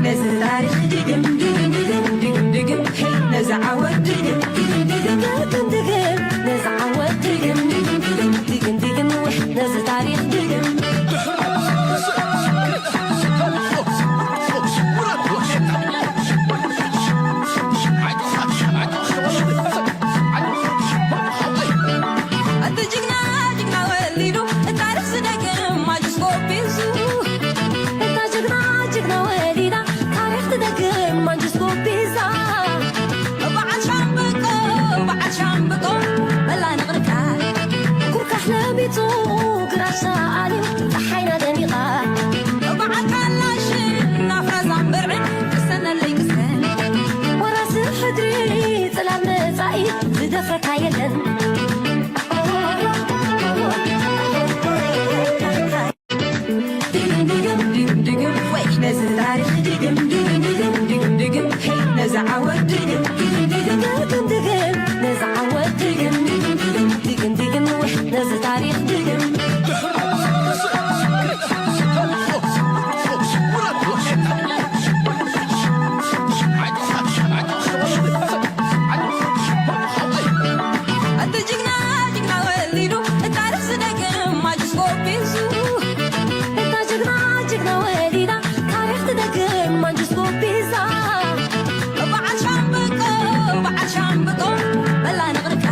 ነዚ ታሪኽ ድግም ድግም ድግም ድግም ድግም፣ ሄይ፣ ነዚ ዓወት ድግም ድግም ድግም ድግም ድግም፣ ነዚ ዓወት ድግም ድግም ድግም ድግም ድግም፣ ነዚ ታሪኽ ድግም። እቲ ጅግና ጅግና ወሊዱ፣ ታሪኽ ዝደግም ማንጁስ ጎቢዙ። እታ ጅግና ጅግና ወሊዳ፣ ታሪኽ ትደግም ማንጁስ ጎቢዛ። በዓል ሻምብቆ፣ በዓል ሻምብቆ፣ መላ ንቕርካ። ኩርካሕ ለሚጹ፣ ግራሻ ኣልዩ፣ ጸሓይና ደሚቓ። በዓል ካላሽን፣ ናፍራዛን ብርዕን፣ ቅሰነለይ ቅሰን። ወራሲ ሕድሪ፣ ጽላል መጻኢ፣ ዝደፍረካ የለን። ድግም ድግም ድግም ድግም፣ ወይ ነዚ ታሪኽ ድግም ድግም ድግም ድግም ድግም፣ ሄይ፣ ነዚ ዓወት ድግም ድግም ድግም ድግም ድግም፣ ነዚ ዓወት ድግም ድግም ድግም ድግም ድግም፣ ወይ ነዚ ታሪኽ ድግም። እቲ ጅግና ጅግና ወሊዱ፣ ታሪኽ ዝደግም ማንጁስ ጎቢዙ። እታ ጅግና ጅግና ወሊዳ፣ ታሪኽ ትደግም ማንጁስ ጎቢዛ። በዓል ሻምብቆ፣ በዓል ሻምብቆ፣ በላ ንቕርካ።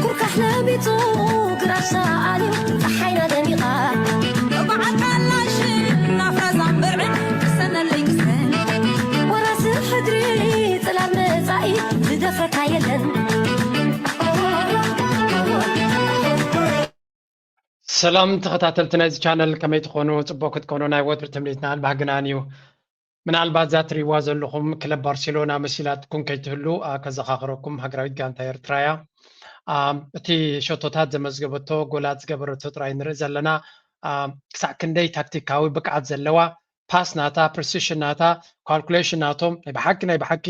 ኩርካሕ ለሚጹ፣ ግራሻ ኣልዩ፣ ጸሓይና ደሚቓ። በዓል ካላሽን፣ ናፍራዛን ብርዕን፣ ቅሰነለይ ቅሰን። ወራሲ ሕድሪ፣ ጽላል መጻኢ፣ ዝደፍረካ የለን። ሰላም ተኸታተልቲ ናይዚ ቻነል፣ ከመይ ትኾኑ? ጽቡቕ ክትኮኑ ናይ ወትሩ ትምኒትናን ባህግናን እዩ። ምናልባት እዛ ትሪእዋ ዘለኹም ክለብ ባርሴሎና መሲላትኩም ከይትህሉ፣ አ፣ ከዘኻኽረኩም፣ ሃገራዊት ጋንታ ኤርትራ እያ። አ፣ እቲ ሸቶታት ዘመዝገበቶ፣ ጎላት ዝገበረቶ ጥራይ ንርኢ ዘለና። አ፣ ክሳዕ ክንደይ ታክቲካዊ ብቅዓት ዘለዋ፣ ፓስ ናታ፣ ፕሪሲሽን ናታ፣ ካልኩሌሽን ናቶም፣ ናይ ብሓቂ፣ ናይ ብሓቂ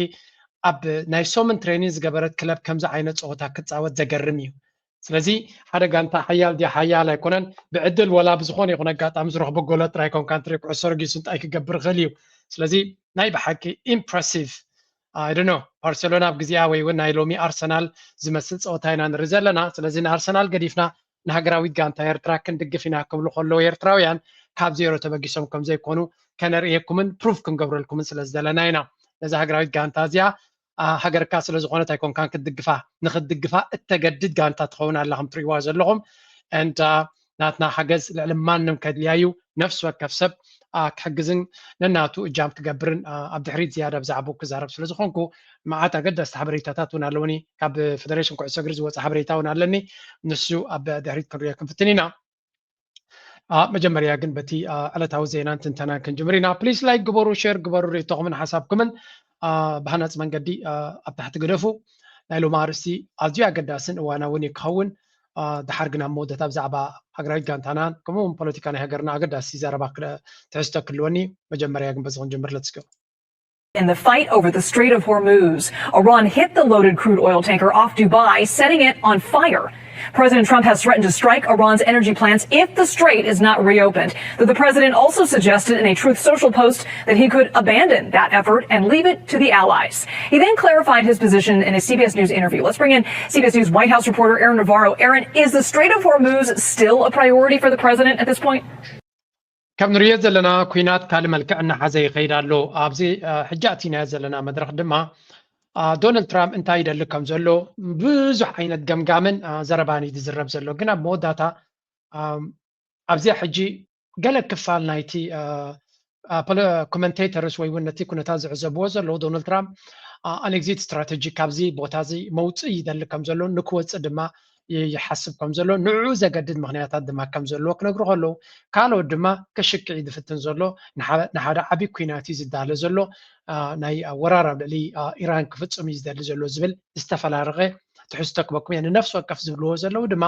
ኣብ ናይ ሶምን ትሬኒንግ ዝገበረት ክለብ ከምዚ ዓይነት ጸወታ ክትጻወት ዘገርም እዩ። ስለዚ ሓደ ጋንታ ሓያል ድያ ሓያል ኣይኮነን፣ ብዕድል ወላ ብዝኾነ ይኹን ኣጋጣሚ ዝረኽቦ ጎላት ጥራይ ኮንካ እንትርኢ፣ ኩዕሶ ረጊጹ እንታይ ክገብር ይኽእል እዩ። ስለዚ ናይ ብሓቂ ኢምፕረሲቭ፣ I don't know፣ ባርሴሎና ኣብ ግዜኣ ወይ እውን ናይ ሎሚ ኣርሰናል ዝመስል ጸወታ ኢና ንርኢ ዘለና። ስለዚ ንኣርሰናል ገዲፍና ንሃገራዊት ጋንታ ኤርትራ ክንድግፍ ኢና ክብሉ ከለዉ ኤርትራውያን ካብ ዜሮ ተበጊሶም ከም ዘይኮኑ ከነርእየኩምን ፕሩፍ ክንገብረልኩምን ስለ ዝደለና ኢና። ነዛ ሃገራዊት ጋንታ እዚኣ፣ አ፣ ሃገርካ ስለ ዝኾነት ኣይኮንካን ክትድግፋ፣ ንኽትድግፋ እተገድድ ጋንታ ትኸውን ኣላ ከም ትርእይዋ ዘለኹም። And፣ አ፣ ናትና ሓገዝ ልዕሊ ማንም ከድልያ እዩ። ነፍሲ ወከፍ ሰብ፣ አ፣ ክሕግዝን ነናቱ እጃም ክገብርን፣ አ፣ ኣብ ድሕሪት ዝያዳ ብዛዕባኡ ክዛረብ ስለ ዝኾንኩ፣ መዓት ኣገደስቲ ሓበሬታታት እውን ኣለውኒ። ካብ ፌደሬሽን ኩዕሶ እግሪ ዝወፀ ሓበሬታ እውን ኣለኒ። ንሱ ኣብ ድሕሪት ክንሪኦ ክንፍትን ኢና። አ፣ መጀመርያ ግን በቲ፣ አ፣ ዕለታዊ ዜናን ትንተናን ክንጅምር ኢና። ፕሊስ ላይክ ግበሩ፣ ሼር ግበሩ፣ ርእይቶኹምን ሓሳብኩምን፣ አ፣ ብሃናፂ መንገዲ፣ አ፣ ኣብ ታሕቲ ግደፉ። ናይ ሎሚ ኣርእስቲ ኣዝዩ ኣገዳስን እዋናውን እዩ ክኸውን። አ፣ ድሓር ግን ኣብ መወዳእታ ብዛዕባ ሃገራዊት ጋንታናን ከምኡ እውን ፖለቲካ ናይ ሃገርና ኣገዳሲ ዘረባ ክለ-፣ ትሕዝቶ ክህልወኒ፣ መጀመርያ ግን በዚ ክንጅምር። Let's go. In the fight over the Strait of Hormuz, Iran hit the loaded crude oil tanker off Dubai, setting it on fire. President Trump has threatened to strike Iran's energy plants if the strait is not reopened, though the president also suggested in a Truth Social post that he could abandon that effort and leave it to the allies. He then clarified his position in a C B S News interview. Let's bring in C B S News White House reporter Aaron Navarro. Aaron, is the Strait of Hormuz still a priority for the president at this point? ከም ንሪኦ ዘለና፣ ኲናት ካልእ መልክዕ እናሓዘ ይኸይድ ኣሎ። ኣብዚ፣ አ፣ ሕጂ ኣቲናዮ ዘለና መድረኽ ድማ፣ አ፣ ዶናልድ ትራምፕ እንታይ ይደሊ ከም ዘሎ ብዙሕ ዓይነት ገምጋምን፣ አ፣ ዘረባን እዩ ዝዝረብ ዘሎ። ግን ኣብ መወዳእታ፣ ኣም፣ ኣብዚኣ ሕጂ ገለ ክፋል ናይቲ፣ አ፣ አ፣ ፖለ-፣ ኮመንቴተርስ ወይ እውን ነቲ ኩነታት ዝዕዘብዎ ዘለዉ፣ ዶናልድ ትራምፕ፣ አ፣ ኣን ኤግዚት ስትራተጂ፣ ካብዚ ቦታ እዚ መውፅኢ ይደሊ ከም ዘሎ፣ ንክወፅእ ድማ ይ-፣ ይሓስብ ከም ዘሎ፣ ንዕኡ ዘገድድ ምኽንያታት ድማ ከም ዘለዎ ክነግሩ ከለዉ፣ ካልኦት ድማ ከሽክዕ እዩ ዝፍትን ዘሎ። ንሓ-፣ ንሓደ ዓብዪ ኲናት እዩ ዝዳለ ዘሎ። አ፣ ናይ፣ አ፣ ወራር ኣብ ልዕሊ፣ አ፣ ኢራን ክፍጽም እዩ ዝደሊ ዘሎ ዝብል ዝተፈራረቐ ትሕዝቶ ክበኩም እየ። ንነፍሲ ወከፍ ዝብልዎ ዘለዉ ድማ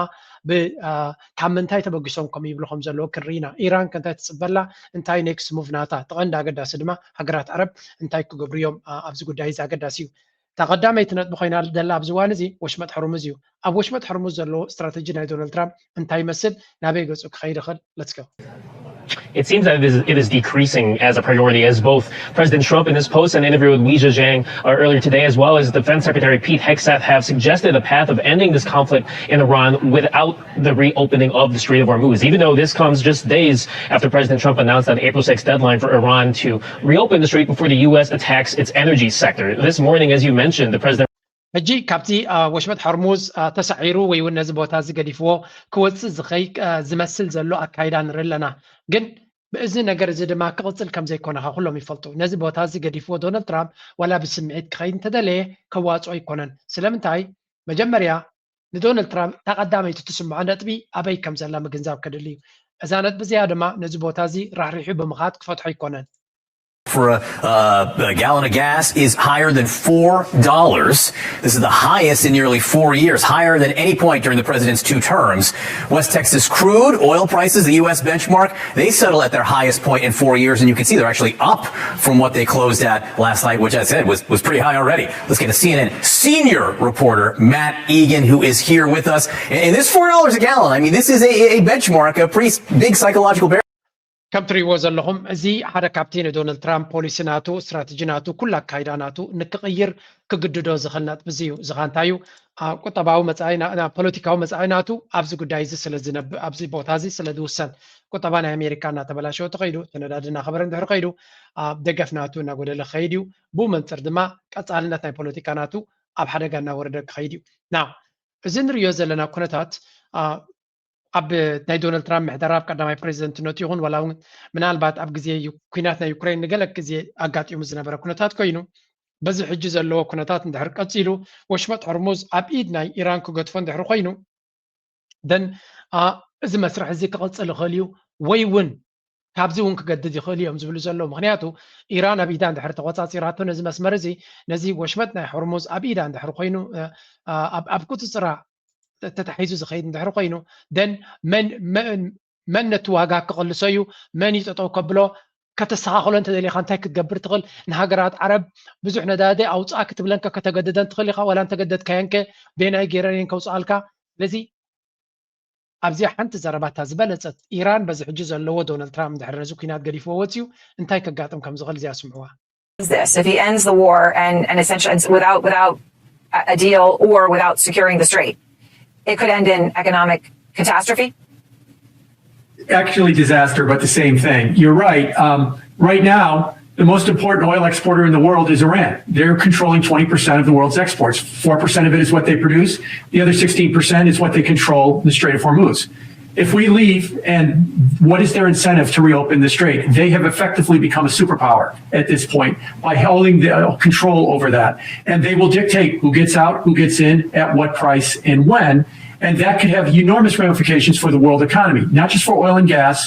ብ-፣ አ፣ ካብ ምንታይ ተበጊሶም ከም ይብሉ ከም ዘለዉ ክንርኢ ኢና። ኢራን ከ እንታይ ትጽበላ? እንታይ ኔክስት ሙቭ ናታ? እቲ ቀንዲ ኣገዳሲ ድማ ሃገራት ዓረብ እንታይ ክገብሩ እዮም፣ አ፣ ኣብዚ ጉዳይ እዚ ኣገዳሲ እዩ። እታ ቀዳመይቲ ነጥቢ ኮይና ዘላ ኣብዚ እዋን እዚ ወሽመጥ ሕርሙዝ እዩ። ኣብ ወሽመጥ ሕርሙዝ ዘሎ ስትራተጂ ናይ ዶናልድ ትራምፕ እንታይ ይመስል? ናበይ ገጹ ክኸይድ ይኽእል? Let's go። It seems that it is, it is decreasing as a priority, as both President Trump in his post and interview with Weijia Jiang uh, earlier today, as well as Defense Secretary Pete Hegseth, have suggested a path of ending this conflict in Iran without the reopening of the Strait of Hormuz, even though this comes just days after President Trump announced an April sixth deadline for Iran to reopen the strait before the U S attacks its energy sector. This morning, as you mentioned, the president ሕጂ ካብቲ ወሽመጥ ሆርሙዝ ተሳዒሩ ወይ እውን ነዚ ቦታ እዚ ገዲፍዎ ክወፅእ ዝኸይ ዝመስል ዘሎ ኣካይዳ ንርኢ ኣለና። ግን ብእዚ ነገር እዚ ድማ ክቕፅል ከም ዘይኮነ ካ ኩሎም ይፈልጡ። ነዚ ቦታ እዚ ገዲፍዎ ዶናልድ ትራምፕ ዋላ ብስምዒት ክኸይድ እንተደለየ ከዋፅኦ ኣይኮነን። ስለምንታይ? መጀመርያ ንዶናልድ ትራምፕ እታ ቀዳመይቲ ትስምዖ ነጥቢ ኣበይ ከም ዘላ ምግንዛብ ከድሊ እዩ። እዛ ነጥቢ እዚኣ ድማ ነዚ ቦታ እዚ ራሕሪሑ ብምኻድ ክፈትሖ ኣይኮነን። for a, a, a gallon of gas is higher than four dollars. This is the highest in nearly four years, higher than any point during the president's two terms. West Texas crude oil prices, the U S benchmark, they settle at their highest point in four years, and you can see they're actually up from what they closed at last night, which I said was, was pretty high already. Let's get to C N N senior reporter Matt Egan, who is here with us. And this four dollars a gallon, I mean, this is a, a benchmark, a pretty big psychological barrier. ከም ትሪእዎ ዘለኹም እዚ ሓደ ካብቲ ንዶናልድ ትራምፕ ፖሊሲ ናቱ፣ ስትራተጂ ናቱ፣ ኩሉ ኣካይዳ ናቱ ንክቕይር ክግድዶ ዝኽእል ነጥቢ እዚ እዩ። ዝኻ እንታይ እዩ? ቁጠባዊ መፃኢ ፖለቲካዊ መፃኢ ናቱ ኣብዚ ጉዳይ እዚ ስለ ዝነብእ፣ ኣብዚ ቦታ እዚ ስለ ዝውሰን፣ ቁጠባ ናይ ኣሜሪካ እናተበላሸወ ተኸይዱ፣ እቲ ነዳዲ እናኸበረ እንድሕር ከይዱ፣ ደገፍ ናቱ እናጎደለ ክኸይድ እዩ። ብኡ መንፅር ድማ ቀፃልነት ናይ ፖለቲካ ናቱ ኣብ ሓደጋ እናወረደ ክኸይድ እዩ። ና እዚ ንሪኦ ዘለና ኩነታት ኣብ ናይ ዶናልድ ትራምፕ ምሕደራ ኣብ ቀዳማይ ፕሬዚደንትነቱ ይኹን ዋላ እውን ምናልባት ኣብ ግዜ ኩናት ናይ ዩክሬን ንገለ ግዜ ኣጋጢሙ ዝነበረ ኩነታት ኮይኑ፣ በዚ ሕጂ ዘለዎ ኩነታት እንድሕር ቀፂሉ ወሽመጥ ሆርሙዝ ኣብ ኢድ ናይ ኢራን ክገድፎ እንድሕር ኮይኑ፣ ደን እዚ መስርሕ እዚ ክቕፅል ይኽእል እዩ ወይ እውን ካብዚ እውን ክገድድ ይኽእል እዮም ዝብሉ ዘለዉ። ምክንያቱ ኢራን ኣብ ኢዳ እንድሕር ተቆፃፂራቶ ነዚ መስመር እዚ፣ ነዚ ወሽመጥ ናይ ሆርሙዝ ኣብ ኢዳ እንድሕር ኮይኑ፣ ኣብ ቁፅፅራ ተታሒዙ ዝኸይድ እንድሕር ኮይኑ፣ ደን መን ነቲ ዋጋ ክቕልሶ እዩ፣ መን እዩ ጠጠው ከብሎ፣ ከተስተኻኽሎ እንተደሊኻ እንታይ ክትገብር ትኽእል? ንሃገራት ዓረብ ብዙሕ ነዳዲ ኣውፅኣ ክትብለንከ ከተገድደን ትኽእል ኢኻ። ዋላ እንተገደድካየንከ በየናይ ገይረን እየን ከውፅኣልካ? ስለዚ ኣብዚኣ ሓንቲ ዘረባታ ዝበለፀት ኢራን በዚ ሕጂ ዘለዎ ዶናልድ ትራምፕ እንድሕር ነዚ ኩናት ገዲፍዎ ወፅዩ እንታይ ከጋጥም ከም ዝኽእል እዚኣ ስምዕዋ። Is this if he ends the war and and essentially without without a deal or without securing the strait, it could end in economic catastrophe. Actually, disaster, but the same thing. You're right. Um, right now, the most important oil exporter in the world is Iran. They're controlling twenty percent of the world's exports. Four percent of it is what they produce. The other sixteen percent is what they control in the Strait of Hormuz. If we leave, and what is their incentive to reopen the strait? They have effectively become a superpower at this point by holding the uh, control over that. And they will dictate who gets out, who gets in, at what price, and when. And that could have enormous ramifications for the world economy, not just for oil and gas,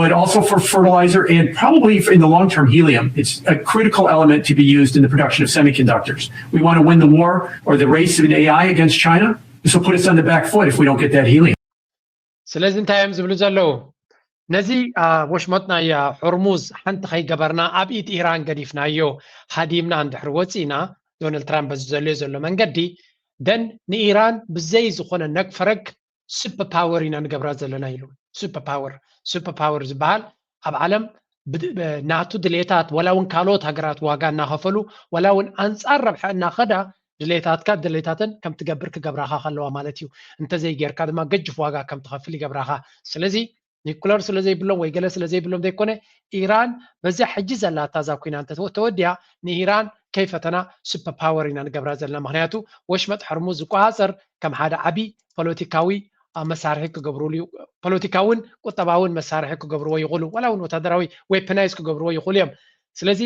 but also for fertilizer and probably in the long term, helium. It's a critical element to be used in the production of semiconductors. We want to win the war or the race in A I against China. This will put us on the back foot if we don't get that helium. ስለዚ እንታይ እዮም ዝብሉ ዘለዉ? ነዚ ወሽመጥ ናይ ሆርሙዝ ሓንቲ ከይገበርና ኣብ ኢድ ኢራን ገዲፍናዮ ሃዲምና እንድሕር ወፂእና፣ ዶናልድ ትራምፕ በዚ ዘልዮ ዘሎ መንገዲ ደን ንኢራን ብዘይ ዝኾነ ነግ ፈረግ ሱፐር ፓወር ኢና ንገብራ ዘለና ኢሉ። ሱፐር ፓወር ሱፐር ፓወር ዝበሃል ኣብ ዓለም ናቱ ድሌታት ዋላ እውን ካልኦት ሃገራት ዋጋ እናኸፈሉ ዋላ እውን ኣንፃር ረብሐ እናኸዳ ድሌታትካ ድሌታተን ከም ትገብር ክገብራኻ ከለዋ ማለት እዩ። እንተዘይጌርካ ድማ ገጅፍ ዋጋ ከም ትኸፍል ይገብራኻ። ስለዚ ኒኩለር ስለ ዘይብሎም ወይ ገለ ስለ ዘይብሎም ዘይኮነ፣ ኢራን በዚያ ሕጂ ዘላታ እዛ ኩና እንተተወዲያ ንኢራን ከይፈተና ሱፐር ፓወር ኢና ንገብራ ዘለና። ምክንያቱ ወሽመጥ ሕርሙዝ ዝቆፃፀር ከም ሓደ ዓቢ ፖለቲካዊ መሳርሒ ክገብርሉ እዩ። ፖለቲካውን ቁጠባውን መሳርሒ ክገብርዎ ይኽእሉ፣ ዋላ እውን ወታደራዊ ዌፐናይዝ ክገብርዎ ይኽእሉ እዮም። ስለዚ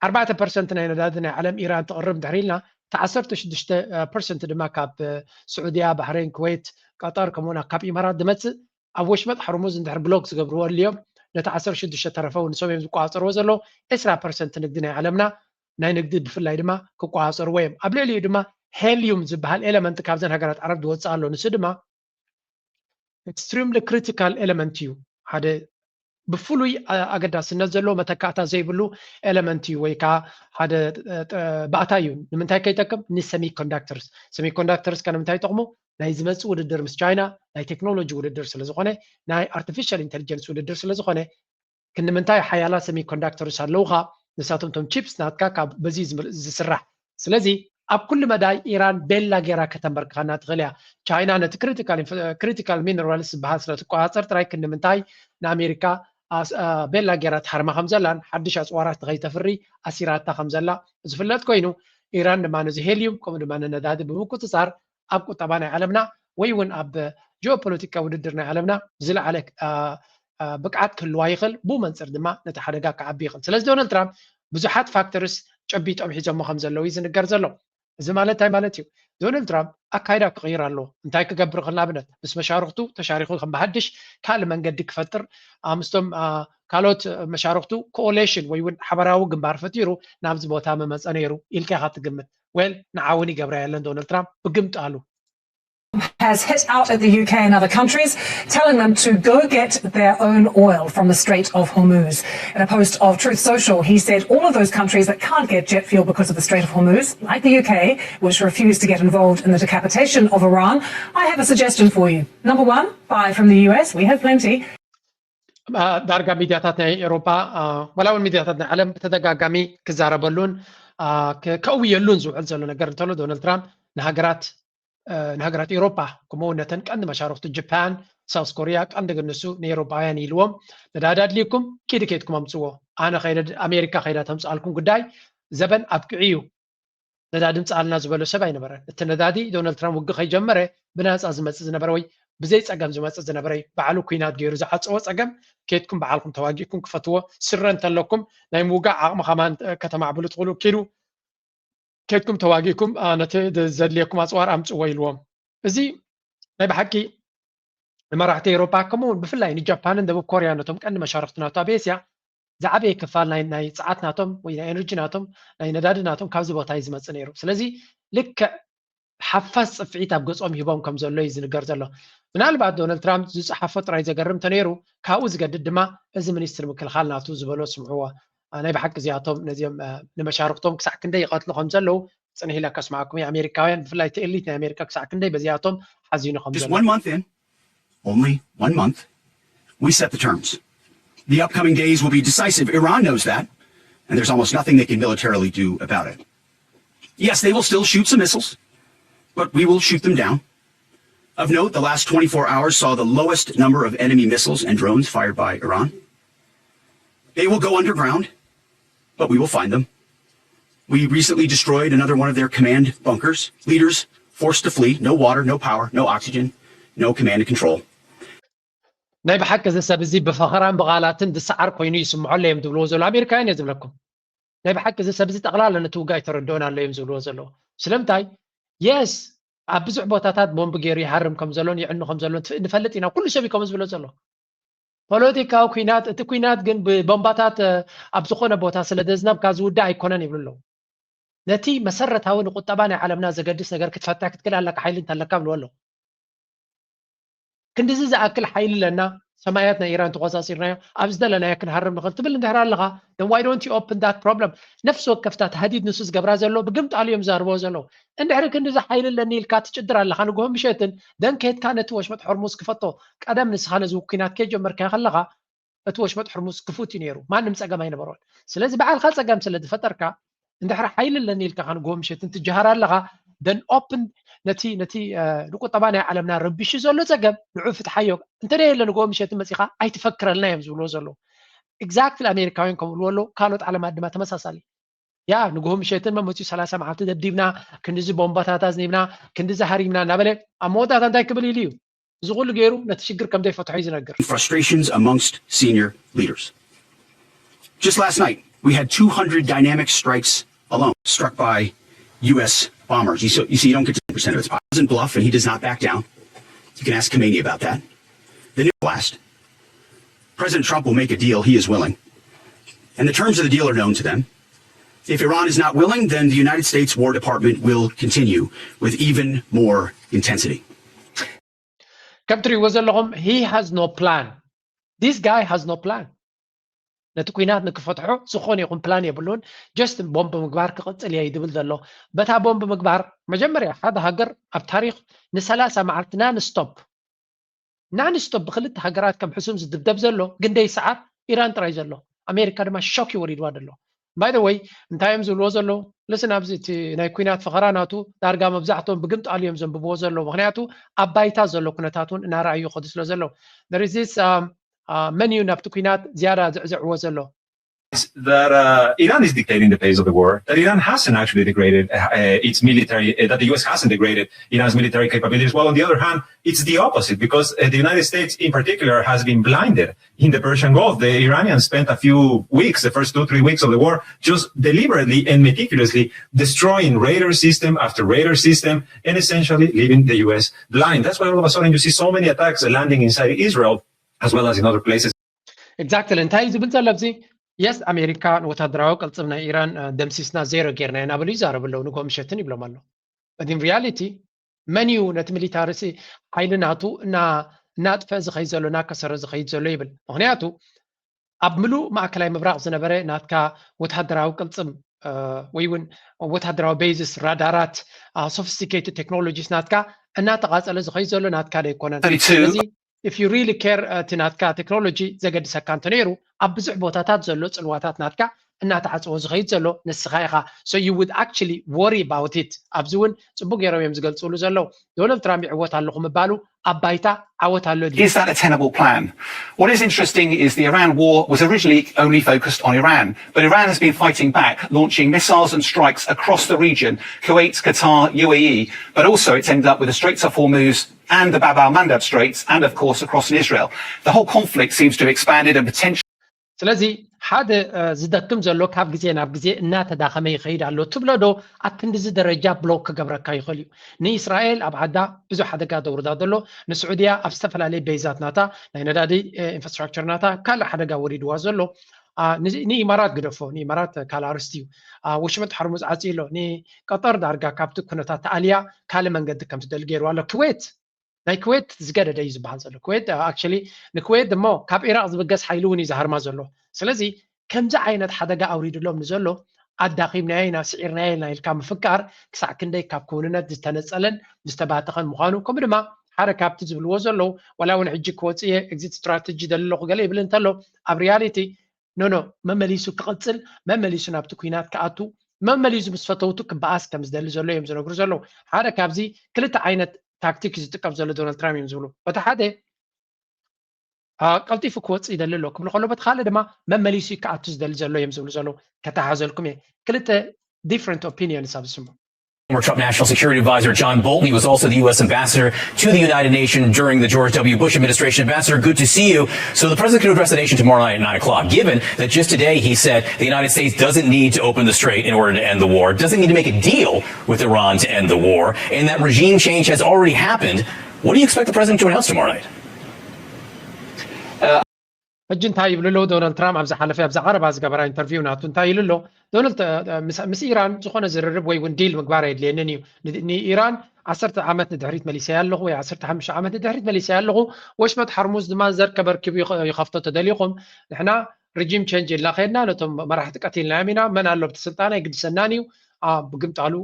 ኣርባዕተ ፐርሰንት ናይ ነዳዲ ናይ ዓለም ኢራን ትቕርብ እንድሕር ኢልና፣ እቲ ዓሰርተ ሽዱሽተ ፐርሰንት ድማ ካብ ስዑድያ፣ ባሕሬን፣ ኩዌት፣ ቀጠር ከምኡውን ካብ ኢማራት ዝመፅእ ኣብ ወሽመጥ ሕርሙዝ እንድሕር ብሎክ ዝገብርዎ ኣልዮም ነቲ ዓሰርተ ሽዱሽተ ተረፈው ንሶም እዮም ዝቆፃፀርዎ ዘለዉ። ዕስራ ፐርሰንት ንግዲ ናይ ዓለምና ናይ ንግዲ ብፍላይ ድማ ክቆፃፀርዎ እዮም። ኣብ ልዕሊኡ ድማ ሄልዩም ዝበሃል ኤለመንት ካብዘን ሃገራት ዓረብ ዝወፅእ ኣሎ። ንሱ ድማ ኤክስትሪምሊ ክሪቲካል ኤለመንት እዩ። ሓደ ብፍሉይ ኣገዳስነት ዘለዎ መተካእታ ዘይብሉ ኤለመንት እዩ፣ ወይ ከዓ ሓደ ባእታ እዩ። ንምንታይ ከይጠቅም? ንሰሚኮንዳክተርስ። ሰሚኮንዳክተርስ ከ ንምንታይ ይጠቕሙ? ናይ ዝመፅእ ውድድር ምስ ቻይና ናይ ቴክኖሎጂ ውድድር ስለዝኾነ፣ ናይ ኣርቲፊሻል ኢንቴሊጀንስ ውድድር ስለዝኾነ፣ ክንዲ ምንታይ ሓያላት semiconductors ኣለውኻ፣ ንሳቶም ቶም chips ናትካ ካብ በዚ ዝምር- ዝስራሕ። ስለዚ ኣብ ኩሉ መዳይ ኢራን ቤላ ጌራ ከተንበርክኸና ትኽእል እያ። ቻይና ነቲ critical inf- critical minerals ዝበሃል ስለ ትቆጻጸር ጥራይ ክንዲ ምንታይ ንኣሜሪካ ኣስ- ኣ፣ ቤላ ጌራ ትሃርማ ከም ዘላን ሓድሽ ኣጽዋራት ከይተፍሪ ኣሲራታ ከም ዘላ ዝፍለጥ ኮይኑ፣ ኢራን ድማ ነዚ ሄልዩም ከምኡ ድማ ንነዳዲ ብምቁጽጻር ኣብ ቁጠባ ናይ ዓለምና ወይ እውን ኣብ ጂኦፖለቲካዊ ውድድር ናይ ዓለምና ዝለዓለ ኣ፣ ኣ፣ ብቅዓት ክህልዋ ይኽእል፣ ብኡ መንፅር ድማ ነቲ ሓደጋ ክዓቢ ይኽእል። ስለዚ ዶናልድ ትራምፕ ብዙሓት ፋክተርስ ጨቢጦም ሒዞሞ ከም ዘለዉ እዩ ዝንገር ዘሎ። እዚ ማለት እንታይ ማለት እዩ? ዶናልድ ትራምፕ ኣካይዳ ክቕይር ኣለዎ። እንታይ ክገብር ይኽእል? ንኣብነት ምስ መሻርኽቱ ተሻሪኹ ከም ብሃድሽ ካልእ መንገዲ ክፈጥር፣ ኣ፣ ምስቶም ኣ፣ ካልኦት መሻርኽቱ ኮኦሌሽን ወይ እውን ሓበራዊ ግንባር ፈጢሩ ናብዚ ቦታ ምመፀ ነይሩ ኢልካ ኢኻ ትግምት። ዌል ንዓ እውን ይገብራ የለን ዶናልድ ትራምፕ ብግምጣሉ። has hit out at the U K and other countries, telling them to go get their own oil from the Strait of Hormuz. In a post of Truth Social, he said all of those countries that can't get jet fuel because of the Strait of Hormuz, like the U K, which refused to get involved in the decapitation of Iran, I have a suggestion for you. Number one, buy from the U S, we have plenty. ዳርጋ ሚድያታት ናይ ኤሮፓ፣ ወላ እውን ሚድያታት ናይ ዓለም ብተደጋጋሚ ክዛረበሉን ከእውየሉን ዝውዕል ዘሎ ነገር እንተሎ፣ ዶናልድ ትራምፕ ንሃገራት ንሃገራት ኤሮፓ፣ ከምኡ እውን ነተን ቀንዲ መሻርክቱ ጃፓን፣ ሳውስ ኮሪያ፣ ቀንዲ ግን ንሱ ንኤሮፓውያን ኢልዎም፣ ነዳዲ ኣድልይኩም ኪዲ ኬድኩም ኣምፅዎ፣ ኣነ ከይደ ኣሜሪካ ከይዳ ተምፅኣልኩም ጉዳይ ዘበን ኣብቅዒ እዩ። ነዳዲ ምፅኣልና ዝበሎ ሰብ ኣይነበረን። እቲ ነዳዲ ዶናልድ ትራምፕ ውግእ ከይጀመረ ብናፃ ዝመፅእ ዝነበረ ወይ ብዘይ ፀገም ዝመፅእ ዝነበረ እዩ። ባዕሉ ኩናት ገይሩ ዝዓፀዎ ፀገም ኬድኩም ባዕልኩም ተዋጊእኩም ክፈትዎ፣ ስረ እንተለኩም ናይ ምውጋእ ዓቕሚ ከማን ከተማዕብሉ ትኽእሉ፣ ኪዱ ኬድኩም ተዋጊእኩም ነቲ ዘድልየኩም ኣፅዋር ኣምፅዎ ኢልዎም። እዚ ናይ ብሓቂ ንመራሕቲ ኤውሮፓ ከምኡ እውን ብፍላይ ንጃፓንን ደቡብ ኮርያ ነቶም ቀንዲ መሻርክቲ ናቱ ኣብ ኤስያ ዝዓበየ ክፋል ናይ ናይ ፀዓት ናቶም ወይ ናይ ኤነርጂ ናቶም ናይ ነዳዲ ናቶም ካብዚ ቦታ እዩ ዝመፅእ ነይሩ። ስለዚ ልክዕ ሓፋስ ፅፍዒት ኣብ ገፆም ሂቦም ከም ዘሎ እዩ ዝንገር ዘሎ። ምናልባት ዶናልድ ትራምፕ ዝፀሓፎ ጥራይ ዘገርም እንተነይሩ ካብኡ ዝገድድ ድማ እዚ ሚኒስትር ምክልኻል ናቱ ዝበሎ ስምዕዎ። ናይ ብሓቂ እዚኣቶም ነዚኦም ንመሻርክቶም ክሳዕ ክንደይ ይቐትሉ ከም ዘለዉ ፅንሕ ኢለ ከስማዕኩም እየ። ኣሜሪካውያን ብፍላይ እቲ ኤሊት ናይ ኣሜሪካ ክሳዕ ክንደይ በዚኣቶም ሓዚኑ ከም ዘሎ። Just one month in, only one month, we set the terms. The upcoming days will be decisive. Iran knows that, and there's almost nothing they can militarily do about it. Yes, they will still shoot some missiles, but we will shoot them down. Of note, the last twenty-four hours saw the lowest number of enemy missiles and drones fired by Iran. They will go underground, but we will find them. We recently destroyed another one of their command bunkers. Leaders forced to flee. No water, no power, no oxygen, no command and control. ናይ ብሓቂ እዚ ሰብ እዚ ብፈኸራን ብቓላትን ዝሰዓር ኮይኑ ይስምዖ ኣሎ እዮም ዝብልዎ ዘለዉ ኣሜሪካውያን እየ ዝብለኩም። ናይ ብሓቂ እዚ ሰብ እዚ ጠቕላላ ነቲ ውግእ ኣይተረድኦን ኣሎ እዮም ዝብልዎ ዘለዉ። ስለምንታይ? የስ ኣብ ብዙሕ ቦታታት ቦምብ ገይሩ ይሃርም ከም ዘሎን ይዕኑ ከም ዘሎን ንፈልጥ ኢና። ኩሉ ሰብ እዩ ከምኡ ዝብሎ ዘሎ። ፖለቲካዊ ኩናት፣ እቲ ኩናት ግን ብቦምባታት ኣብ ዝኾነ ቦታ ስለ ዘዝነብካ ዝውዳእ ኣይኮነን ይብሉ ኣለዉ። ነቲ መሰረታዊ ንቁጠባ ናይ ዓለምና ዘገድስ ነገር ክትፈትሕ ክትክእል ኣለካ ሓይሊ እንተለካ ብልዎ ኣለዉ። ክንድዚ ዝኣክል ሓይሊ ኣለና፣ ሰማያት ናይ ኢራን ተቆጻጺርናዮ፣ ኣብ ዝደለናዮ ክንሃርም ንኽእል ትብል እንድሕር ኣለኻ፣ then why don't you open that problem? ነፍሲ ወከፍታ ተህዲድ ንሱ ዝገብራ ዘሎ ብግምጣሉ እዮም ዝዛርብዎ ዘለዉ። እንድሕሪ ክንድዚ ሓይሊ ኣለኒ ኢልካ ትጭድር ኣለኻ ንግሆ ምሸትን፣ then ከይድካ ነቲ ወሽመጥ ሆርሙዝ ክፈቶ። ቀደም ንስኻ ነዚ ኩናት ከይጀመርካዮ ከለኻ እቲ ወሽመጥ ሕርሙዝ ክፉት እዩ ነይሩ፣ ማንም ፀገም ኣይነበሮን። ስለዚ ባዕልካ ፀገም ስለ ዝፈጠርካ እንድሕር ሓይሊ ኣለኒ ኢልካ ከ ንግሆ ምሸትን ትጀሃር ኣለኻ። Then open ነቲ ነቲ ንቁጠባ ናይ ዓለምና ረቢሹ ዘሎ ፀገም ንዑ ፍትሓዮ። እንተ የለ ንግሆ ምሸትን መፂኻ ኣይትፈክረልና እዮም ዝብልዎ ዘለዉ። Exactly ኣሜሪካውያን ከምኡ ዝብልዎ ኣለዉ፣ ካልኦት ዓለማት ድማ ተመሳሳሊ። ያ ንግሆ ምሸትን መመፅኡ ሰላሳ መዓልቲ ደብዲብና፣ ክንድዚ ቦምባታት ኣዝኒብና፣ ክንድዚ ሃሪምና እናበለ ኣብ መወዳእታ እንታይ ክብል ኢሉ እዩ? እዚ ኩሉ ገይሩ ነቲ ሽግር ከም ዘይፈትሖ እዩ ዝነግር። Frustrations amongst senior leaders. Just last night, we had two hundred dynamic strikes alone struck by U S bombers. You, so, you see, you don't get to ten percent of its pilots. He doesn't bluff, and he does not back down. You can ask Khomeini about that. The new blast. President Trump will make a deal. He is willing. And the terms of the deal are known to them. If Iran is not willing, then the United States War Department will continue with even more intensity. ከም ትሪእዎ ዘለኹም he has no plan. This guy has no plan. ነቲ ኩናት ንክፈትሖ ዝኾነ ይኹን ፕላን የብሉን። Just ቦምብ ምግባር ክቕፅል እየ ድብል ዘሎ። በታ ቦምብ ምግባር መጀመርያ ሓደ ሃገር ኣብ ታሪኽ ንሰላሳ መዓልቲ non stop non stop ብክልተ ሃገራት ከም ሕሱም ዝድብደብ ዘሎ ግን ደይሰዓር ኢራን ጥራይ ዘሎ። ኣሜሪካ ድማ ሾክ እዩ ወሪድዋ ዘሎ። By the way፣ እንታይ እዮም ዝብልዎ ዘለዉ? ልስን ኣብዚ እቲ ናይ ኩናት ፈኸራ ናቱ ዳርጋ መብዛሕትኦም ብግምጣሉ እዮም ዘንብብዎ ዘለዉ። ምክንያቱ ኣብ ባይታ ዘሎ ኩነታት እውን እናረኣዩ ይኸዱ ስለ ዘለዉ። There is this, um, uh, መን እዩ ናብቲ ኩናት ዝያዳ ዝዕዝዕዎ ዘሎ? That uh, Iran is dictating the pace of the war, that Iran hasn't actually degraded uh, its military, uh, that the U S hasn't degraded Iran's military capabilities. Well, on the other hand, it's the opposite because uh, the United States in particular has been blinded in the Persian Gulf. The Iranians spent a few weeks, the first two, three weeks of the war, just deliberately and meticulously destroying radar system after radar system and essentially leaving the U S blind. That's why all of a sudden you see so many attacks landing inside Israel as well as in other places. Exactly. እንታይ እዩ ዝብል ዘሎ ኣብዚ? የስ፣ ኣሜሪካ ንወታደራዊ ቅልፅም ናይ ኢራን ደምሲስና ዜሮ ጌርና ኢና ብሉ ይዛረቡ ኣለዉ። ንጎ ምሸትን ይብሎም ኣሎ። But in reality መን እዩ ነቲ ሚሊታሪ ሓይሊ ናቱ እናጥፈ ዝኸይድ ዘሎ እናከሰረ ዝኸይድ ዘሎ ይብል። ምክንያቱ ኣብ ምሉእ ማእከላይ ምብራቕ ዝነበረ ናትካ ወታደራዊ ቅልፅም ወይ እውን ወታደራዊ ቤዝስ፣ ራዳራት፣ ሶፊስቲኬትድ ቴክኖሎጂስ ናትካ እናተቓፀለ ዝኸይድ ዘሎ ናትካ ዶ ኣይኮነን? ስለዚ if you really care እቲ ናትካ ቴክኖሎጂ ዘገድሰካ እንተነይሩ ኣብ ብዙሕ ቦታታት ዘሎ ፅልዋታት ናትካ እናተዓፀወ ዝኸይድ ዘሎ ንስኻ ኢኻ። So you would actually worry about it። ኣብዚ እውን ፅቡቅ ገይሮም እዮም ዝገልፅሉ ዘለዉ። ዶናልድ ትራምፕ ይዕወት ኣለኹ ምባሉ ኣብ ባይታ ዓወት ኣሎ ድዩ? Is that a tenable plan? What is interesting is the Iran war was originally only focused on Iran, but Iran has been fighting back, launching missiles and strikes across the region, Kuwait, Qatar, U A E, but also it's ended up with the Straits of Hormuz and the Bab al Mandab Straits, and of course across in Israel. The whole conflict seems to have expanded and potentially ስለዚ ሓደ ዝደክም ዘሎ ካብ ግዜ ናብ ግዜ እናተዳኸመ ይኸይድ ኣሎ ትብሎ ዶ? ኣብ ክንድዚ ደረጃ ብሎክ ክገብረካ ይኽእል እዩ። ንእስራኤል ኣብ ዓዳ ብዙሕ ሓደጋ ደውርዳ ዘሎ፣ ንስዑድያ ኣብ ዝተፈላለየ ቤዛት ናታ ናይ ነዳዲ ኢንፍራስትራክቸር ናታ ካልእ ሓደጋ ወሪድዋ ዘሎ። ንኢማራት ግደፎ፣ ንኢማራት ካልእ ኣርስቲ እዩ። ወሽመጥ ሓርሙዝ ዓፂ ኣሎ። ንቀጠር ዳርጋ ካብቲ ኩነታት ተኣልያ ካልእ መንገዲ ከም ትደሊ ገይርዋ ኣሎ። ክዌት ናይ ክዌት ዝገደደ እዩ ዝበሃል ዘሎ። ክዌት ኣክቸሊ ንክዌት እሞ ካብ ኢራቅ ዝብገስ ሓይሊ እውን እዩ ዝሃርማ ዘሎ። ስለዚ ከምዚ ዓይነት ሓደጋ ኣውሪድሎም ንዘሎ ኣዳኺምናዮ ኢና፣ ስዒርናዮ ኢና ኢልካ ምፍቃር ክሳዕ ክንደይ ካብ ክውንነት ዝተነፀለን ዝተባተኸን ምዃኑ፣ ከምኡ ድማ ሓደ ካብቲ ዝብልዎ ዘለዉ ዋላ እውን ሕጂ ክወፅእ እየ፣ ኤግዚት ስትራተጂ ደሊ ኣለኹ ገለ ይብል እንተሎ፣ ኣብ ሪያሊቲ ኖኖ መመሊሱ ክቕፅል፣ መመሊሱ ናብቲ ኩናት ክኣቱ፣ መመሊሱ ምስ ፈተውቱ ክበኣስ ከም ዝደሊ ዘሎ እዮም ዝነግሩ ዘለዉ። ሓደ ካብዚ ክልተ ዓይነት ታክቲክ እዩ ዝጥቀም ዘሎ ዶናልድ ትራምፕ እዮም ዝብሉ። በቲ ሓደ ቀልጢፉ ክወፅእ ይደሊ ኣሎ ክብሉ ከሎ፣ በቲ ካልእ ድማ መመሊሱ ክኣቱ ዝደሊ ዘሎ እዮም ዝብሉ ዘለዉ። ከተሓዘልኩም እየ ክልተ different opinions ኣብ ዝስሙ። Former Trump National Security Advisor John Bolton. He was also the U S ambassador to the United Nations during the George W. Bush administration. Ambassador, good to see you. So the president could address the nation tomorrow night at nine o'clock, given that just today he said the United States doesn't need to open the strait in order to end the war, doesn't need to make a deal with Iran to end the war, and that regime change has already happened. What do you expect the president to announce tomorrow night? ሕጂ እንታይ ይብሉ ኣለዉ? ዶናልድ ትራምፕ ኣብ ዝሓለፈ ኣብ ዝዓረባ ዝገበራ ኢንተርቪው ናቱ እንታይ ኢሉ ኣሎ? ዶናልድ ምስ ኢራን ዝኾነ ዝርርብ ወይ እውን ዲል ምግባር ኣየድልየንን እዩ። ንኢራን ዓሰርተ ዓመት ንድሕሪት መሊሰያ ኣለኹ ወይ ዓሰርተ ሓሙሽተ ዓመት ንድሕሪት መሊሰያ ኣለኹ። ወሽመጥ ሓርሙዝ ድማ ዘርከብ ኣርኪቡ ይኸፍቶ ተደሊኹም። ንሕና ሪጂም ቸንጅ ኢልና ከድና ነቶም መራሕቲ ቀቲልናዮም ኢና። መን ኣሎ ኣብቲ ስልጣን ኣይግድሰናን እዩ። ብግምጣሉ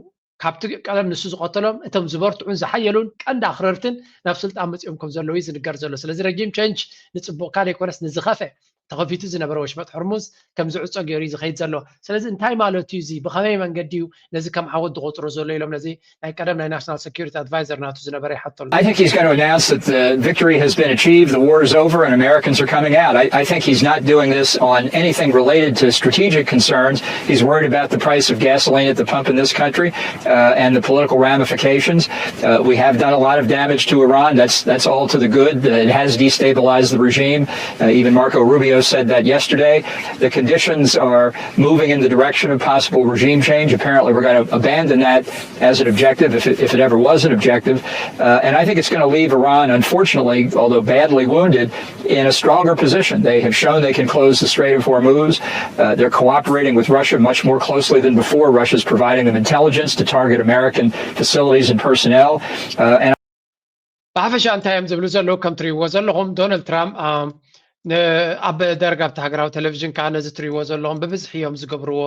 ካብቲ ቀደም ንሱ ዝቐተሎም እቶም ዝበርትዑን ዝሓየሉን ቀንዲ ኣኽረርትን ናብ ስልጣን መፂኦም ከም ዘለዉ እዩ ዝንገር ዘሎ። ስለዚ ረጂም ቸንጅ ንፅቡቕካ ዘይኮነስ ንዝኸፈ ተኸፊቱ ዝነበረ ወሽመጥ ሕርሙዝ ከም ዝዕፆ ገይሩ እዩ ዝኸይድ ዘሎ። ስለዚ እንታይ ማለት እዩ እዚ? ብኸመይ መንገዲ እዩ ነዚ ከም ዓወት ዝቆፅሮ ዘሎ ኢሎም ነዚ ናይ ቀደም ናይ ናሽናል ሴኩሪቲ ኣድቫይዘር ናቱ ዝነበረ ይሓተሉ። I think he's going to announce that the victory has been achieved, the war is over, and Americans are coming out. I, I think he's not doing this on anything related to strategic concerns. He's worried about the price of gasoline at the pump in this country uh, and the political ramifications. Uh, we have done a lot of damage to Iran. That's that's all to the good. It has destabilized the regime. Uh, even Marco Rubio said that yesterday. The conditions are moving in the direction of possible regime change. Apparently, we're going to abandon that as an objective, if it, if it ever was an objective. Uh, and I think it's going to leave Iran, unfortunately, although badly wounded, in a stronger position. They have shown they can close the Strait of Hormuz. Uh, they're cooperating with Russia much more closely than before. Russia's providing them intelligence to target American facilities and personnel. Uh, and ብሓፈሻ እንታይ እዮም ዝብሉ ዘለዉ? ከም ትሪእዎ ዘለኹም ዶናልድ ትራምፕ ኣብ ደረግ ኣብቲ ሃገራዊ ቴሌቪዥን ከዓ ነዚ ትሪእዎ ዘለኹም ብብዝሒ እዮም ዝገብርዎ።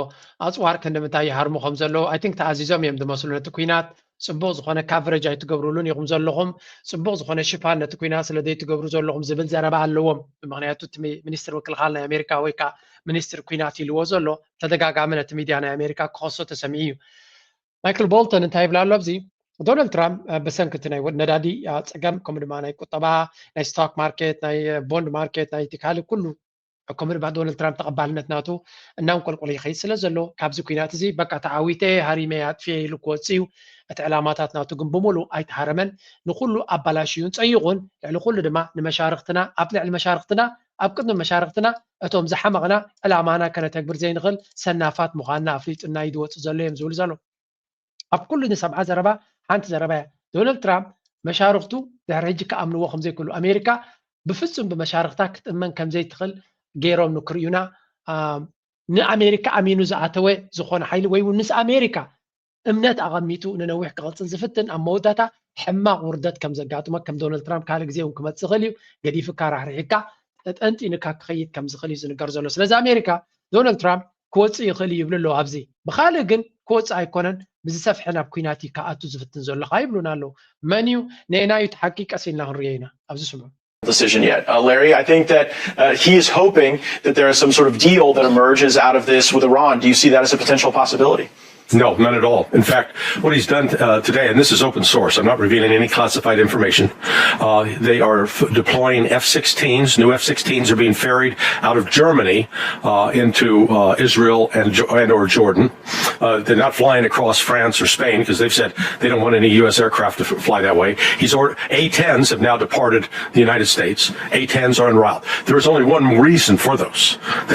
ኣፅዋር ክንዲ ምንታይ ይሃርሙ ከም ዘለዉ ኣይ ቲንክ ተኣዚዞም እዮም ዝመስሉ ነቲ ኩናት። ጽቡቕ ዝኾነ ካቨሬጅ ኣይትገብሩሉን ኢኹም ዘለኹም፣ ጽቡቕ ዝኾነ ሽፋን ነቲ ኩናት ስለ ዘይትገብሩ ዘለኹም ዝብል ዘረባ ኣለዎም። ምክንያቱ እቲ ሚኒስትር ምክልኻል ናይ ኣሜሪካ ወይ ከዓ ሚኒስትር ኩናት ኢልዎ ዘሎ ተደጋጋሚ ነቲ ሚድያ ናይ ኣሜሪካ ክኸሶ ተሰሚዑ እዩ። ማይክል ቦልተን እንታይ ይብል ኣሎ ኣብዚ? ዶናልድ ትራምፕ ብሰንኪ እቲ ናይ ነዳዲ ፀገም ከምኡ ድማ ናይ ቁጠባ ናይ ስቶክ ማርኬት ናይ ቦንድ ማርኬት ናይ ካልእ ኩሉ ከምኡ ድማ ዶናልድ ትራምፕ ተቐባልነት ናቱ እናንቆልቆለ ይኸይድ ስለ ዘሎ ካብዚ ኩናት እዚ በቃ ተዓዊተ ሃሪመ ኣጥፊየ ኢሉ ክወፅእ እዩ። እቲ ዕላማታት ናቱ ግን ብምሉእ ኣይተሃረመን። ንኩሉ ኣባላሽዩን ፀይቑን ልዕሊ ኩሉ ድማ ንመሻርክትና ኣብ ልዕሊ መሻርክትና ኣብ ቅድሚ መሻርክትና እቶም ዝሓመቕና ዕላማና ከነተግብር ዘይንኽእል ሰናፋት ምዃንና ኣፍሊጡና እዩ ዝወፅእ ዘሎ እዮም ዝብሉ ዘሎ። ኣብ ኩሉ ንሰምዓ ዘረባ ሓንቲ ዘረባ እያ። ዶናልድ ትራምፕ መሻርክቱ ድሕሪ ሕጂ ክኣምንዎ ከምዘይክእሉ ኣሜሪካ ብፍጹም ብመሻርክታ ክትእመን ከምዘይትኽእል ገይሮም ንክርእዩና ንኣሜሪካ ኣሚኑ ዝኣተወ ዝኾነ ሓይሊ ወይ እውን ምስ ኣሜሪካ እምነት ኣቐሚጡ ንነዊሕ ክቐፅል ዝፍትን ኣብ መወዳእታ ሕማቕ ውርደት ከም ዘጋጥሞ ከም ዶናልድ ትራምፕ ካልእ ግዜ እውን ክመፅእ ይኽእል እዩ። ገዲፍካ ራሕሪሕካ ጠንጢንካ ክኸይድ ከም ዝኽእል እዩ ዝንገር ዘሎ። ስለዚ ኣሜሪካ ዶናልድ ትራምፕ ክወፅእ ይኽእል እዩ ይብሉ ኣለዉ። ኣብዚ ብኻልእ ግን ክወፅእ ኣይኮነን ብዝሰፍሐ ናብ ኩናት እዩ ክኣቱ ዝፍትን ዘሎ ከዓ ይብሉና ኣለዉ። መን እዩ ነየናይ እዩ እቲ ሓቂ ቀስ ኢልና ክንሪኦ ኢና። ኣብዚ ስምዑ። decision yet. Uh, Larry, I think that uh, he is hoping that there is some sort of deal that emerges out of this with Iran. Do you see that as a potential possibility? No, none at all. In fact, what he's done uh, today, and this is open source, I'm not revealing any classified information. Uh, they are f- deploying F sixteens. New F sixteens are being ferried out of Germany uh, into uh, Israel and, and or Jordan. Uh, they're not flying across France or Spain because they've said they don't want any U S aircraft to fly that way. He's or- A tens have now departed the United States. A tens are en route. There is only one reason for those.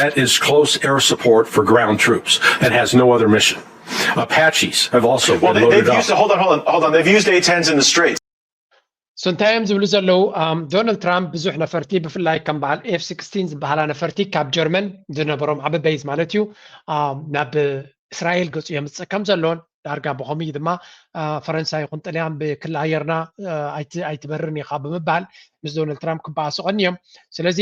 That is close air support for ground troops. That has no other mission. Apaches have also well, been they, loaded they've up. Used to, hold on, hold on, hold on. They've used A tens in the Straits. So እንታይ እዮም ዝብሉ ዘለዉ? ዶናልድ ትራምፕ ብዙሕ ነፈርቲ ብፍላይ ከም በዓል ኤፍ ስክስቲን ዝበሃላ ነፈርቲ ካብ ጀርመን ዝነበሮም ዓቢ ቤዝ ማለት እዩ ናብ እስራኤል ገጹ የምጽእ ከም ዘሎን ዳርጋ ብኸምኡ ድማ ፈረንሳይ ይኹን ጥልያን ብክሊ ኣየርና ኣይትበርን ኢኻ ብምባል ምስ ዶናልድ ትራምፕ ክበኣሱ ቀንዮም። ስለዚ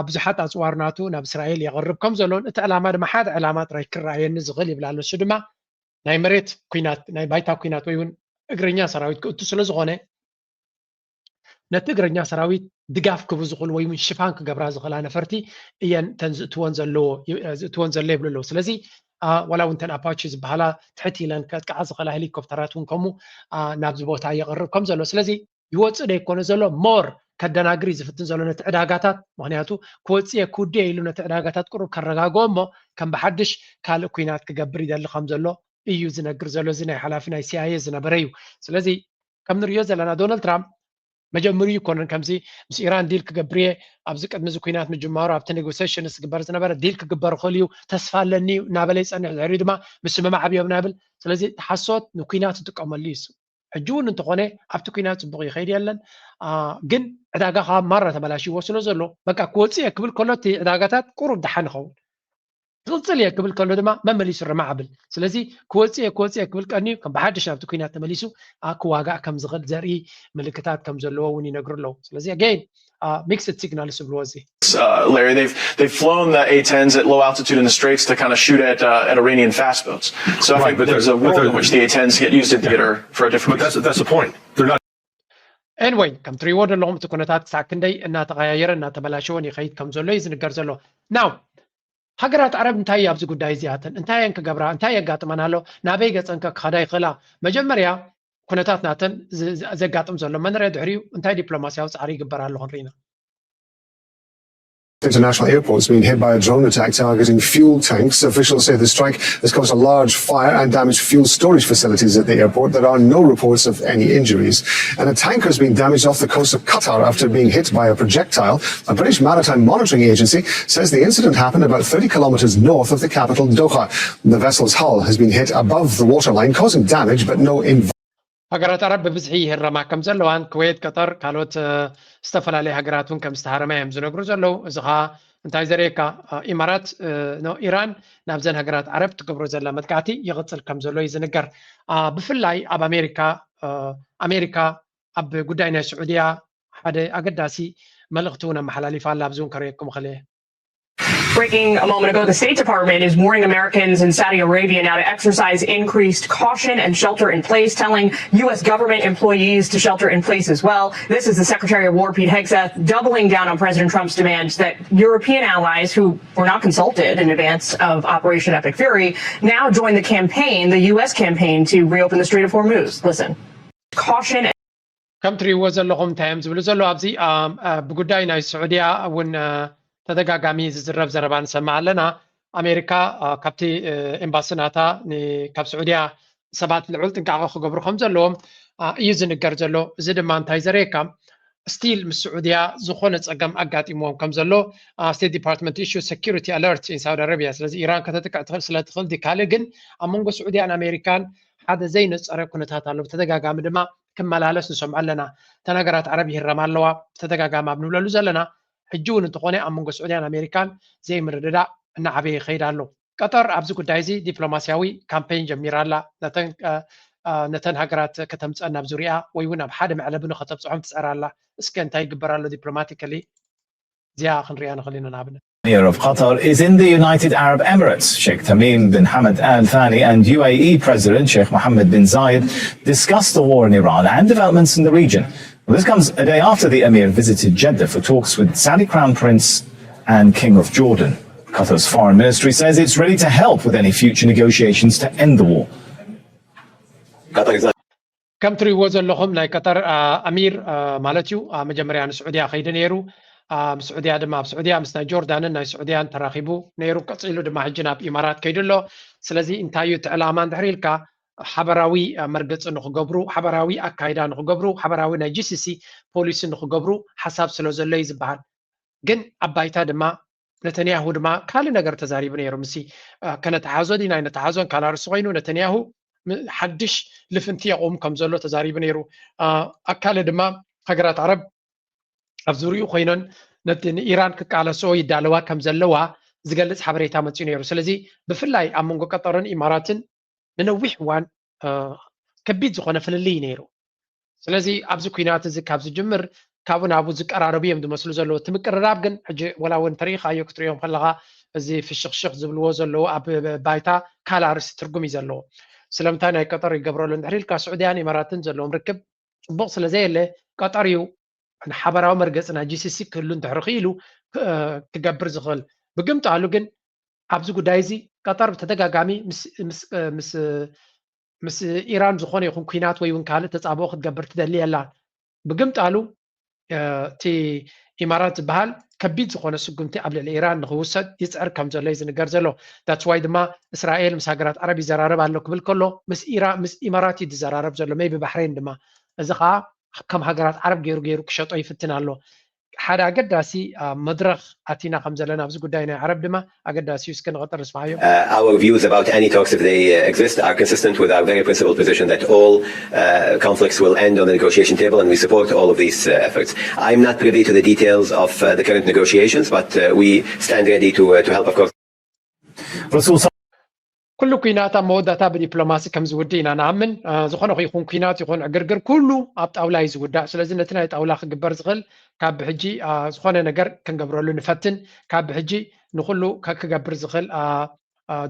ብዙሓት ኣፅዋር ናቱ ናብ እስራኤል የቕርብ ከም ዘሎን እቲ ዕላማ ድማ ሓደ ዕላማ ጥራይ ክረኣየኒ ዝኽእል ይብል ኣሎ። እሱ ድማ ናይ መሬት ኩናት ናይ ባይታ ኩናት ወይ እውን እግረኛ ሰራዊት ክእቱ ስለ ዝኾነ ነቲ እግረኛ ሰራዊት ድጋፍ ክህቡ ዝኽእሉ ወይ እውን ሽፋን ክገብራ ዝኽእላ ነፈርቲ እየን እተን ዝእትወን ዘለዎ ዝእትወን ዘሎ ይብሉ ኣለዉ። ስለዚ ዋላ እውን እተን ኣፓቺ ዝበሃላ ትሕት ኢለን ከጥቅዓ ዝኽእላ ሄሊኮፕተራት እውን ከምኡ ናብዚ ቦታ የቕርብ ከም ዘሎ ስለዚ ይወፅእ ዶ ይኮነ ዘሎ ሞር ከደናግር እዩ ዝፍትን ዘሎ ነቲ ዕዳጋታት ምክንያቱ ክወፅእ እየ ክውድእ እየ ኢሉ ነቲ ዕዳጋታት ቁሩብ ከረጋግኦ እሞ ከም ብሓድሽ ካልእ ኩናት ክገብር ይደሊ ከም ዘሎ እዩ ዝነግር ዘሎ እዚ ናይ ሓላፊ ናይ ሲኣይኤ ዝነበረ እዩ። ስለዚ ከም ንሪኦ ዘለና ዶናልድ ትራምፕ መጀመሪኡ ይኮነን ከምዚ ምስ ኢራን ዲል ክገብር እየ ኣብዚ ቅድሚ እዚ ኩናት ምጅማሩ ኣብቲ ኔጎሲሽንስ ዝግበር ዝነበረ ዲል ክግበር ይኽእል እዩ ተስፋ ኣለኒ እዩ እናበለ ይፀንሕ ድሕሪኡ ድማ ምስምማዕ ኣብዮም ኢና ይብል። ስለዚ እቲ ሓሶት ንኩናት ዝጥቀመሉ እዩ እሱ። ሕጂ እውን እንተኾነ ኣብቲ ኩናት ፅቡቕ ይኸይድ የለን ግን ዕዳጋ ከዓ ማራ ተበላሽዎ ስለ ዘሎ በቃ ክወፅእ እየ ክብል ከሎ እቲ ዕዳጋታት ቁሩብ ደሓን ይኸውን። ክቕፅል እየ ክብል ከሎ ድማ መመሊሱ ርማዕ ብል። ስለዚ ክወፅእ እየ ክወፅእ እየ ክብል ቀንዩ ከም ብሓድሽ ናብቲ ኩናት ተመሊሱ ክዋጋእ ከም ዝኽእል ዘርኢ ምልክታት ከም ዘለዎ እውን ይነግሩ ኣለዉ። ስለዚ ኣገይን ሚክስድ ሲግናልስ ዝብልዎ እዚ Uh, Larry, they've they've flown the A tens at low altitude in the straits to kind of shoot at uh, at Iranian fast boats. So I Right, think but there's they're- a but world in they're- which the A tens get used in theater for a different But that's that's the point. They're not Anyway, ከም ትሪእዎ ዘለኹም እቲ ኩነታት ክሳዕ ክንደይ እናተቐያየረ እናተበላሸወን ይኸይድ ከም ዘሎ እዩ ዝንገር ዘሎ። ናው ሃገራት ዓረብ እንታይ እዩ ኣብዚ ጉዳይ እዚኣተን እንታይ እየን ክገብራ እንታይ የጋጥመን ኣሎ ናበይ ገፀን ከ ክኸዳ ይኽእላ? መጀመርያ ኩነታት ናተን ዝ- ዝ- ዘጋጥም ዘሎ መንርያ ድሕሪኡ እንታይ ዲፕሎማሲያዊ ፃዕሪ ይግበር ኣሎ ክንርኢ ኢና። International airport's been hit by a drone attack targeting fuel tanks. Officials say the strike has caused a large fire and damaged fuel storage facilities at the airport. There are no reports of any injuries. And a tanker has been damaged off the coast of Qatar after being hit by a projectile. A British maritime monitoring agency says the incident happened about thirty kilometers north of the capital, Doha. The vessel's hull has been hit above the waterline, causing damage but no inv- ሃገራት ዓረብ ብብዝሒ ይህረማ ከም ዘለዋን ኩዌት፣ ቀጠር፣ ካልኦት እ፣ ዝተፈላለዩ ሃገራት እውን ከም ዝተሃረማ እዮም ዝነግሩ ዘለዉ። እዚ ኸዓ እንታይ ዘርእየካ እ፣ ኢማራት እ፣ ኖ ኢራን ናብዘን ሃገራት ዓረብ ትገብሮ ዘላ መጥቃዕቲ ይቕፅል ከም ዘሎ እዩ ዝንገር። አ፣ ብፍላይ ኣብ ኣሜሪካ እ፣ ኣሜሪካ ኣብ ጉዳይ ናይ ስዑድያ ሓደ ኣገዳሲ መልእኽቲ እውን ኣመሓላሊፋ ኣላ። ኣብዚ እውን ከርእየኩም እኽእል እየ። Breaking a moment ago, the State Department is warning Americans in Saudi Arabia now to exercise increased caution and shelter in place, telling U S government employees to shelter in place as well. This is the Secretary of War, Pete Hegseth, doubling down on President Trump's demands that European allies who were not consulted in advance of Operation Epic Fury now join the campaign, the U S campaign, to reopen the Strait of Hormuz. Listen. Caution. ከም ትሪእዎ ዘለኹም እንታይ እዮም ዝብሉ ዘለዉ ኣብዚ ብጉዳይ ናይ ስዑድያ እውን ተደጋጋሚ ዝዝረብ ዘረባ ንሰምዕ ኣለና። ኣሜሪካ ካብቲ ኤምባሲ ናታ ካብ ስዑድያ ሰባት ልዑል ጥንቃቐ ክገብሩ ከም ዘለዎም እዩ ዝንገር ዘሎ። እዚ ድማ እንታይ ዘርእየካ ስቲል ምስ ስዑድያ ዝኾነ ፀገም ኣጋጢምዎም ከም ዘሎ ስቴት ዲፓርትመንት ኢሹ ሰኪሪቲ ኣለርት ኢን ሳውዲ ኣረቢያ። ስለዚ ኢራን ከተጥቅዕ ትኽእል ስለ ትኽእል ዲ ካልእ ግን ኣብ መንጎ ስዑድያን ኣሜሪካን ሓደ ዘይነፀረ ኩነታት ኣሎ። ብተደጋጋሚ ድማ ክመላለስ ንሰምዖ ኣለና። እተን ሃገራት ዓረብ ይህረማ ኣለዋ ብተደጋጋሚ ኣብ ንብለሉ ዘለና ሕጂ እውን እንተኾነ ኣብ መንጎ ስዑድያን ኣሜሪካን ዘይምርድዳእ እናዓበየ ይኸይድ ኣሎ። ቀጠር ኣብዚ ጉዳይ እዚ ዲፕሎማስያዊ ካምፔን ጀሚራ ኣላ። ነተን ሃገራት ከተምፀአን ናብ ዙሪኣ ወይ እውን ኣብ ሓደ መዕለቢ ንኸተብፅሖም ትፀር ኣላ። እስከ እንታይ ይግበር ኣሎ ዲፕሎማቲካሊ እዚኣ ክንሪኣ ንኽእል ኢና ንኣብነት። Emir of Qatar is in the United Arab Emirates. Sheikh Tamim bin Hamad Al Thani and U A E President Sheikh Mohammed bin Zayed discussed the war in Iran and developments in the region. This comes a day after the Emir visited Jeddah for talks with Saudi Crown Prince and King of Jordan. Qatar's foreign ministry says it's ready to help with any future negotiations to end the war. ከም ትሪእዎ ዘለኹም ናይ ቀጠር ኣሚር ማለት እዩ መጀመርያ ንስዑድያ ከይዱ ነይሩ። ምስ ስዑድያ ድማ ኣብ ስዑድያ ምስ ናይ ጆርዳንን ናይ ስዑድያን ተራኺቡ ነይሩ። ቀፂሉ ድማ ሕጂ ናብ ኢማራት ከይዱ ኣሎ። ስለዚ እንታይ እዩ እቲ ዕላማ እንድሕር ኢልካ ሓበራዊ መርገፂ ንክገብሩ፣ ሓበራዊ ኣካይዳ ንክገብሩ፣ ሓበራዊ ናይ ጂሲሲ ፖሊሲ ንክገብሩ ሓሳብ ስለ ዘሎ እዩ ዝበሃል። ግን ኣብ ባይታ ድማ ነተንያሁ ድማ ካልእ ነገር ተዛሪቡ ነይሩ። ምስ ከነተሓዞ ዲና ኣይነተሓዞን ካልእ ኣርእስቲ ኮይኑ ነተንያሁ ሓድሽ ልፍንቲ የቑም ከም ዘሎ ተዛሪቡ ነይሩ። ኣካለ ድማ ሃገራት ዓረብ ኣብ ዙሪኡ ኮይነን ነቲ ንኢራን ክቃለስኦ ይዳለዋ ከም ዘለዋ ዝገልጽ ሓበሬታ መፅኡ ነይሩ። ስለዚ ብፍላይ ኣብ መንጎ ቀጠርን ኢማራትን ንነዊሕ እዋን ከቢድ ዝኾነ ፍልልይ ነይሩ። ስለዚ ኣብዚ ኩናት እዚ ካብ ዝጅምር ካብኡ ናብኡ ዝቀራረቡ እዮም ዝመስሉ ዘለዉ። እቲ ምቅርራብ ግን ሕጂ ወላ እውን ተሪኢኻዮ ክትሪኦም ከለኻ እዚ ፍሽኽሽኽ ዝብልዎ ዘለዉ ኣብ ባይታ ካልእ ኣርእስቲ ትርጉም እዩ ዘለዎ። ስለምንታይ ናይ ቀጠር ይገብረሉ እንድሕር ኢልካ ስዑድያን ኢማራትን ዘለዎም ርክብ ፅቡቕ ስለ ዘየለ ቀጠር እዩ ንሓበራዊ መርገፂ ናይ ጂሲሲ ክህሉ እንድሕር ክኢሉ ክገብር ዝኽእል። ብግምጣሉ ግን ኣብዚ ጉዳይ እዚ ቀጠር ብተደጋጋሚ ምስ ኢራን ዝኾነ ይኹን ኩናት ወይ እውን ካልእ ተፃብኦ ክትገብር ትደሊ የላን። ብግምጣሉ እቲ ኢማራት ዝበሃል ከቢድ ዝኾነ ስጉምቲ ኣብ ልዕሊ ኢራን ንክውሰድ ይፅዕር ከም ዘሎ እዩ ዝንገር ዘሎ። ዳትስ ዋይ ድማ እስራኤል ምስ ሃገራት ዓረብ ይዘራረብ ኣሎ ክብል ከሎ ምስ ኢማራት እዩ ዝዘራረብ ዘሎ፣ ሜይ ቢ ባሕሬን ድማ። እዚ ከዓ ከም ሃገራት ዓረብ ገይሩ ገይሩ ክሸጦ ይፍትን ኣሎ። ሓደ ኣገዳሲ መድረኽ ኣቲና ከም ዘለና ኣብዚ ጉዳይ ናይ ዓረብ ድማ ኣገዳሲ እዩ። እስከ ንቐጥር ንስማዓዮ። Our views about any talks, if they exist, are consistent with our very principled position that all conflicts will end on the negotiation table, and we support all of these efforts. I'm not privy to the details of the current negotiations, but we stand ready to help, of course. Rasul ኩሉ ኩናት ኣብ መወዳእታ ብዲፕሎማሲ ከም ዝውድእ ኢና ንኣምን። ዝኾነ ይኹን ኩናት ይኹን ዕግርግር ኩሉ ኣብ ጣውላ እዩ ዝውዳእ። ስለዚ ነቲ ናይ ጣውላ ክግበር ዝኽእል ካብ ብሕጂ ዝኾነ ነገር ክንገብረሉ ንፈትን። ካብ ብሕጂ ንኹሉ ክገብር ዝኽእል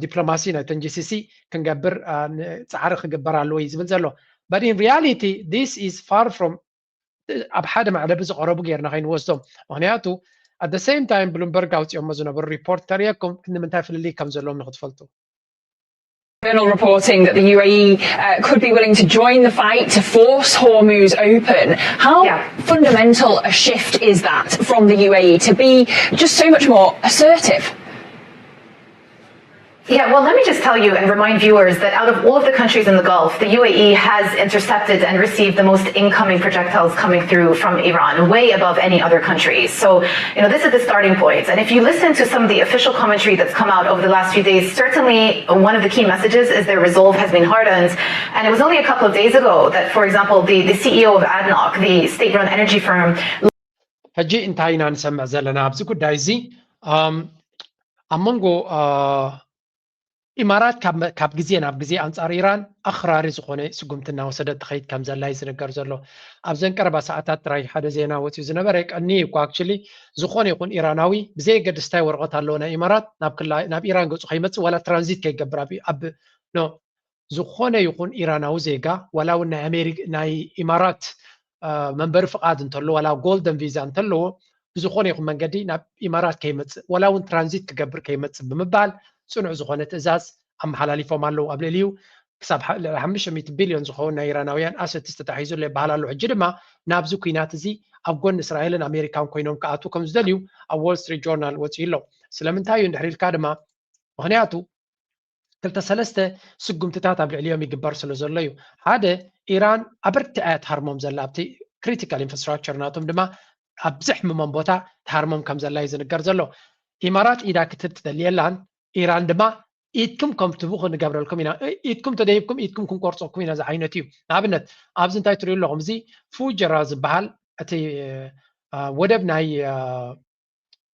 ዲፕሎማሲ ናይተን ጂሲሲ ክንገብር ፃዕሪ ክግበር ኣለዎ እዩ ዝብል ዘሎ። But in reality this is far from ኣብ ሓደ መዕለቢ ዝቐረቡ ጌርና ከይንወስዶም። ምክንያቱ at the same time ብሉምበርግ ኣውፂኦሞ ዝነበሩ ሪፖርት ተርእየኩም ንምንታይ ፍልልይ ከም ዘለዎም ንክትፈልጡ። Journal reporting that the U A E uh, could be willing to join the fight to force Hormuz open. How yeah. fundamental a shift is that from the U A E to be just so much more assertive? Yeah, well, let me just tell you and remind viewers that out of all of the countries in the Gulf, the U A E has intercepted and received the most incoming projectiles coming through from Iran, way above any other country. So, you know, this is the starting point. And if you listen to some of the official commentary that's come out over the last few days, certainly one of the key messages is their resolve has been hardened. And it was only a couple of days ago that, for example, the, the C E O of ADNOC, the state-run energy firm, ሕጂ እንታይ ኢና ንሰምዕ ዘለና ኣብዚ ጉዳይ እዚ ኣብ መንጎ ኢማራት ካብ ግዜ ናብ ግዜ ኣንፃር ኢራን ኣኽራሪ ዝኾነ ስጉምቲ እናወሰደት ትኸይድ ከም ዘላ እዩ ዝነገር ዘሎ። ኣብዘን ቀረባ ሰዓታት ጥራይ ሓደ ዜና ወፂኡ ዝነበረ ቀኒ እኮ ኣክቹሊ ዝኾነ ይኹን ኢራናዊ ብዘየገድስ እንታይ ወረቐት ኣለዎ ናይ ኢማራት ናብ ኢራን ገፁ ከይመፅእ ዋላ ትራንዚት ከይገብር ኣብ ኖ ዝኾነ ይኹን ኢራናዊ ዜጋ ዋላ እውን ናይ ኣሜሪ ናይ ኢማራት መንበሪ ፍቓድ እንተሎ ዋላ ጎልደን ቪዛ እንተለዎ ብዝኾነ ይኹን መንገዲ ናብ ኢማራት ከይመፅእ ዋላ እውን ትራንዚት ክገብር ከይመፅእ ብምባል ፅኑዕ ዝኾነ ትእዛዝ ኣመሓላሊፎም ኣለዉ። ኣብ ልዕሊኡ ክሳብ ልዕሊ ሓሙሽተ ሚእቲ ቢልዮን ዝኸውን ናይ ኢራናውያን ኣሰትስ ተታሒዙ ኣሎ ይበሃል ኣሎ። ሕጂ ድማ ናብዚ ኲናት እዚ ኣብ ጎኒ እስራኤልን ኣሜሪካን ኮይኖም ክኣትዉ ከም ዝደልዩ ኣብ ዎል ስትሪት ጆርናል ወፂኡ ኣሎ። ስለምንታይ እዩ እንድሕር ኢልካ ድማ ምኽንያቱ ክልተ ሰለስተ ስጉምትታት ኣብ ልዕሊኦም ይግበር ስለ ዘሎ እዩ። ሓደ ኢራን ኣበርቲዓ እያ ትሃርሞም ዘላ ኣብቲ ክሪቲካል ኢንፍራስትራክቸር ናቶም ድማ ኣብ ዘሕምሞም ቦታ ትሃርሞም ከም ዘላ እዩ ዝንገር ዘሎ። ኢማራት ኢዳ ክትህብ ትደሊ የላን። ኢራን ድማ ኢድኩም ከም ትህቡ ክንገብረልኩም ኢና፣ ኢድኩም ተደይብኩም ኢድኩም ክንቆርፀኩም ኢና ዝዓይነት እዩ። ንኣብነት ኣብዚ እንታይ ትሪኡ ኣለኹም? እዚ ፉጀራ ዝበሃል እቲ ወደብ ናይ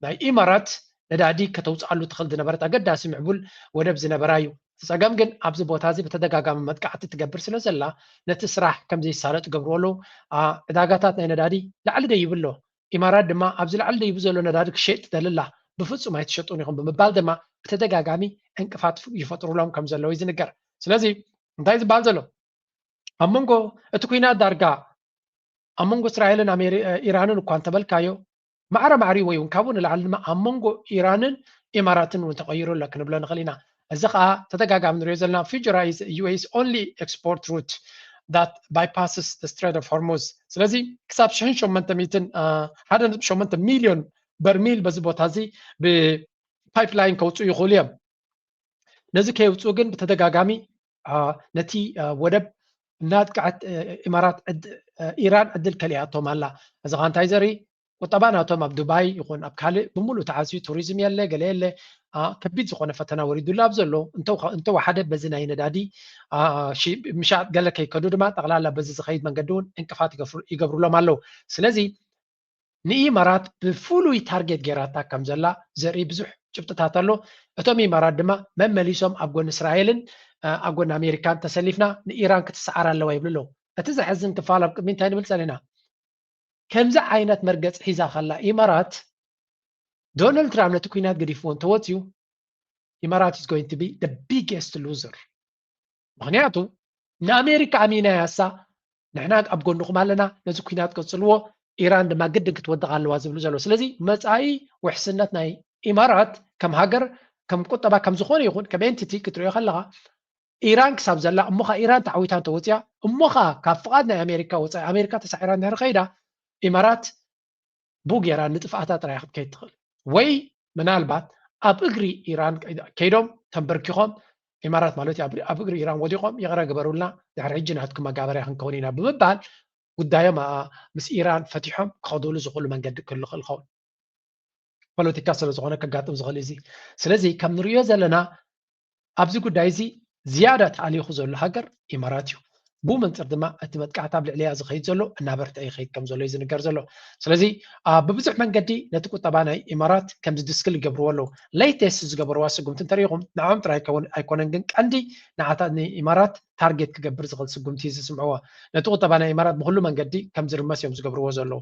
ናይ ኢማራት ነዳዲ ከተውፅኣሉ ትኽእል ዝነበረት ኣገዳሲ ምዕቡል ወደብ ዝነበራ እዩ። እቲ ፀገም ግን ኣብዚ ቦታ እዚ ብተደጋጋሚ መጥቃዕቲ ትገብር ስለ ዘላ ነቲ ስራሕ ከም ዘይሳለጥ ገብርዎ ኣለዉ። ዕዳጋታት ናይ ነዳዲ ላዕሊ ደይቡ ኣሎ። ኢማራት ድማ ኣብዚ ላዕሊ ደይቡ ዘሎ ነዳዲ ክሸጥ ትደሊ ኣላ። ብፍፁም ኣይትሸጡን ኢኹም ብምባል ድማ ብተደጋጋሚ ዕንቅፋት ይፈጥሩሎም ከም ዘለዉ እዩ ዝንገር። ስለዚ እንታይ ዝበሃል ዘሎ ኣብ መንጎ እቲ ኩናት ዳርጋ ኣብ መንጎ እስራኤልን ኢራንን እኳ እንተበልካዮ ማዕረ ማዕሪ ወይ እውን ካብኡ ንላዕሊ ድማ ኣብ መንጎ ኢራንን ኢማራትን እውን ተቐይሩ ኣሎ ክንብሎ ንኽእል ኢና። እዚ ከዓ ተደጋጋሚ ንሪኦ ዘለና ፊጀራ is U S only export route that bypasses the Strait of Hormuz። ስለዚ ክሳብ ሽሕን ሸሞንተ ሚእትን ሓደ ነጥቢ ሸሞንተ ሚልዮን በርሚል በዚ ቦታ እዚ ብፓይፕላይን ከውፅኡ ይኽእሉ እዮም። ነዚ ከየውፅኡ ግን ብተደጋጋሚ ነቲ ወደብ እናጥቅዐት ኢማራት ኢራን ዕድል ከሊኣቶም ኣላ። እዚ ከዓ እንታይ ዘርኢ ቁጠባ ናቶም ኣብ ዱባይ ይኹን ኣብ ካልእ ብምሉእ ተዓፅዩ፣ ቱሪዝም የለ፣ ገለ የለ፣ ከቢድ ዝኾነ ፈተና ወሪዱሉ ኣብ ዘሎ እንተወሓደ በዚ ናይ ነዳዲ ምሻጥ ገለ ከይከዱ ድማ ጠቕላላ በዚ ዝኸይድ መንገዲ እውን እንቅፋት ይገብሩሎም ኣለዉ። ስለዚ ንኢማራት ብፍሉይ ታርጌት ገይራታ ከም ዘላ ዘርኢ ብዙሕ ጭብጥታት ኣሎ። እቶም ኢማራት ድማ መመሊሶም ኣብ ጎኒ እስራኤልን ኣብ ጎኒ ኣሜሪካን ተሰሊፍና ንኢራን ክትሰዓር ኣለዋ ይብሉ ኣለዉ። እቲ ዘሕዝን ክፋል ኣብ ቅድሚ እንታይ ንብል ጸኒሕና? ከምዚ ዓይነት መርገጽ ሒዛ ከላ ኢማራት ዶናልድ ትራምፕ ነቲ ኩናት ገዲፍዎ እንተወፅዩ ኢማራት is going to be the biggest loser። ምኽንያቱ ንኣሜሪካ ኣሚና ያሳ ንሕና ኣብ ጎንኹም ኣለና፣ ነዚ ኩናት ቀፅልዎ፣ ኢራን ድማ ግድን ክትወድቕ ኣለዋ ዝብሉ ዘለዉ። ስለዚ መፃኢ ውሕስነት ናይ ኢማራት ከም ሃገር ከም ቁጠባ ከም ዝኾነ ይኹን ከም ኤንቲቲ ክትሪኦ ከለኻ ኢራን ክሳብ ዘላ እሞ ኸዓ ኢራን ተዓዊታ እንተወፅያ እሞ ኸዓ ካብ ፍቓድ ናይ ኣሜሪካ ወፃኢ ኣሜሪካ ተሳዒራ እንድሕር ከይዳ ኢማራት ብኡ ጌራ ንጥፍኣታ ጥራይ ክትከይድ ትኽእል ወይ ምናልባት ኣብ እግሪ ኢራን ከይዶም ተንበርኪኾም ኢማራት ማለት እዩ ኣብ እግሪ ኢራን ወዲቖም ይቕረ ግበሩልና ድሕሪ ሕጂ ናትኩም መጋበርያ ክንከውን ኢና ብምባል ጉዳዮም ምስ ኢራን ፈቲሖም ክኸዱሉ ዝኽእሉ መንገዲ ክህሉ ክእል ኸውን ፖለቲካ ስለ ዝኾነ ከጋጥም ዝኽእል እዚ ስለዚ ከም ንሪኦ ዘለና ኣብዚ ጉዳይ እዚ ዝያዳ ተኣሊኹ ዘሎ ሃገር ኢማራት እዩ። ብኡ መንፅር ድማ እቲ መጥቃዕቲ ኣብ ልዕሊያ ዝኸይድ ዘሎ እናበርትዐ ይኸይድ ከም ዘሎ እዩ ዝንገር ዘሎ። ስለዚ ብብዙሕ መንገዲ ነቲ ቁጠባ ናይ ኢማራት ከም ዝድስክል ይገብርዎ ኣለዉ። ሌተስት ዝገበርዋ ስጉምቲ እንተሪኢኹም ንዕኦም ጥራይ ኣይኮነን ግን ቀንዲ ንዓታ ንኢማራት ታርጌት ክገብር ዝኽእል ስጉምቲ እዩ ዝስምዕዎ። ነቲ ቁጠባ ናይ ኢማራት ብኩሉ መንገዲ ከም ዝርመስ እዮም ዝገብርዎ ዘለዉ።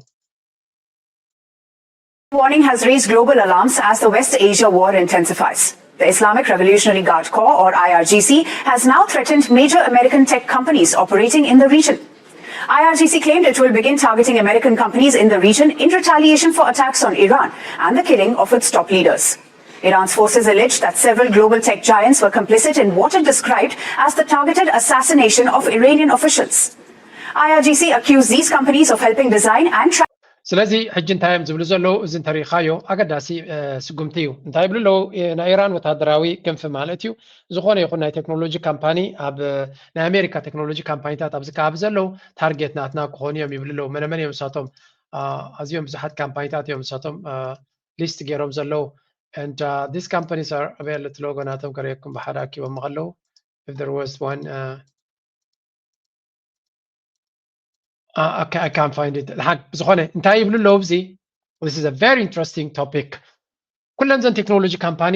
Warning has raised global alarms as the West Asia war intensifies. The Islamic Revolutionary Guard Corps, or I R G C, has now threatened major American tech companies operating in the region. I R G C claimed it will begin targeting American companies in the region in retaliation for attacks on Iran and the killing of its top leaders. Iran's forces allege that several global tech giants were complicit in what it described as the targeted assassination of Iranian officials. I R G C accused these companies of helping design and ስለዚ ሕጂ እንታይ እዮም ዝብሉ ዘለዉ? እዚ እንተሪኢኻዮ ኣገዳሲ ስጉምቲ እዩ። እንታይ ይብሉ ኣለዉ? ናይ ኢራን ወታደራዊ ክንፊ ማለት እዩ። ዝኾነ ይኹን ናይ ቴክኖሎጂ ካምፓኒ ኣብ ናይ ኣሜሪካ ቴክኖሎጂ ካምፓኒታት ኣብዚ ከባቢ ዘለዉ ታርጌት ናትና ክኾኑ እዮም ይብሉ ኣለዉ። መነመን እዮም ንሳቶም? ኣዝዮም ብዙሓት ካምፓኒታት እዮም ንሳቶም ሊስት ገይሮም ዘለዉ። And uh, these companies are available logo ናቶም ከርእየኩም ብሓደ ኣኪቦም ከለዉ if there was one uh, uh, okay, I can't find it. ዝኾነ እንታይ ይብሉ ኣለዉ እዚ? This is a very interesting topic. ኩለን ዘን ቴክኖሎጂ ካምፓኒ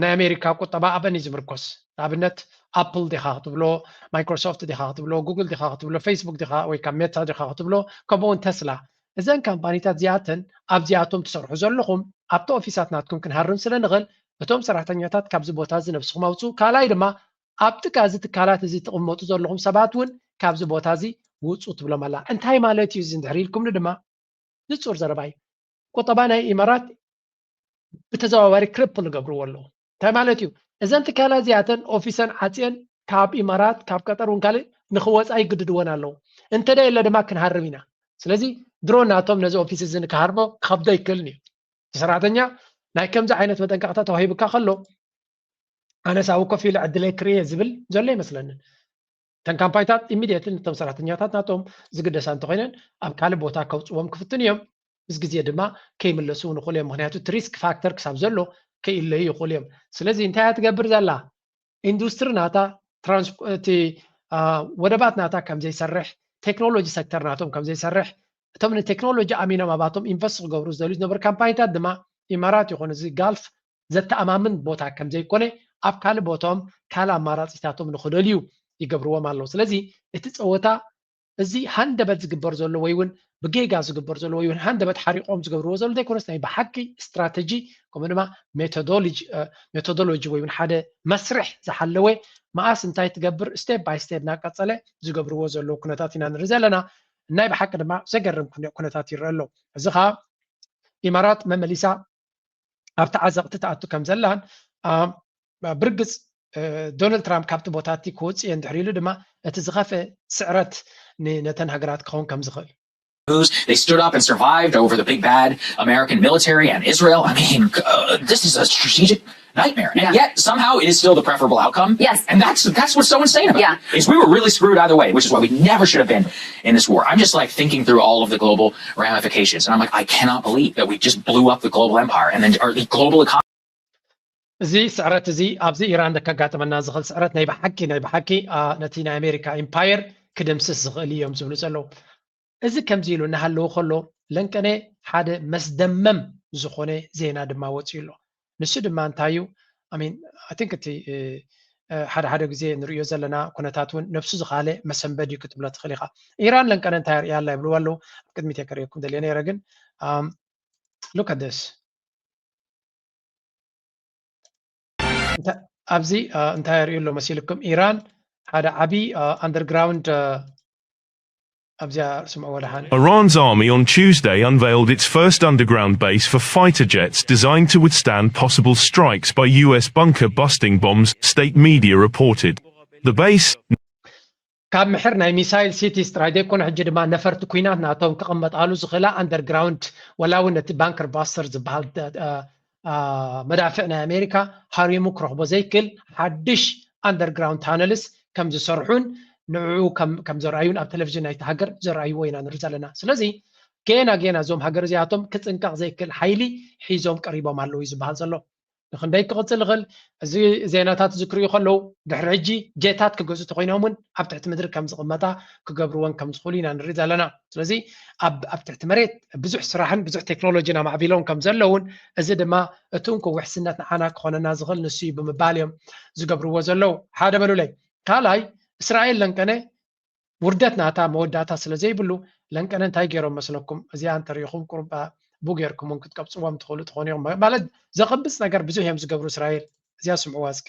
ናይ ኣሜሪካ ቁጠባ ኣበን እዩ ዝምርኮስ። ንኣብነት ኣፕል ዲኻ ክትብሎ፣ ማይክሮሶፍት ዲኻ ክትብሎ፣ ጉግል ዲኻ ክትብሎ፣ ፌስቡክ ዲኻ ወይ ካብ ሜታ ዲኻ ክትብሎ፣ ከምኡ እውን ተስላ። እዘን ካምፓኒታት እዚኣተን ኣብዚኣቶም ትሰርሑ ዘለኹም ኣብቲ ኦፊሳት ናትኩም ክንሃርም ስለ ንኽእል እቶም ሰራሕተኛታት ካብዚ ቦታ እዚ ነብስኹም ኣውፅኡ። ካልኣይ ድማ ኣብ ጥቃ እዚ ትካላት እዚ ትቕመጡ ዘለኹም ሰባት እውን ካብዚ ቦታ እዚ ውፁ ትብሎም ኣላ። እንታይ ማለት እዩ እዚ እንድሕር ኢልኩምኒ ድማ ንፁር ዘረባ እዩ። ቁጠባ ናይ ኢማራት ብተዘዋዋሪ ክሪፕል ይገብርዎ ኣለዉ። እንታይ ማለት እዩ? እዘን ትካላት እዚኣተን ኦፊሰን ዓፅየን ካብ ኢማራት ካብ ቀጠር እውን ካልእ ንክወፃ ይግድድወን ኣለዉ። እንተደ የለ ድማ ክንሃርም ኢና። ስለዚ ድሮ ናቶም ነዚ ኦፊስ እዚ ንክሃርሞ ክኸብዶ ይክእልን እዩ። እቲ ሰራሕተኛ ናይ ከምዚ ዓይነት መጠንቀቕታ ተዋሂቡካ ከሎ ኣነስ ኣብኡ ኮፍ ኢለ ዕድለይ ክርእየ ዝብል ዘሎ ይመስለንን። እተን ካምፓኒታት ኢሚድየትሊ ነቶም ሰራሕተኛታት ናቶም ዝግደሳ እንተኮይነን ኣብ ካልእ ቦታ ከውፅዎም ክፍትን እዮም። ምስ ግዜ ድማ ከይምለሱ እውን ይኽእሉ እዮም። ምክንያቱ እቲ ሪስክ ፋክተር ክሳብ ዘሎ ከይለዩ ይኽእሉ እዮም። ስለዚ እንታይ እያ ትገብር ዘላ? ኢንዱስትሪ ናታ፣ ትራንስ- እቲ አ፣ ወደባት ናታ ከም ዘይሰርሕ፣ ቴክኖሎጂ ሴክተር ናቶም ከም ዘይሰርሕ፣ እቶም ንቴክኖሎጂ ኣሚኖም ኣባቶም ኢንቨስት ክገብሩ ዝደልዩ ዝነበሩ ካምፓኒታት ድማ ኢማራት ይኹን እዚ ጋልፍ ዘተኣማምን ቦታ ከም ዘይኮነ ኣብ ካልእ ቦታኦም ካልእ ኣማራፂታቶም ንክደልዩ ይገብርዎም ኣለዉ። ስለዚ እቲ ፀወታ እዚ ሃንደበት ዝግበር ዘሎ ወይ እውን ብጌጋ ዝግበር ዘሎ ወይ እውን ሃንደበት ሓሪቆም ዝገብርዎ ዘሎ ዘይኮነስ ናይ ብሓቂ ስትራተጂ ከምኡ ድማ ሜቶዶሎጂ እ፣ ሜቶዶሎጂ ወይ እውን ሓደ መስርሕ ዝሓለወ መኣስ እንታይ ትገብር ስቴፕ ባይ ስቴፕ እናቀፀለ ዝገብርዎ ዘለዉ ኩነታት ኢና ንርኢ ዘለና። ናይ ብሓቂ ድማ ዘገርም ኩነ- ኩነታት ይረአ ኣሎ። እዚ ከዓ ኢማራት መመሊሳ ኣብቲ ዓዘቕቲ ትኣቱ ከም ዘላን አ፣ ብርግፅ እ፣ ዶናልድ ትራምፕ ካብቲ ቦታ እቲ ክወፅእ እየ እንድሕር ኢሉ ድማ እቲ ዝኸፍአ ስዕረት ን- ነተን ሃገራት ክኸውን ከም ዝኽእል They stood up and survived over the big bad American military and Israel. I mean, uh, this is a strategic nightmare. And Yeah. yet, somehow, it is still the preferable outcome. Yes. And that's that's what's so insane about Yeah. it, is we were really screwed either way, which is why we never should have been in this war. I'm just like thinking through all of the global ramifications, and I'm like, I cannot believe that we just blew up the global empire and then or the global economy. እዚ ስዕረት እዚ ኣብዚ ኢራን ከጋጥመና ዝኽእል ስዕረት ናይ ብሓቂ ናይ ብሓቂ አ፣ ነቲ ናይ ኣሜሪካ ኢምፓየር ክድምስስ ዝኽእል እዮም ዝብሉ ዘለዉ። እዚ ከምዚ ኢሉ እናሃለወ ከሎ ለንቀነ ሓደ መስደመም ዝኾነ ዜና ድማ ወፂኡ ኣሎ። ንሱ ድማ እንታይ እዩ? I mean, I think እቲ እ፣ እ፣ ሓደ ሓደ ግዜ ንርእዮ ዘለና ኩነታት እውን ነብሱ ዝኻለ መሰንበድ እዩ ክትብሎ ትኽእል ኢኻ። ኢራን ለንቀነ እንታይ ርእያ ኣላ ይብልዎ ኣለዉ። ኣብ ቅድሚት እየ ከርእየኩም ደልየ ነይረ ግን um, look at this። እንተ- ኣብዚ አ፣ እንታይ የርእዩ ኣሎ መሲልኩም? ኢራን ሓደ ዓብዪ ኣንደርግራውንድ ኣብዚኣ ስምዕዎ ደሓን። Iran's army on Tuesday unveiled its first underground base for fighter jets designed to withstand possible strikes by U S bunker busting bombs, state media reported. The base, ካብ ምሕር ናይ ሚሳይል ሲቲስ ጥራይ ዘይኮነ ሕጂ ድማ ነፈርቲ ኩናት ናቶም ክቕመጣሉ ዝኽእላ ኣንደርግራውንድ ወላ እውን ነቲ ባንከር ባስተር ዝበሃል ደ- አ- አ- መዳፍዕ ናይ ኣሜሪካ ሃሪሙ ክረኽቦ ዘይክእል ሓድሽ ኣንደርግራውንድ ታነልስ ከም ዝሰርሑን ንዕኡ ከም ከም ዘርኣዩን ኣብ ቴሌቪዥን ናይቲ ሃገር ዘርኣይዎ ኢና ንርኢ ዘለና። ስለዚ ገና ገና እዞም ሃገር እዚኣቶም ክፅንቀቕ ዘይክእል ሓይሊ ሒዞም ቀሪቦም ኣለዉ እዩ ዝበሃል ዘሎ። ንክንደይ ክቕፅል ይኽእል? እዚ ዜናታት እዚ ክርእዩ ከለዉ ድሕሪ ሕጂ ጄታት ክገዝኡ ተኮይኖም እውን ኣብ ትሕቲ ምድሪ ከም ዝቕመጣ ክገብርወን ከም ዝኽእሉ ኢና ንርኢ ዘለና። ስለዚ ኣብ ኣብ ትሕቲ መሬት ብዙሕ ስራሕን ብዙሕ ቴክኖሎጂን ኣማዕቢሎም ከም ዘለውን እዚ ድማ እቲ እንኮ ውሕስነት ንዓና ክኾነና ዝኽእል ንሱ እዩ ብምባል እዮም ዝገብርዎ ዘለዉ። ሓደ በሉለይ። ካልኣይ እስራኤል ለንቀነ ውርደት ናታ መወዳእታ ስለ ዘይብሉ ለንቀነ እንታይ ገይሮም መስለኩም? እዚኣ እንተሪኢኹም ቁሩብ ቡ ጌርኩም እውን ክትቀብፅዎም ትኽእሉ ትኾኑ ኢኹም። ማለት ዘቐብፅ ነገር ብዙሕ እዮም ዝገብሩ እስራኤል። እዚኣ ስምዕዋ እስኪ።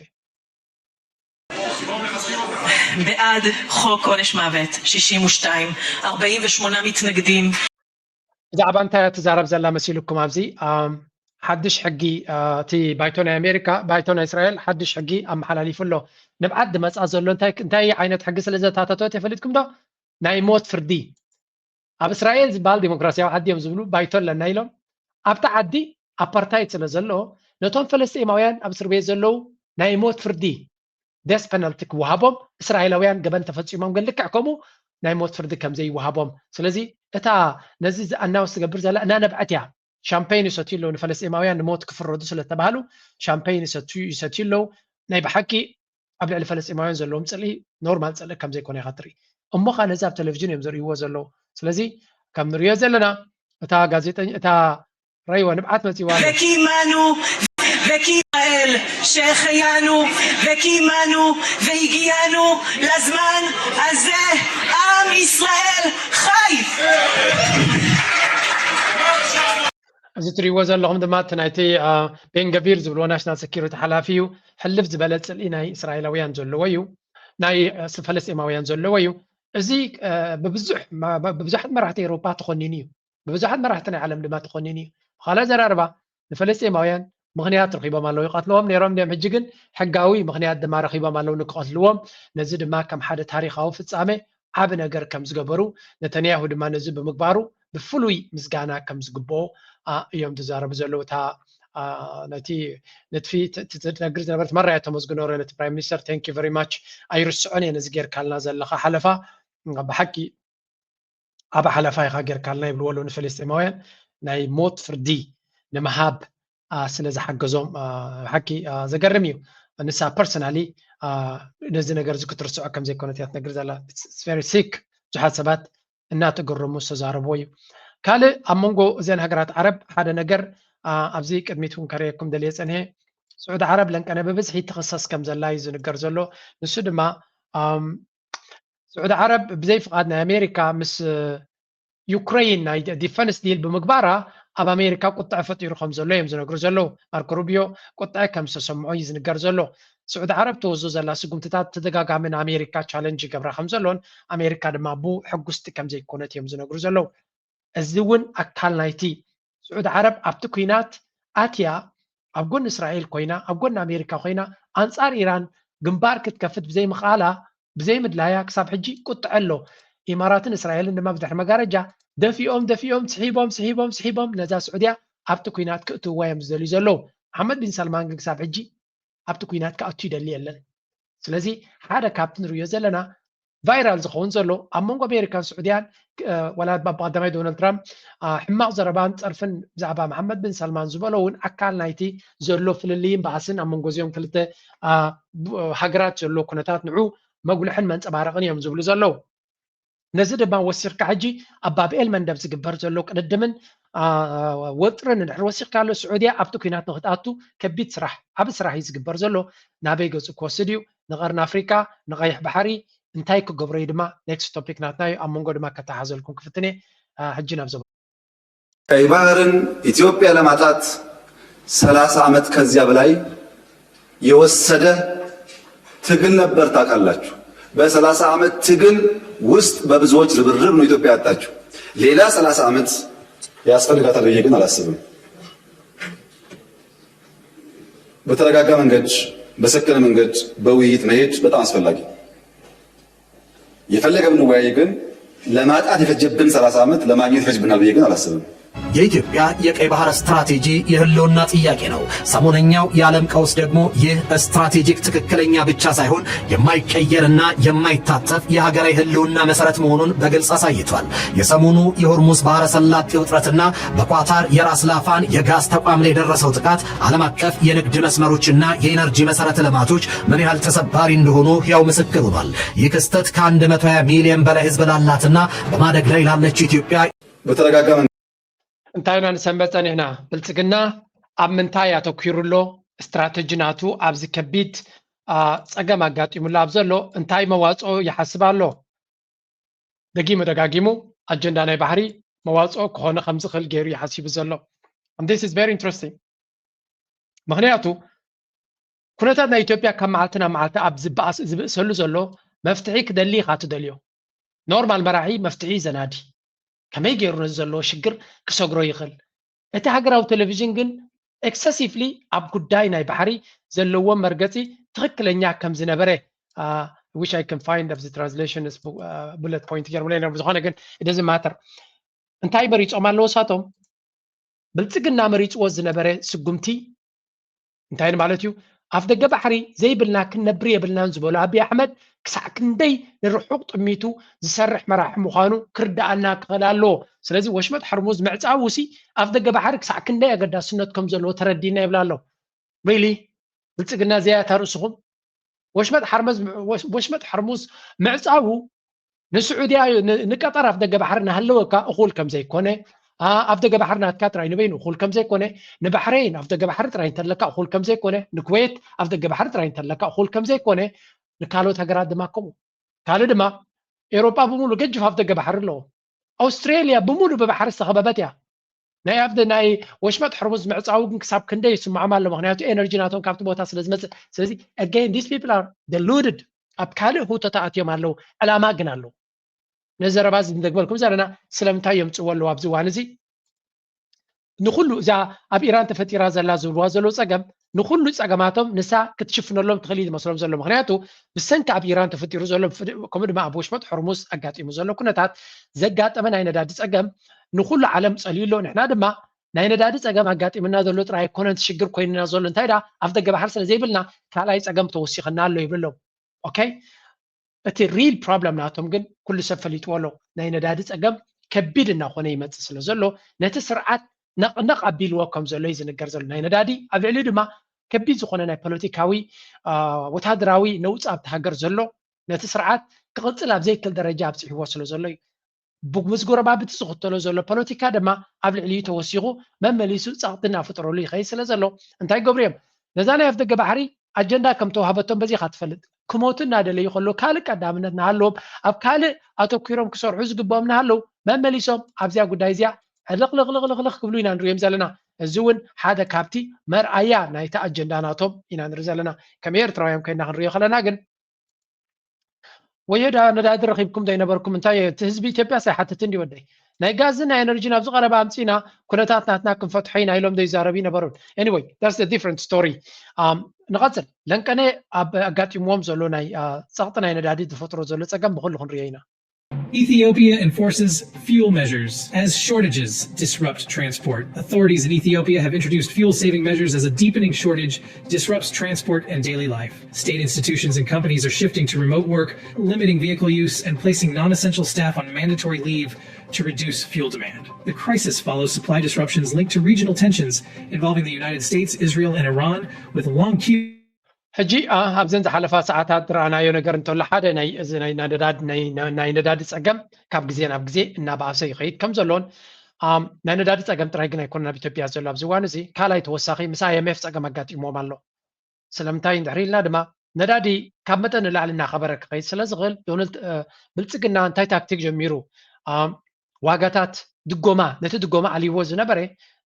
בעד חוק עונש מוות, שישים ושתיים, ארבעים ושמונה מתנגדים. ብዛዕባ እንታይ እያ ትዛረብ ዘላ መሲልኩም? ኣብዚ ሓድሽ ሕጊ እቲ ባይቶ ናይ ኣሜሪካ ባይቶ ናይ እስራኤል ሓድሽ ሕጊ ኣመሓላሊፉ ኣሎ። ንብዓት ዝመፃ ዘሎ እንታይ ዓይነት ሕጊ ስለ ዘታተተወት የፈሊጥኩም ዶ? ናይ ሞት ፍርዲ። ኣብ እስራኤል ዝበሃል ዲሞክራሲያዊ ዓዲ እዮም ዝብሉ ባይቶ ኣለና ኢሎም ኣብቲ ዓዲ ኣፓርታይድ ስለ ዘሎ ነቶም ፈለስጢማውያን ኣብ እስር ቤት ዘለዉ ናይ ሞት ፍርዲ ደስ ፐነልቲ ክወሃቦም እስራኤላውያን ገበን ተፈፂሞም ግን ልክዕ ከምኡ ናይ ሞት ፍርዲ ከም ዘይወሃቦም። ስለዚ እታ ነዚ ኣናውስ ትገብር ዘላ እናነብዐት እያ። ሻምፔን ይሰትዩ ኣለዉ ንፈለስጢማውያን ንሞት ክፍረዱ ስለተባህሉ ሻምፔን ይሰትዩ ኣለዉ። ናይ ብሓቂ ኣብ ልዕሊ ፈለስጢማውያን ዘለዎም ፅልኢ ኖርማል ፅልኢ ከም ዘይኮነ ኢኻ ትርኢ። እሞ ኸ ነዚ ኣብ ቴሌቪዥን እዮም ዘርእይዎ ዘለዉ። ስለዚ ከም ንሪኦ ዘለና እታ ጋዜጠኛ እታ ረይዋ ንብዓት መፂዋ ኣሎ። וכי עמנו וקיימנו שהחיינו וקיימנו והגיענו לזמן הזה. עם ישראל חי! እዚ ትሪእዎ ዘለኹም ድማ እቲ ናይቲ ቤንገቪር ዝብልዎ ናሽናል ሴኪሪቲ ሓላፊ እዩ። ሕልፍ ዝበለ ፅልኢ ናይ እስራኤላውያን ዘለዎ እዩ። ናይ ፈለስጤማውያን ዘለዎ እዩ። እዚ ብብዙሕ ብብዙሓት መራሕቲ ኤውሮፓ ተኾኒኑ እዩ። ብብዙሓት መራሕቲ ናይ ዓለም ድማ ተኾኒኑ እዩ። ብኻልእ ኣዘራርባ ንፈለስጤማውያን ምኽንያት ረኺቦም ኣለዉ። ይቐትልዎም ነይሮም ድዮም? ሕጂ ግን ሕጋዊ ምኽንያት ድማ ረኺቦም ኣለዉ ንክቐትልዎም። ነዚ ድማ ከም ሓደ ታሪኻዊ ፍጻሜ ዓቢ ነገር ከም ዝገበሩ፣ ነተንያሁ ድማ ነዚ ብምግባሩ ብፍሉይ ምስጋና ከም ዝግብኦ እዮም ዝዛረቡ ዘለዉ። እታ ነቲ ንጥፊ ትነግር ዝነበረት መራያ ተመስግኖ ነቲ ፕራይም ሚኒስተር thank you very much ኣይርስዖን እየ ነዚ ጌርካልና ዘለኻ ሓለፋ ብሓቂ ዓቢ ሓለፋ ኢኻ ጌርካልና ይብልዎ ኣለዉ ንፈለስጢማውያን ናይ ሞት ፍርዲ ንምሃብ ስለ ዝሓገዞም ብሓቂ ዘገርም እዩ። ንሳ personally ነዚ ነገር እዚ ክትርስዖ ከም ዘይኮነት እያ ትነግር ዘላ። Very sick። ብዙሓት ሰባት እናተገረሙ ዝተዛረብዎ እዩ። ካልእ ኣብ መንጎ እዘን ሃገራት ዓረብ ሓደ ነገር ኣብዚ ቅድሚት እውን ከርእየኩም ደልየ ጸኒሐ። ስዑዲ ዓረብ ለንቀነ ብብዝሒ ትኽሰስ ከም ዘላ እዩ ዝንገር ዘሎ። ንሱ ድማ ስዑዲ ዓረብ ብዘይ ፍቓድ ናይ ኣሜሪካ ምስ ዩክረይን ናይ ዲፈንስ ዲል ብምግባራ ኣብ ኣሜሪካ ቁጥዐ ፈጢሩ ከም ዘሎ እዮም ዝነግሩ ዘለዉ። ማርኮ ሩቢዮ ቁጥዐ ከም ዝተሰምዖ እዩ ዝንገር ዘሎ። ስዑዲ ዓረብ ተወስዶ ዘላ ስጉምትታት ተደጋጋሚ ንኣሜሪካ ቻለንጅ ይገብራ ከም ዘሎን ኣሜሪካ ድማ ብኡ ሕጉስቲ ከም ዘይኮነት እዮም ዝነግሩ ዘለዉ። እዚ እውን ኣካል ናይቲ ስዑዲ ዓረብ ኣብቲ ኲናት ኣትያ ኣብ ጎኒ እስራኤል ኮይና ኣብ ጎኒ ኣሜሪካ ኮይና ኣንጻር ኢራን ግንባር ክትከፍት ብዘይምኽኣላ ብዘይምድላያ ክሳብ ሕጂ ቁጥዐ ኣሎ። ኢማራትን እስራኤልን ድማ ብድሕሪ መጋረጃ ደፊኦም ደፊኦም ስሒቦም ስሒቦም ስሒቦም ነዛ ስዑድያ ኣብቲ ኲናት ክእትውዋ እዮም ዝደልዩ ዘለዉ። መሓመድ ቢን ሳልማን ግን ክሳብ ሕጂ ኣብቲ ኲናት ክኣቱ ይደሊ የለን። ስለዚ ሓደ ካብቲ ንርእዮ ዘለና ቫይራል ዝኸውን ዘሎ ኣብ መንጎ ኣሜሪካን ስዑድያን ዋላ ብቀዳማይ ዶናልድ ትራምፕ ሕማቕ ዘረባን ፀርፍን ብዛዕባ መሓመድ ቢን ሳልማን ዝበሎ እውን ኣካል ናይቲ ዘሎ ፍልልይን ባእስን ኣብ መንጎ እዚኦም ክልተ ሃገራት ዘሎ ኩነታት ንዑ መጉልሕን መንፀባረቕን እዮም ዝብሉ ዘለዉ። ነዚ ድማ ወሲኽካ ሕጂ ኣብ ባብኤል መንደብ ዝግበር ዘሎ ቅድድምን ወጥርን እንድሕር ወሲኽካሉ ስዑድያ ኣብቲ ኲናት ንክትኣቱ ከቢድ ስራሕ ዓቢ ስራሕ እዩ ዝግበር ዘሎ። ናበይ ገፁ ክወስድ እዩ? ንቐርኒ ኣፍሪካ ንቐይሕ ባሕሪ እንታይ ክገብሮ እዩ ድማ ኔክስት ቶፒክ ናትና እዩ። ኣብ መንጎ ድማ ከተሓዘልኩም ክፍትን እየ። ሕጂ ናብ ዘባ ቀይ ባህርን ኢትዮጵያ ለማጣት ሰላሳ ዓመት ከዚያ በላይ የወሰደ ትግል ነበር። ታውቃላችሁ፣ በሰላሳ ዓመት ትግል ውስጥ በብዙዎች ርብርብ ነው ኢትዮጵያ ያጣችው። ሌላ ሰላሳ ዓመት ያስፈልጋታል ብዬ ግን አላስብም። በተረጋጋ መንገድ፣ በሰከነ መንገድ በውይይት መሄድ በጣም አስፈላጊ። የፈለገ ብንወያይ ግን ለማጣት የፈጀብን ሰላሳ ዓመት ለማግኘት ይፈጅብናል ብዬ ግን አላስብም። የኢትዮጵያ የቀይ ባህር ስትራቴጂ የህልውና ጥያቄ ነው። ሰሞነኛው የዓለም ቀውስ ደግሞ ይህ ስትራቴጂክ ትክክለኛ ብቻ ሳይሆን የማይቀየርና የማይታጠፍ የሀገራዊ ህልውና መሰረት መሆኑን በግልጽ አሳይቷል። የሰሞኑ የሆርሙዝ ባህረ ሰላጤ ውጥረትና በኳታር የራስ ላፋን የጋዝ ተቋም ላይ የደረሰው ጥቃት ዓለም አቀፍ የንግድ መስመሮችና የኢነርጂ መሰረተ ልማቶች ምን ያህል ተሰባሪ እንደሆኑ ሕያው ምስክር ሆኗል። ይህ ክስተት ከአንድ መቶ ሃያ ሚሊዮን በላይ ህዝብ ላላትና በማደግ ላይ ላለች ኢትዮጵያ በተረጋጋ መንገድ እንታይ ኢና ንሰንበት ጸኒሕና? ብልጽግና ኣብ ምንታይ ኣተኲሩ ኣሎ? ስትራተጂ ናቱ ኣብዚ ከቢድ ጸገም ኣጋጢሙሉ ኣብ ዘሎ እንታይ መዋጽኦ ይሓስብ ኣሎ? ደጊሙ ደጋጊሙ ኣጀንዳ ናይ ባሕሪ መዋጽኦ ክኾነ ከም ዝኽእል ገይሩ እዩ ሓሲቡ ዘሎ። And this is very interesting። ምኽንያቱ ኩነታት ናይ ኢትዮጵያ ካብ መዓልቲ ናብ መዓልቲ ኣብ ዝበኣስ ዝብእሰሉ ዘሎ መፍትሒ ክደሊ ኢኻ ትደልዮ። ኖርማል መራሒ መፍትሒ ዘናዲ ከመይ ገይሩ ነዚ ዘለዎ ሽግር ክሰግሮ ይኽእል? እቲ ሃገራዊ ቴሌቪዥን ግን ኤክሰሲቭሊ ኣብ ጉዳይ ናይ ባሕሪ ዘለዎ መርገፂ ትኽክለኛ ከም ዝነበረ wish I can find ኣብዚ translation bullet point ገይሮምለይ ነይሮም። ዝኾነ ግን it doesn't matter እንታይ መሪፆም ኣለዎ እሳቶም ብልፅግና መሪፅዎ ዝነበረ ስጉምቲ እንታይ ማለት እዩ? ኣፍ ደገ ባሕሪ ዘይብልና ክንነብር የብልናን ዝበሉ ኣብይ ኣሕመድ ክሳዕ ክንደይ ንርሑቕ ጥሚቱ ዝሰርሕ መራሒ ምዃኑ ክርድኣና ክኽእል ኣለዎ። ስለዚ ወሽመጥ ሕርሙዝ ምዕፃው ውሲ ኣፍ ደገ ባሕሪ ክሳዕ ክንደይ ኣገዳስነት ከም ዘለዎ ተረዲና ይብላ ኣለዉ። ሪሊ ብልፅግና ዘያታ ርእስኹም ወሽመጥ ሓርመዝ ወሽመጥ ሕርሙዝ ምዕፃዉ ንስዑድያ ንቀጠር ኣፍ ደገ ባሕሪ ናሃለወካ እኹል ከም ዘይኮነ ኣብ ደገ ባሕሪ ናትካ ጥራይ ንበይኑ እኹል ከም ዘይኮነ፣ ንባሕረይን ኣብ ደገ ባሕሪ ጥራይ እንተለካ እኹል ከም ዘይኮነ፣ ንኩዌት ኣብ ደገ ባሕሪ ጥራይ እንተለካ እኹል ከም ዘይኮነ፣ ንካልኦት ሃገራት ድማ ከምኡ። ካልእ ድማ ኤውሮጳ ብምሉእ ገጅፍ ኣብ ደገ ባሕሪ ኣለዎ። ኣውስትሬልያ ብምሉእ ብባሕሪ ዝተኸበበት እያ። ናይ ኣብ ናይ ወሽመጥ ሕርሙዝ ምዕፃው ግን ክሳብ ክንደይ ይስምዖም ኣሎ። ምክንያቱ ኤነርጂ ናቶም ካብቲ ቦታ ስለ ዝመፅእ። ስለዚ again these people are deluded። ኣብ ካልእ ህውተታ ኣትዮም ኣለዉ። ዕላማ ግን ኣለዉ። ነዚ ዘረባ እዚ ንደግመልኩም ዘለና ስለምንታይ የምፅዎ ኣለዉ ኣብዚ እዋን እዚ? ንኩሉ እዛ ኣብ ኢራን ተፈጢራ ዘላ ዝብልዋ ዘለዉ ፀገም ንኩሉ ፀገማቶም ንሳ ክትሽፍነሎም ትኽእል እዩ ዝመስሎም ዘሎ። ምክንያቱ ብሰንኪ ኣብ ኢራን ተፈጢሩ ዘሎ ከምኡ ድማ ኣብ ወሽመጥ ሕርሙዝ ኣጋጢሙ ዘሎ ኩነታት ዘጋጠመ ናይ ነዳዲ ፀገም ንኩሉ ዓለም ፀልዩ ኣሎ። ንሕና ድማ ናይ ነዳዲ ፀገም ኣጋጢምና ዘሎ ጥራይ ኣይኮነን ሽግር ኮይንና ዘሎ፣ እንታይ ደኣ ኣብ ደገ ባሕሪ ስለ ዘይብልና ካልኣይ ፀገም ተወሲኽና ኣሎ ይብሉ ኣለዉ። ኦኬ፣ እቲ ሪል ፕሮብለም ናቶም ግን ኩሉ ሰብ ፈሊጥዎ ኣሎ። ናይ ነዳዲ ፀገም ከቢድ እናኾነ ይመፅእ ስለ ዘሎ ነቲ ስርዓት ነቕነቕ ኣቢልዎ ከም ዘሎ እዩ ዝንገር ዘሎ። ናይ ነዳዲ ኣብ ልዕሊኡ ድማ ከቢድ ዝኾነ ናይ ፖለቲካዊ ወታደራዊ ነውፂ ኣብቲ ሃገር ዘሎ ነቲ ስርዓት ክቕፅል ኣብ ዘይክል ደረጃ ኣብፅሕዎ ስለ ዘሎ እዩ። ምስ ጎረባብቲ ዝኽተሎ ዘሎ ፖለቲካ ድማ ኣብ ልዕሊኡ ተወሲኹ መመሊሱ ፀቕጢ እናፈጠረሉ ይኸይድ ስለ ዘሎ እንታይ ገብሩ እዮም ነዛ ናይ ኣፍደገ ባሕሪ ኣጀንዳ ከም ተዋህበቶም በዚኻ ትፈልጥ። ክሞቱ እናደለዩ ከለዉ ካልእ ቀዳምነት እናሃለዎም ኣብ ካልእ ኣተኲሮም ክሰርሑ ዝግብኦም እናሃለዉ መመሊሶም ኣብዚኣ ጉዳይ እዚኣ ዕልቕልቕልቕልቕ ክብሉ ኢና ንሪኦም ዘለና። እዚ እውን ሓደ ካብቲ መርኣያ ናይቲ ኣጀንዳ ናቶም ኢና ንርኢ ዘለና። ከም ኤርትራውያን ኮይና ክንሪኦ ከለና ግን ወዮ ዳ ነዳዲ ረኺብኩም ዶ ይነበርኩም እንታይ እቲ ህዝቢ ኢትዮጵያ ሳይሓትት እንዲ ወደይ ናይ ጋዝን ናይ ኤነርጂን ኣብዚ ቀረባ ኣምፂና ኩነታት ናትና ክንፈትሖ ኢና ኢሎም ዶ ይዛረቡ ይነበሩን anyway that's the different story ንቐፅል ለንቀነ ኣብ ኣጋጢምዎም ዘሎ ናይ ፀቕጢ ናይ ነዳዲ ዝፈጥሮ ዘሎ ፀገም ብኩሉ ክንሪኦ ኢና Ethiopia enforces fuel measures as shortages disrupt transport. Authorities in Ethiopia have introduced fuel saving measures as a deepening shortage disrupts transport and daily life. State institutions and companies are shifting to remote work, limiting vehicle use, and placing non essential staff on mandatory leave to reduce fuel demand. The crisis follows supply disruptions linked to regional tensions involving the United States, Israel, and Iran, with long queues. ሕጂ ኣብዘን ዝሓለፋ ሰዓታት ዝረኣናዮ ነገር እንተሎ ሓደ ናይ እዚ ናይ ነዳዲ ናይ ነዳዲ ፀገም ካብ ግዜ ናብ ግዜ እናባእሰ ይኸይድ ከም ዘሎን ናይ ነዳዲ ፀገም ጥራይ ግን ኣይኮነን ኣብ ኢትዮጵያ ዘሎ ኣብዚ እዋን እዚ ካልኣይ ተወሳኺ ምስ ኣይኤምኤፍ ፀገም ኣጋጢሞም ኣሎ። ስለምንታይ እንድሕር ኢልና ድማ ነዳዲ ካብ መጠን ንላዕሊ እናኸበረ ክኸይድ ስለ ዝኽእል ዶናልድ ብልፅግና እንታይ ታክቲክ ጀሚሩ ዋጋታት ድጎማ ነቲ ድጎማ ኣልይዎ ዝነበረ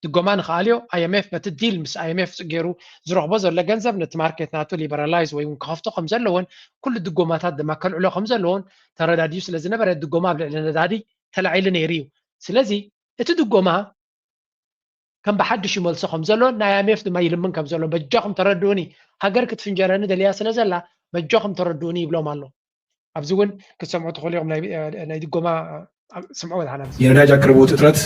ድጎማ ንክኣልዮ ኣይኤምኤፍ በቲ ዲል ምስ ኣይኤምኤፍ ገይሩ ዝረኽቦ ዘሎ ገንዘብ ነቲ ማርኬት ናቱ ሊበራላይዝ ወይ እውን ክኸፍቶ ከም ዘለዎን ኩሉ ድጎማታት ድማ ከልዕሎ ከም ዘለዎን ተረዳድዩ ስለ ዝነበረ ድጎማ ኣብ ልዕሊ ነዳዲ ተላዒሉ ነይሩ እዩ። ስለዚ እቲ ድጎማ ከም ብሓድሽ ይመልሶ ከም ዘሎ ናይ ኣይኤምኤፍ ድማ ይልምን ከም ዘሎ በጃኹም ተረድኡኒ ሃገር ክትፍንጀረኒ ደልያ ስለ ዘላ በጃኹም ተረድኡኒ ይብሎም ኣሎ። ኣብዚ እውን ክትሰምዑ ትኽእሉ ኢኹም ናይ ድጎማ ስምዑ ወድሓና የነዳጅ አቅርቦት እጥረት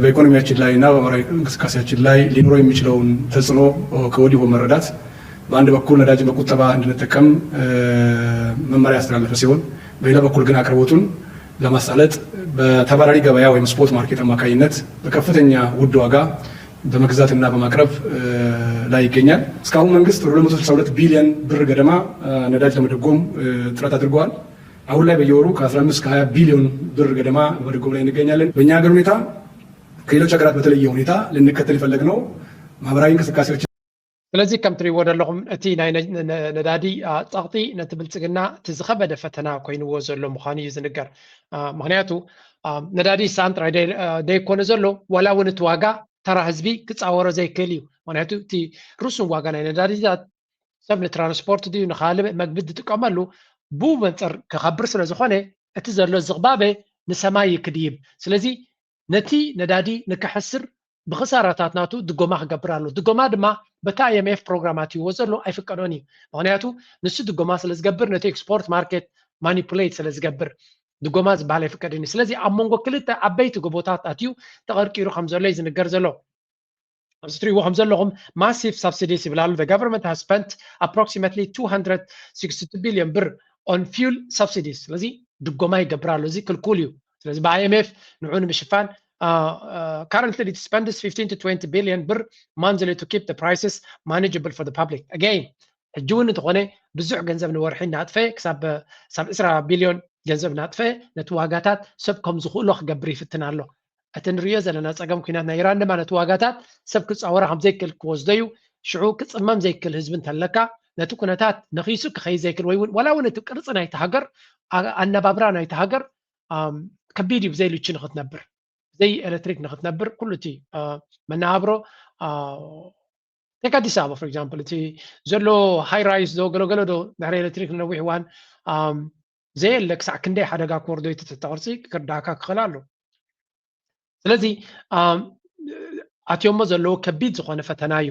በኢኮኖሚያችን ላይ እና በማህበራዊ እንቅስቃሴያችን ላይ ሊኖረው የሚችለውን ተጽዕኖ ከወዲሁ በመረዳት በአንድ በኩል ነዳጅን በቁጠባ እንድንጠቀም መመሪያ ያስተላለፈ ሲሆን በሌላ በኩል ግን አቅርቦቱን ለማሳለጥ በተባራሪ ገበያ ወይም ስፖት ማርኬት አማካኝነት በከፍተኛ ውድ ዋጋ በመግዛትና በማቅረብ ላይ ይገኛል። እስካሁን መንግስት ወደ ሁለት መቶ ስልሳ ሁለት ቢሊዮን ብር ገደማ ነዳጅ ለመደጎም ጥረት አድርጓል። አሁን ላይ በየወሩ ከአስራ አምስት ከሃያ ቢሊዮን ብር ገደማ በመደጎም ላይ እንገኛለን። በእኛ ሀገር ሁኔታ ከሌሎች ሀገራት በተለየ ሁኔታ ልንከተል የፈለግነው ማህበራዊ እንቅስቃሴዎች ስለዚ ከም ትሪእዎ ዘለኹም እቲ ናይ ነዳዲ ፀቕጢ ነቲ ብልፅግና እቲ ዝኸበደ ፈተና ኮይንዎ ዘሎ ምዃኑ እዩ ዝንገር። ምክንያቱ ነዳዲ ሳን ጥራይ ደይኮነ ዘሎ ዋላ እውን እቲ ዋጋ ተራ ህዝቢ ክፃወሮ ዘይክእል እዩ። ምክንያቱ እቲ ርሱን ዋጋ ናይ ነዳዲታት ሰብ ንትራንስፖርት ድዩ ንካልእ መግቢ ዝጥቀመሉ ብኡ መንፅር ክኸብር ስለ ዝኾነ እቲ ዘሎ ዝቕባበ ንሰማይ እዩ ክድይብ። ስለዚ ነቲ ነዳዲ ንክሕስር ብክሳራታት ናቱ ድጎማ ክገብር ኣሎ። ድጎማ ድማ በቲ ኣይኤምኤፍ ፕሮግራም ኣትይዎ ዘሎ ኣይፍቀዶን እዩ። ምክንያቱ ንሱ ድጎማ ስለ ዝገብር ነቲ ኤክስፖርት ማርኬት ማኒፑሌት ስለ ዝገብር ድጎማ ዝበሃል ኣይፍቀድን እዩ። ስለዚ ኣብ መንጎ ክልተ ዓበይቲ ጎቦታት ኣትዩ ተቐርቂሩ ከም ዘሎ እዩ ዝንገር ዘሎ። ኣብዚ ትሪእዎ ከም ዘለኹም ማሲቭ ሳብሲዲስ ይብል ኣሎ። The government has spent approximately two hundred sixty-two billion ብር on fuel subsidies ስለዚ ድጎማ ይገብር ኣሎ። እዚ ክልኩል እዩ። ስለዚ ብ ኣይኤምኤፍ ንዑ ንምሽፋን currently it spends fifteen to twenty billion ብር monthly to keep the prices manageable for the public. Again ሕጂ እውን እንተኾነ ብዙሕ ገንዘብ ንወርሒ እናጥፈ ክሳብ ዕስራ ቢልዮን ገንዘብ እናጥፈ ነቲ ዋጋታት ሰብ ከም ዝኽእሎ ክገብር ይፍትን ኣሎ። እቲ ንሪኦ ዘለና ፀገም ኩናት ናይ ኢራን ድማ ነቲ ዋጋታት ሰብ ክፃወራ ከም ዘይክእል ክወስዶ እዩ። ሽዑ ክፅመም ዘይክእል ህዝቢ እንተለካ ነቲ ኩነታት ነኺሱ ክኸይድ ዘይክእል ወይ እውን ዋላ እውን እቲ ቅርፂ ናይቲ ሃገር ኣነባብራ ናይቲ ሃገር ከቢድ እዩ። ብዘይ ልቺ ንክትነብር ብዘይ ኤሌክትሪክ ንክትነብር ኩሉ እቲ መነባብሮ take Addis Ababa for example እቲ ዘሎ high rise ዶ ገለገለ ዶ ድሕሪ ኤሌክትሪክ ንነዊሕ እዋን ዘየለ ክሳዕ ክንደይ ሓደጋ ክወርዶ እዩ ትሕተ ቅርፂ ክርዳእካ ክኽእል ኣሎ። ስለዚ ኣትዮሞ ዘለዎ ከቢድ ዝኾነ ፈተና እዩ።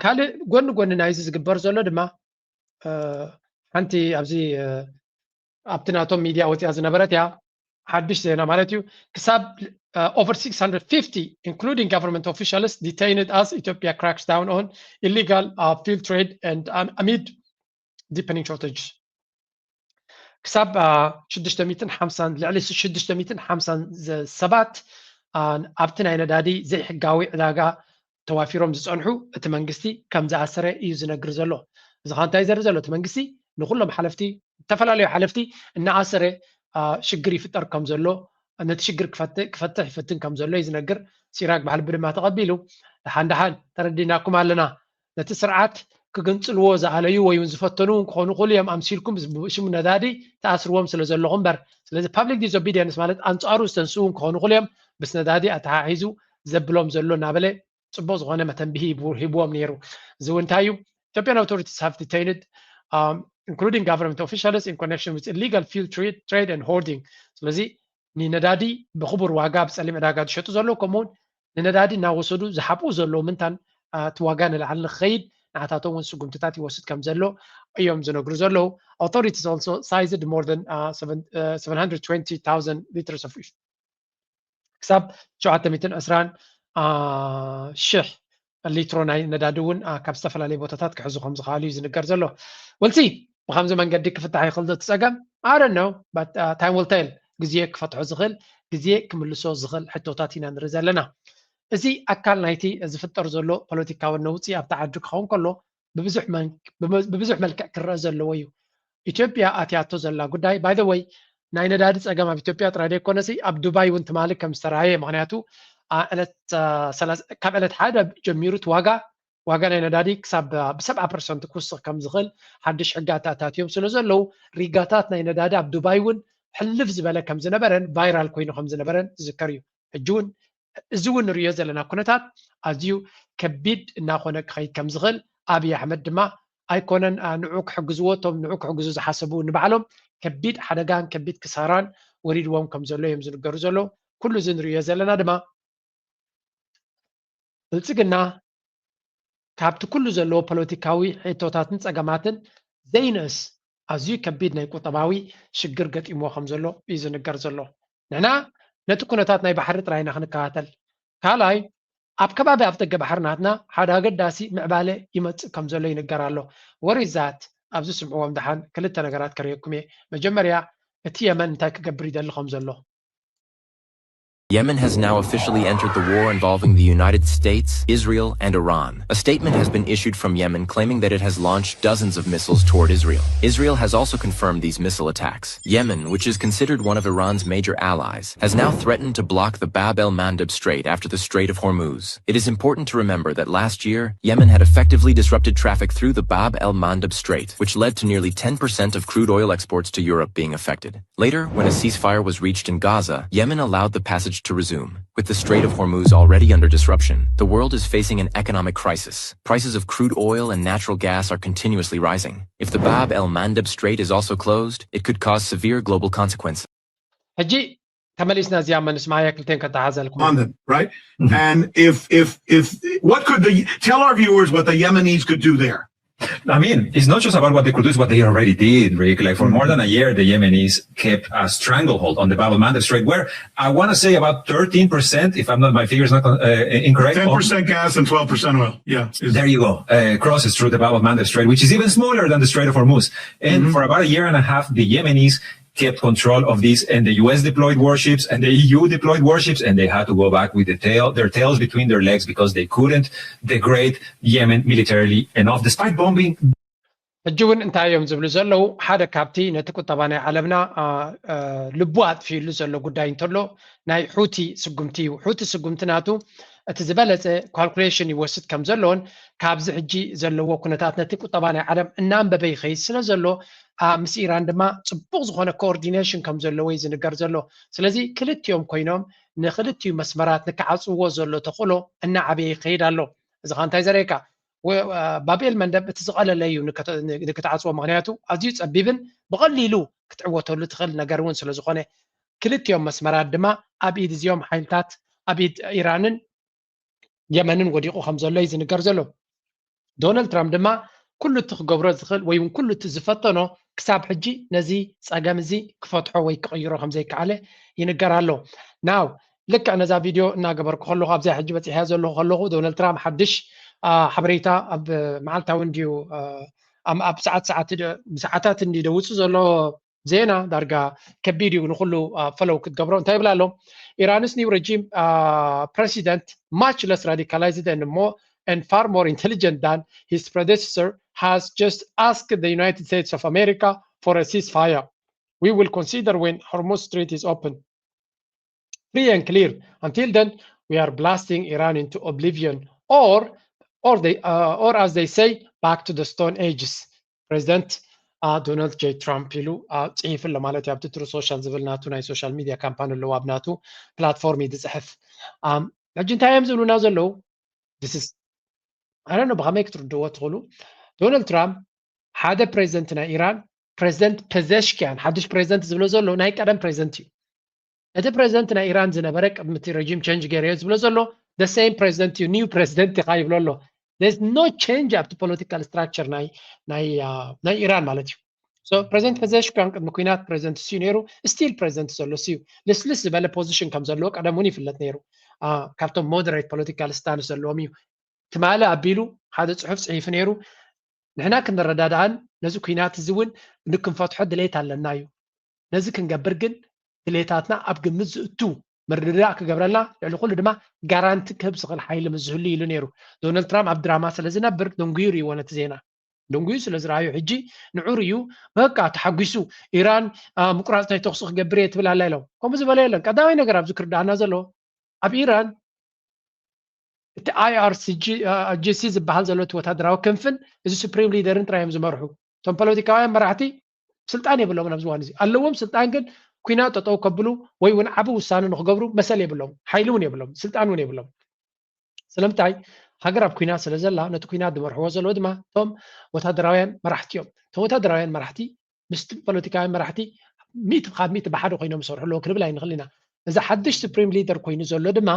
ካልእ ጎኒ ጎኒ ናይዚ ዝግበር ዘሎ ድማ ሓንቲ ኣብዚ ኣብቲ ናቶም ሚድያ ወፅያ ዝነበረት እያ ሓድሽ ዜና ማለት እዩ። ክሳብ over six hundred fifty including government officials detained as Ethiopia cracks down on illegal field trade and amid deepening shortage ክሳብ ሽዱሽተ ሚእትን ሓምሳን ልዕሊ ሽዱሽተ ሚእትን ሓምሳን ሰባት ኣብቲ ናይ ነዳዲ ዘይሕጋዊ ዕዳጋ ተዋፊሮም ዝፀንሑ እቲ መንግስቲ ከም ዝኣሰረ እዩ ዝነግር ዘሎ። እዚ ከዓ እንታይ ዘርኢ ዘሎ እቲ መንግስቲ ንኩሎም ሓለፍቲ ዝተፈላለዩ ሓለፍቲ እናኣሰረ ሽግር ይፍጠር ከም ዘሎ ነቲ ሽግር ክፈትሕ ይፈትን ከም ዘሎ እዩ ዝነግር። ሲራክ ብልቢ ድማ ተቐቢሉ ደሓን ደሓን ተረዲናኩም ኣለና ነቲ ስርዓት ክግንፅልዎ ዝኣለዩ ወይ እውን ዝፈተኑ እውን ክኾኑ ክእሉ እዮም ኣምሲልኩም ሽሙ ነዳዲ ተኣስርዎም ስለ ዘለኹ እምበር ስለዚ public disobedience ማለት ኣንፃሩ ዝተንስኡ እውን ክኾኑ ክእሉ እዮም ምስ ነዳዲ ኣተሓሒዙ ዘብሎም ዘሎ እናበለ ፅቡቅ ዝኾነ መተንብሂ ሂብዎም ነይሩ። እዚ እውን እንታይ እዩ Ethiopian authorities have detained including government officials in connection with illegal fuel trade and hoarding ስለዚ ንነዳዲ ብክቡር ዋጋ ብፀሊም ዕዳጋ ዝሸጡ ዘለዉ ከምኡውን ንነዳዲ እናወሰዱ ዝሓብኡ ዘለዉ ምንታን እቲ ዋጋ ንላዕሊ ንክኸይድ ንዓታቶም እውን ስጉምትታት ይወስድ ከም ዘሎ እዮም ዝነግሩ ዘለዉ። Authorities also seized more than seven hundred twenty thousand liters of ክሳብ ሸውዓተ ሚእትን ዕስራን ሽሕ ሊትሮ ናይ ነዳዲ እውን ካብ ዝተፈላለዩ ቦታታት ክሕዙ ከም ዝኽኣሉ እዩ ዝንገር ዘሎ። ወልሲ ብከምዚ መንገዲ ክፍታሕ ይኽእል ዶ እቲ ፀገም? I don't know but time will tell ግዜ ክፈትሖ ዝኽእል ግዜ ክምልሶ ዝኽእል ሕቶታት ኢና ንርኢ ዘለና። እዚ ኣካል ናይቲ ዝፍጠር ዘሎ ፖለቲካዊ ነውፂ ኣብቲ ዓዲ ክኸውን ከሎ ብብዙሕ መልክዕ ክረአ ዘለዎ እዩ። ኢትዮጵያ ኣትያቶ ዘላ ጉዳይ by the way ናይ ነዳዲ ፀገም ኣብ ኢትዮጵያ ጥራይ ዘይኮነሲ ኣብ ዱባይ እውን ትማሊ ከም ዝተረኣየ ምክንያቱ ካብ ዕለት ሓደ ጀሚሩ እቲ ዋጋ ዋጋ ናይ ነዳዲ ክሳብ ብሰብዓ ፐርሰንት ክውስኽ ከም ዝኽእል ሓድሽ ሕግታት ኣትዮም ስለ ዘለዉ ሪጋታት ናይ ነዳዲ ኣብ ዱባይ እውን ሕልፍ ዝበለ ከም ዝነበረን viral ኮይኑ ከም ዝነበረን ዝዝከር እዩ። ሕጂ እውን እዚ እውን ንሪኦ ዘለና ኩነታት ኣዝዩ ከቢድ እናኾነ ክኸይድ ከም ዝኽእል ኣብይ ኣሕመድ ድማ ኣይኮነን ንዑ ክሕግዝዎ እቶም ንዑ ክሕግዙ ዝሓሰቡ ንባዕሎም ከቢድ ሓደጋን ከቢድ ክሳራን ወሪድዎም ከም ዘሎ እዮም ዝንገሩ ዘለዉ። ኩሉ እዚ ንሪኦ ዘለና ድማ ብልፅግና ካብቲ ኩሉ ዘለዎ ፖለቲካዊ ሕቶታትን ፀገማትን ዘይንእስ ኣዝዩ ከቢድ ናይ ቁጠባዊ ሽግር ገጢምዎ ከም ዘሎ እዩ ዝንገር ዘሎ። ንሕና ነቲ ኩነታት ናይ ባሕሪ ጥራይ ኢና ክንከታተል። ካልኣይ ኣብ ከባቢ ኣፍ ደገ ባሕሪ ናትና ሓደ ኣገዳሲ ምዕባለ ይመፅእ ከም ዘሎ ይንገር ኣሎ። What is that? ኣብዚ ስምዕዎም ደሓን ክልተ ነገራት ከርእየኩም እየ። መጀመርያ እቲ የመን እንታይ ክገብር ይደሊ ከም ዘሎ Yemen has now officially entered the war involving the United States, Israel, and Iran. A statement has been issued from Yemen claiming that it has launched dozens of missiles toward Israel. Israel has also confirmed these missile attacks. Yemen, which is considered one of Iran's major allies, has now threatened to block the Bab el Mandeb Strait after the Strait of Hormuz. It is important to remember that last year, Yemen had effectively disrupted traffic through the Bab el Mandeb Strait, which led to nearly ten percent of crude oil exports to Europe being affected. Later, when a ceasefire was reached in Gaza, Yemen allowed the passage to resume. With the Strait of Hormuz already under disruption, the world is facing an economic crisis. Prices of crude oil and natural gas are continuously rising. If the Bab el Mandeb Strait is also closed, it could cause severe global consequences. ሕጂ ተመሊስና እዚኣ መንስማያ ክልቴን ከተሓዘልኩም on them, right? And if if if what could the tell our viewers what the Yemenis could do there? I mean, it's not just about what they could do, it's what they already did, Rick. Like, for more than a year, the Yemenis kept a stranglehold on the Bab el Mandeb Strait, where I want to say about thirteen percent, if I'm not, my figure is not uh, incorrect. Ten percent gas and twelve percent oil. Yeah. There you go. Uh, crosses through the Bab el Mandeb Strait, which is even smaller than the Strait of Hormuz. And mm-hmm. for about a year and a half, the Yemenis kept control of this, and the U S deployed warships and the E U deployed warships, and they had to go back with the tail, their tails between their legs because they couldn't degrade Yemen militarily enough, despite bombing. ሕጂ እውን እንታይ እዮም ዝብሉ ዘለዉ? ሓደ ካብቲ ነቲ ቁጠባ ናይ ዓለምና ልቡ ኣጥፊኡሉ ዘሎ ጉዳይ እንተሎ ናይ ሑቲ ስጉምቲ እዩ። ሑቲ ስጉምቲ ናቱ እቲ ዝበለፀ ካልኩሌሽን ይወስድ ከም ዘሎን ካብዚ ሕጂ ዘለዎ ኩነታት ነቲ ቁጠባ ናይ ዓለም እናንበበ ይኸይድ ስለ ዘሎ ምስ ኢራን ድማ ፅቡቕ ዝኾነ ኮኦርዲኔሽን ከም ዘለዎ እዩ ዝንገር ዘሎ። ስለዚ ክልቲኦም ኮይኖም ንክልቲኡ መስመራት ንክዓፅዎ ዘሎ ተኽእሎ እናዓበየ ይኸይድ ኣሎ። እዚ ኸ እንታይ ዘርእየካ? ባብኤል መንደብ እቲ ዝቐለለ እዩ ንክትዓፅዎ፣ ምክንያቱ ኣዝዩ ፀቢብን ብቐሊሉ ክትዕወተሉ ትኽእል ነገር እውን ስለ ዝኾነ ክልቲኦም መስመራት ድማ ኣብ ኢድ እዚኦም ሓይልታት ኣብ ኢድ ኢራንን የመንን ወዲቑ ከም ዘሎ እዩ ዝንገር ዘሎ። ዶናልድ ትራምፕ ድማ ኩሉ እቲ ክገብሮ ዝኽእል ወይ እውን ኩሉ እቲ ዝፈተኖ ክሳብ ሕጂ ነዚ ፀገም እዚ ክፈትሖ ወይ ክቕይሮ ከም ዘይከኣለ ይንገር ኣሎ። ናው ልክዕ ነዛ ቪድዮ እናገበርኩ ከለኹ ኣብዚኣ ሕጂ በፂሐያ ዘለኹ ከለኹ ዶናልድ ትራምፕ ሓድሽ ሓበሬታ ኣብ መዓልታዊ እንድዩ ኣብ ሰዓት ሰዓት ሰዓታት እንድዩ ደውፁ ዘሎ ዜና ዳርጋ ከቢድ እዩ ንኩሉ ፈለው ክትገብሮ እንታይ ይብል ኣሎ? Iran's new regime president much less radicalized and more and far more intelligent than his predecessor has just asked the United States of America for a ceasefire. We will consider when Hormuz Strait is open. Free and clear. Until then, we are blasting Iran into oblivion or or they uh, or as they say, back to the stone ages. ፕሬዚደንት ዶናልድ ጄ ትራምፕ ኢሉ ፅሒፉ ኣሎ ማለት እዩ። ኣብቲ ትሩ ሶሻል ዝብል ናቱ ናይ ሶሻል ሚድያ ካምፓኒ ኣለዎ ኣብ ናቱ ፕላትፎርም እዩ ዝፅሕፍ። ሕጂ እንታይ እዮም ዝብሉና ዘለዉ? ኣነ ብኸመይ ክትርድዎ ትኽእሉ? ዶናልድ ትራምፕ ሓደ ፕሬዚደንት ናይ ኢራን ፕሬዚደንት ፐዘሽኪያን ሓድሽ ፕሬዚደንት ዝብሎ ዘሎ ናይ ቀደም ፕሬዚደንት እዩ። እቲ ፕሬዚደንት ናይ ኢራን ዝነበረ ቅድሚ እቲ ረጂም ቸንጅ ገይረዮ ዝብሎ ዘሎ the same president እዩ፣ new president ኢኻ ይብሎ ኣሎ። There's no change ኣብቲ ፖለቲካል ስትራክቸር ናይ ናይ ኢራን ማለት እዩ። ፕሬዚደንት ፐዘሽኪያን ቅድሚ ኩናት ፕሬዚደንት እዩ ነይሩ፣ ስቲል ፕሬዚደንት ዘሎ እዩ። ልስልስ ዝበለ ፖዚሽን ከም ዘለዎ ቀደም እውን ይፍለጥ ነይሩ። ካብቶም ሞደሬት ፖለቲካል ስታንስ ዘለዎም እዩ። ትማሊ ኣቢሉ ሓደ ፅሑፍ ፅሒፉ ነይሩ። ንሕና ክንረዳድኣን ነዚ ኩናት እዚ እውን ንክንፈትሖ ድሌት ኣለና እዩ። ነዚ ክንገብር ግን ድሌታትና ኣብ ግምት ዝእቱ ምርድዳእ ክገብረልና፣ ልዕሊ ኩሉ ድማ ጋራንቲ ክህብ ዝኽእል ሓይሊ ምስ ዝህሉ ኢሉ ነይሩ። ዶናልድ ትራምፕ ኣብ ድራማ ስለ ዝነብር ደንጉዩ ርእይዎ ነቲ ዜና። ደንጉዩ ስለ ዝረኣዩ ሕጂ ንዑ ርእዩ በቃ ተሓጒሱ ኢራን ምቁራፅ ናይ ተኽሲ ክገብር እየ ትብል ኣላ ኢሎም። ከምኡ ዝበለ የለን። ቀዳማይ ነገር ኣብዚ ክርዳኣና ዘለዎ ኣብ ኢራን እቲ ኣይኣርጂሲ ዝበሃል ዘሎ እቲ ወታደራዊ ክንፍን እዚ ሱፕሪም ሊደርን ጥራይ እዮም ዝመርሑ። እቶም ፖለቲካውያን መራሕቲ ስልጣን የብሎምን ኣብዚ እዋን እዚ። ኣለዎም ስልጣን ግን ኩናት ጠጠው ከብሉ ወይ እውን ዓቢ ውሳነ ንክገብሩ መሰል የብሎም፣ ሓይሊ እውን የብሎም፣ ስልጣን እውን የብሎም። ስለምንታይ? ሃገር ኣብ ኩናት ስለ ዘላ ነቲ ኩናት ዝመርሕዎ ዘለዉ ድማ እቶም ወታደራውያን መራሕቲ እዮም። እቶም ወታደራውያን መራሕቲ ምስቲ ፖለቲካውያን መራሕቲ ሚእቲ ካብ ሚእቲ ብሓደ ኮይኖም ዝሰርሑ ኣለዉ ክንብል ኣይንኽእል ኢና። እዚ ሓድሽ ሱፕሪም ሊደር ኮይኑ ዘሎ ድማ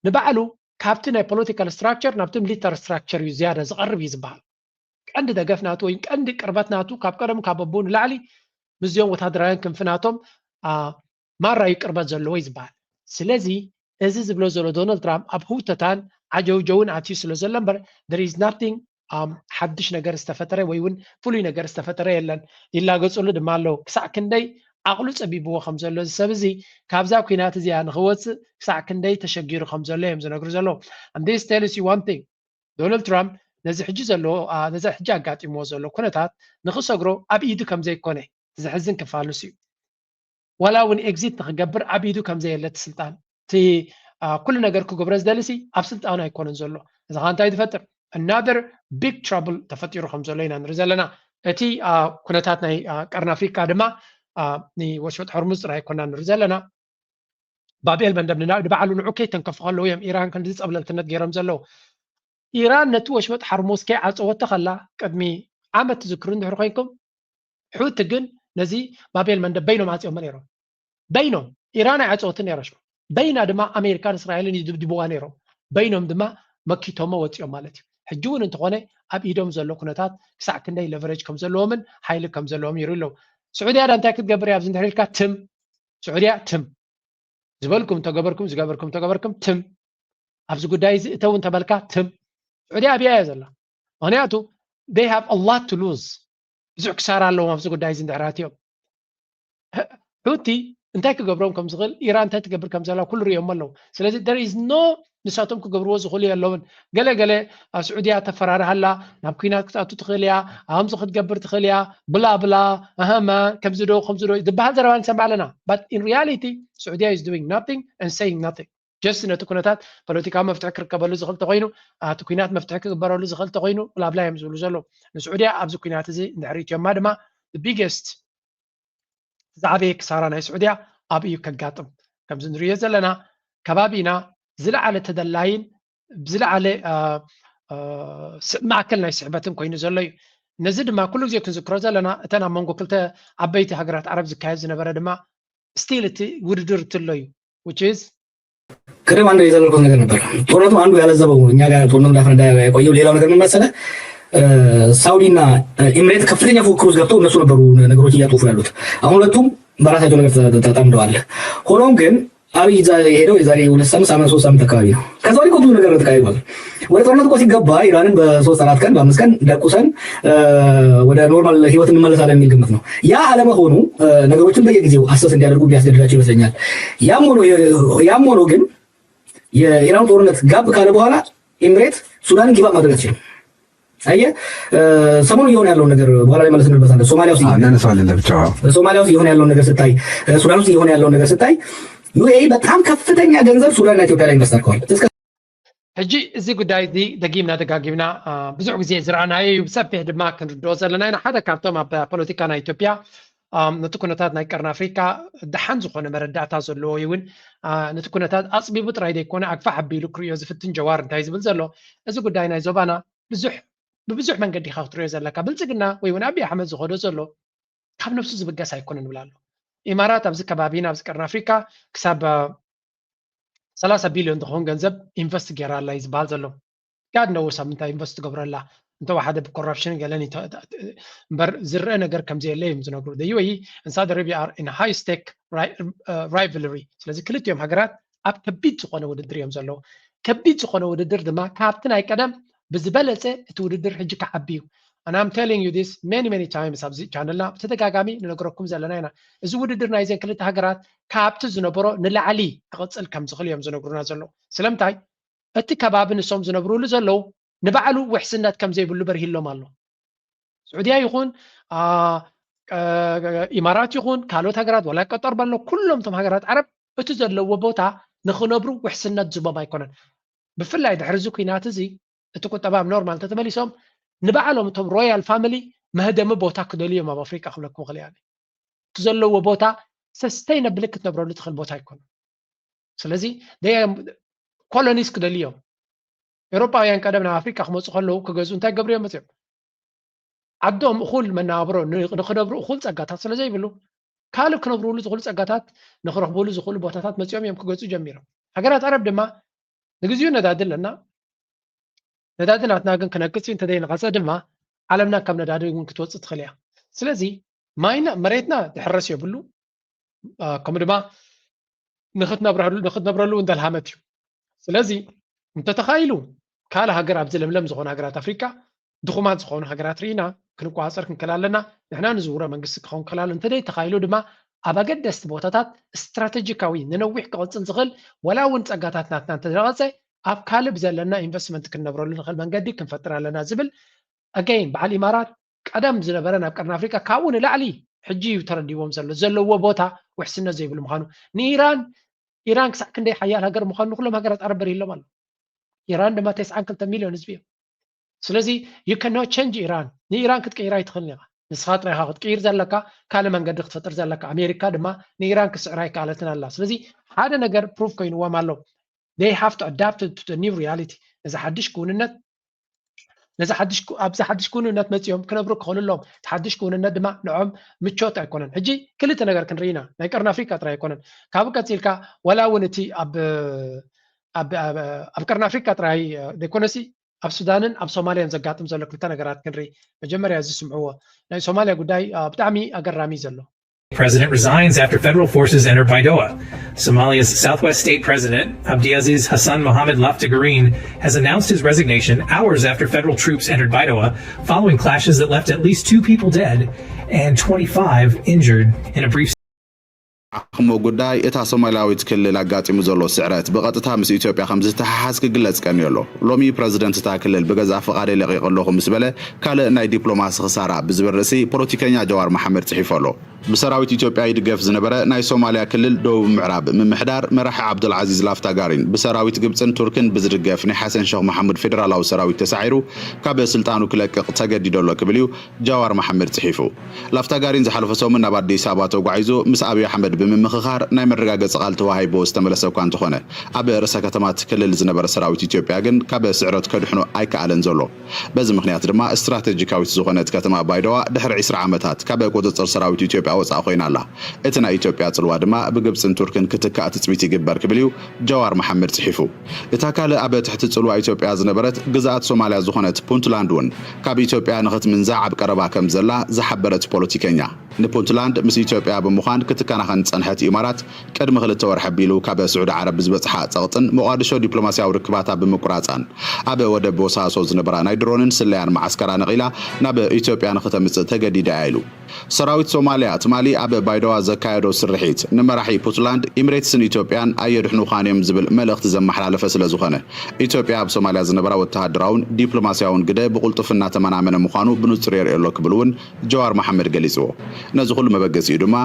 ንባዕሉ ካብቲ ናይ ፖለቲካል ስትራክቸር ናብቲ ሚሊታሪ ስትራክቸር እዩ ዝያዳ ዝቐርብ እዩ ዝበሃል። ቀንዲ ደገፍ ናቱ ወይ ቀንዲ ቅርበት ናቱ ካብ ቀደም ካብ ኣቦኡ ንላዕሊ ምስዚኦም ወታደራውያን ክንፊ ናቶም ማራ እዩ ቅርበት ዘለዎ እዩ ዝበሃል። ስለዚ እዚ ዝብሎ ዘሎ ዶናልድ ትራምፕ ኣብ ህውተታን ዓጀውጀውን ኣትዩ ስለ ዘሎ እምበር there is nothing ሓድሽ ነገር ዝተፈጠረ ወይ እውን ፍሉይ ነገር ዝተፈጠረ የለን። ይላገፅሉ ድማ ኣለዉ። ክሳዕ ክንደይ ዓቕሉ ፀቢብዎ ከም ዘሎ እዚ ሰብ እዚ ካብዛ ኩናት እዚኣ ንክወፅእ ክሳዕ ክንደይ ተሸጊሩ ከም ዘሎ እዮም ዝነግሩ ዘለዉ። And this tells you one thing. ዶናልድ ትራምፕ ነዚ ሕጂ ዘለዎ ነዚ ሕጂ ኣጋጢምዎ ዘሎ ኩነታት ንክሰግሮ ኣብ ኢዱ ከም ዘይኮነ ዘሕዝን ክፋል ንሱ እዩ። ዋላ እውን ኤግዚት ንክገብር ኣብ ኢዱ ከም ዘየለ እቲ ስልጣን እቲ ኩሉ ነገር ክገብሮ ዝደሊ ሲ ኣብ ስልጣኑ ኣይኮነን ዘሎ። እዚ ከዓ እንታይ ዝፈጥር? Another big trouble ተፈጢሩ ከም ዘሎ ኢና ንርኢ ዘለና። እቲ ኩነታት ናይ ቀርኒ ኣፍሪካ ድማ ንወሽመጥ ሆርሙዝ ጥራይ ኣይኮና ንርኢ ዘለና። ባብኤል መንደብ ንባዕሉ ንዑ ከይተንከፉ ከለዉ እዮም ኢራን ክንዲ ፀብለልትነት ገይሮም ዘለዉ። ኢራን ነቲ ወሽመጥ ሓርሙዝ ከይዓፀወቶ ከላ ቅድሚ ዓመት ትዝክሩ እንድሕር ኮይንኩም፣ ሑቲ ግን ነዚ ባብኤል መንደብ በይኖም ዓፅዮሞ ነይሮም። በይኖም። ኢራን ኣይዓፀወትን ነይራ። በይና ድማ ኣሜሪካን እስራኤልን ይድብድብዋ ነይሮም። በይኖም ድማ መኪቶሞ ወፂኦም ማለት እዩ። ሕጂ እውን እንተኾነ ኣብ ኢዶም ዘሎ ኩነታት ክሳዕ ክንደይ ለቨሬጅ ከም ዘለዎምን ሓይሊ ከም ዘለዎም ይርኢ ኣለዉ። ስዑድያ ዳ እንታይ ክትገብር እያ ኣብዚ እንድሕር ኢልካ ትም። ስዑድያ ትም ዝበልኩም እንተገበርኩም ዝገበርኩም እንተገበርኩም ትም ኣብዚ ጉዳይ እዚ እተው እንተበልካ ትም። ስዑድያ ኣብያ እያ ዘላ። ምክንያቱ they have a lot to lose ብዙሕ ክሳራ ኣለዎም ኣብዚ ጉዳይ እዚ እንድሕር ኣትዮም። ሑቲ እንታይ ክገብሮም ከም ዝኽእል ኢራን እንታይ ትገብር ከም ዘላ ኩሉ ርእዮሞ ኣለዉ። ስለዚ there is no ንሳቶም ክገብርዎ ዝኽእሉ የለውን። ገለ ገለ ኣብ ስዑድያ ተፈራርሃላ፣ ናብ ኩናት ክትኣቱ ትኽእል እያ፣ ኣምዚ ክትገብር ትኽእል እያ፣ ብላ ብላ፣ ኣሃማ ከምዚ ዶ ከምዚ ዶ ዝበሃል ዘረባ ንሰምዕ ኣለና። But in reality ስዑድያ is doing nothing and saying nothing. Just ነቲ ኩነታት ፖለቲካዊ መፍትሒ ክርከበሉ ዝኽእል ተኮይኑ፣ እቲ ኩናት መፍትሒ ክግበረሉ ዝኽእል ተኮይኑ ብላብላ እዮም ዝብሉ ዘለዉ። ንስዑድያ ኣብዚ ኩናት እዚ እንድሕር እትዮማ ድማ the biggest ዝዓበየ ክሳራ ናይ ስዑድያ ኣብኡ እዩ ከጋጥም። ከምዚ ንሪኦ ዘለና ከባቢና ዝለዓለ ተደላይን ዝለዓለ ማእከል ናይ ስሕበትን ኮይኑ ዘሎ እዩ። ነዚ ድማ ኩሉ ግዜ ክንዝክሮ ዘለና እተን ኣብ መንጎ ክልተ ዓበይቲ ሃገራት ዓረብ ዝካየድ ዝነበረ ድማ ስቲል እቲ ውድድር ትሎ እዩ። ቅድም አንድ የዘለልኩት ነገር ነበር። ጦርነቱ አንዱ ያለዘበው እኛ ጋር ጦርነቱ እንዳፈነዳ የቆየው ሌላው ነገር ምን መሰለህ? ሳውዲና ኢምሬት ከፍተኛ ፉክክር ውስጥ ገብተው እነሱ ነበሩ ነገሮች እያጦፉ ያሉት። አሁን ሁለቱም በራሳቸው ነገር ተጠምደዋል። ሆኖም ግን አብይ እዛ የሄደው የዛሬ ሁለት ሳምንት ሳምንት ሶስት ሳምንት አካባቢ ነው። ከዛ ወዲህ ብዙ ነገር ተካሂዷል። ወደ ጦርነት እኮ ሲገባ ኢራንን በሶስት አራት ቀን በአምስት ቀን ደቁሰን ወደ ኖርማል ህይወት እንመለሳለን የሚል ግምት ነው። ያ አለመሆኑ ነገሮችን በየጊዜው አሰስ እንዲያደርጉ ቢያስገድዳቸው ይመስለኛል። ያም ሆኖ ግን የኢራኑ ጦርነት ጋብ ካለ በኋላ ኢምሬት ሱዳንን ጊባ ማድረግ አትችልም። አየህ ሰሞኑ እየሆነ ያለውን ነገር በኋላ ላይ መለስ እንበታለን። ሶማሊያ ውስጥ እናነሳዋለን ለብቻው። ሶማሊያ ውስጥ እየሆነ ያለውን ነገር ስታይ፣ ሱዳን ውስጥ እየሆነ ያለውን ነገር ስታይ ዩኤኢ በጣም ከፍተኛ ገንዘብ ሱዳንና ኢትዮጵያ ላይ ኢንቨስት አድርገዋል። እስከ ሕጂ እዚ ጉዳይ እዚ ደጊምና ደጋጊምና ብዙሕ ግዜ ዝረኣናዮ እዩ። ብሰፊሕ ድማ ክንርድኦ ዘለና ኢና። ሓደ ካብቶም ኣብ ፖለቲካ ናይ ኢትዮጵያ ነቲ ኩነታት ናይ ቀርኒ ኣፍሪካ ደሓን ዝኾነ መረዳእታ ዘለዎ እዩ እውን ነቲ ኩነታት ኣፅቢቡ ጥራይ ዘይኮነ ኣግፋሕ ኣቢሉ ክርእዮ ዝፍትን ጀዋር እንታይ ዝብል ዘሎ እዚ ጉዳይ ናይ ዞባና ብዙሕ ብብዙሕ መንገዲ ኢኻ ክትሪኦ ዘለካ። ብልፅግና ወይ እውን ኣብይ ኣሕመድ ዝኸዶ ዘሎ ካብ ነብሱ ዝብገስ ኣይኮነን ይብል ኣሎ። ኢማራት ኣብዚ ከባቢ ኣብዚ ቀርኒ ኣፍሪካ ክሳብ ሰላሳ ቢልዮን ዝኸውን ገንዘብ ኢንቨስት ገይራ ኣላ እዩ ዝበሃል ዘሎ። ጋድ ነወስ ኣብ ምንታይ ኢንቨስት ትገብረላ እንተወሓደ ብኮራፕሽን ገለን እምበር ዝረአ ነገር ከምዘየለ እዮም ዝነግሩ። ዩኤኢ and Saudi Arabia are in high stake rivalry። ስለዚ ክልቲኦም ሃገራት ኣብ ከቢድ ዝኾነ ውድድር እዮም ዘለዉ። ከቢድ ዝኾነ ውድድር ድማ ካብቲ ናይ ቀደም ብዝበለፀ እቲ ውድድር ሕጂ ክዓቢ እዩ። And I'm telling you this many many times ኣብዚ ቻነልና ብተደጋጋሚ ንነግረኩም ዘለና ኢና። እዚ ውድድር ናይዘን ክልተ ሃገራት ካብቲ ዝነበሮ ንላዕሊ ክቕፅል ከም ዝኽእል እዮም ዝነግሩና ዘለዉ። ስለምንታይ እቲ ከባቢ ንሶም ዝነብሩሉ ዘለዉ ንባዕሉ ውሕስነት ከም ዘይብሉ በርሂሎም ኣሎ። ስዑድያ ይኹን ኢማራት ይኹን ካልኦት ሃገራት ወላ ቀጠር በሎ ኩሎም እቶም ሃገራት ዓረብ እቲ ዘለዎ ቦታ ንኽነብሩ ውሕስነት ዝቦም ኣይኮነን። ብፍላይ ድሕሪ እዚ ኩናት እዚ እቲ ቁጠባ ኣብ ኖርማል እንተተመሊሶም ንባዕሎም እቶም ሮያል ፋሚሊ መህደሚ ቦታ ክደልዩ እዮም ኣብ ኣፍሪቃ ክብለኩም ክእል እያ። እቲ ዘለዎ ቦታ ሰስተይነብል ክትነብረሉ ትኽእል ቦታ ኣይኮነን። ስለዚ ኮሎኒስ ክደልዩ እዮም። ኤውሮጳውያን ቀደም ናብ ኣፍሪቃ ክመፁ ከለዉ ክገዝኡ እንታይ ገብሩ እዮም መፅኦም? ዓዶም እኹል መነባብሮ ንክነብሩ እኹል ፀጋታት ስለ ዘይብሉ ካልእ ክነብርሉ ዝኽእሉ ፀጋታት ንክረኽብሉ ዝኽእሉ ቦታታት መፂኦም እዮም ክገዝኡ ጀሚሮም። ሃገራት ዓረብ ድማ ንግዚኡ ነዳዲ ኣለና፣ ነዳዲ ናትና ግን ክነቅፅ እዩ። እንተዘይነቐፀ ድማ ዓለምና ካብ ነዳዲ እውን ክትወፅእ ትኽእል እያ። ስለዚ ማይና መሬትና ድሕረስ የብሉ ከምኡ ድማ ንክትነብረሉ እውን ደልሃመት እዩ። ስለዚ እንተተኻኢሉ ካልእ ሃገር ኣብዚ ለምለም ዝኾኑ ሃገራት ኣፍሪቃ ድኹማት ዝኾኑ ሃገራት ርኢና ክንቆፃፀር ክንክእል ኣለና። ንሕና ንዝውሮ መንግስቲ ክኸውን ክእል ኣሎ። እንተዘይ ተኻኢሉ ድማ ኣብ ኣገደስቲ ቦታታት ስትራተጂካዊ ንነዊሕ ክቕፅል ዝኽእል ወላ እውን ፀጋታት ናትና እንተደቐፀ ኣብ ካልእ ብዘለና ኢንቨስትመንት ክንነብረሉ ንኽእል መንገዲ ክንፈጥር ኣለና ዝብል ኣገይን በዓል ኢማራት ቀደም ዝነበረ ናብ ቀርኒ ኣፍሪቃ ካብኡ ንላዕሊ ሕጂ እዩ ተረዲዎም ዘሎ ዘለዎ ቦታ ውሕስነት ዘይብሉ ምዃኑ ንኢራን ኢራን ክሳዕ ክንደይ ሓያል ሃገር ምዃኑ ንኩሎም ሃገራት ዓረብ በሪህሎም ኣሎ። ኢራን ድማ ተስዓን ክልተ ሚልዮን ህዝቢ እዮም። ስለዚ you cannot change ኢራን ንኢራን ክትቀይራ ኣይትኽእልን ኢኻ። ንስኻ ጥራይኻ ክትቅይር ዘለካ ካልእ መንገዲ ክትፈጥር ዘለካ። ኣሜሪካ ድማ ንኢራን ክስዕራ ኣይከኣለትን ኣላ። ስለዚ ሓደ ነገር ፕሩፍ ኮይንዎም ኣሎ። They have to adapt to the new reality። ነዚ ሓድሽ ክውንነት ነዚ ኣብዚ ሓድሽ ክውንነት መፂኦም ክነብሩ ክኽእሉ ኣለዎም። እቲ ሓድሽ ክውንነት ድማ ንዖም ምቾት ኣይኮነን። ሕጂ ክልተ ነገር ክንርኢ ኢና። ናይ ቀርኒ ኣፍሪካ ጥራይ ኣይኮነን። ካብኡ ቀፂልካ ዋላ እውን እቲ ኣብ ኣብ ቀርኒ ኣፍሪካ ጥራይ ዘይኮነሲ ኣብ ሱዳንን ኣብ ሶማልያን ዘጋጥም ዘሎ ክልተ ነገራት ክንርኢ። መጀመርያ እዚ ስምዕዎ። ናይ ሶማልያ ጉዳይ ብጣዕሚ ኣገራሚ ዘሎ President resigns after federal forces entered Baidoa. Somalia's Southwest State President, Abdiaziz Hassan Mohamed Laftagareen, has announced his resignation hours after federal troops entered Baidoa following clashes that left at least two people dead and twenty-five injured in a brief እሞ ጉዳይ እታ ሶማልያዊት ክልል ኣጋጢሙ ዘሎ ስዕረት ብቐጥታ ምስ ኢትዮጵያ ከም ዝተሓሓዝ ክግለጽ ቀንዩ ኣሎ። ሎሚ ፕረዚደንት እታ ክልል ብገዛእ ፍቓደይ ለቒቐ ኣለኹ ምስ በለ፣ ካልእ ናይ ዲፕሎማሲ ክሳራ ብዝብል ርእሲ ፖለቲከኛ ጀዋር መሓመድ ጽሒፉ ኣሎ። ብሰራዊት ኢትዮጵያ ይድገፍ ዝነበረ ናይ ሶማልያ ክልል ደቡብ ምዕራብ ምምሕዳር መራሒ ዓብዱልዓዚዝ ላፍታጋሪን ብሰራዊት ግብጽን ቱርክን ብዝድገፍ ናይ ሓሰን ሸኽ መሓሙድ ፌደራላዊ ሰራዊት ተሳዒሩ ካብ ስልጣኑ ክለቅቕ ተገዲዶ ኣሎ ክብል እዩ ጃዋር መሓመድ ጽሒፉ። ላፍታጋሪን ዝሓለፈ ሰሙን ናብ ኣዲስ ኣበባ ተጓዒዙ ምስ ኣብይ ኣሕመድ ብምምኽኻር ናይ መረጋገጺ ቃል ተዋሂብዎ ዝተመለሰ እኳ እንተኾነ፣ ኣብ ርእሰ ከተማ እቲ ክልል ዝነበረ ሰራዊት ኢትዮጵያ ግን ካብ ስዕረት ከድሕኖ ኣይከኣለን ዘሎ። በዚ ምኽንያት ድማ ስትራተጂካዊት ዝኾነት ከተማ ባይደዋ ድሕሪ ዕስራ ዓመታት ካብ ቁጽጽር ሰራዊት ኢትዮጵያ ወጻእ ኮይና ኣላ። እቲ ናይ ኢትዮጵያ ጽልዋ ድማ ብግብጽን ቱርክን ክትካእ ትጽቢት ይግበር ክብል እዩ ጃዋር መሓመድ ጽሒፉ። እታ ካልእ ኣብ ትሕቲ ጽልዋ ኢትዮጵያ ዝነበረት ግዝኣት ሶማልያ ዝኾነት ፑንትላንድ እውን ካብ ኢትዮጵያ ንኽትምንዛዕ ኣብ ቀረባ ከም ዘላ ዝሓበረ እቲ ፖለቲከኛ፣ ንፑንትላንድ ምስ ኢትዮጵያ ብምዃን ክትከናኸን ዝጸንሐት ኢማራት፣ ቅድሚ ክልተ ወርሒ ኣቢሉ ካብ ስዑዲ ዓረብ ብዝበጽሓ ጸቕጥን ሞቓዲሾ ዲፕሎማስያዊ ርክባታ ብምቁራጻን፣ ኣብ ወደብ ቦሳሶ ዝነበራ ናይ ድሮንን ስለያን መዓስከራ ነቒላ ናብ ኢትዮጵያ ንኽተምጽእ ተገዲዳ እያ ኢሉ። ሰራዊት ሶማልያ ትማሊ ኣብ ባይደዋ ዘካየዶ ስርሒት፣ ንመራሒ ፑንትላንድ፣ ኢሚሬትስን ኢትዮጵያን ኣየድሕኑኻን እዮም ዝብል መልእኽቲ ዘመሓላለፈ ስለ ዝኾነ፣ ኢትዮጵያ ኣብ ሶማልያ ዝነበራ ወተሃደራውን ዲፕሎማስያውን ግደ ብቕልጡፍ እናተመናመነ ምዃኑ ብንጹር የርእዮ ኣሎ ክብል እውን ጀዋር መሓመድ ገሊጽዎ። ነዚ ኩሉ መበገሲኡ ድማ፣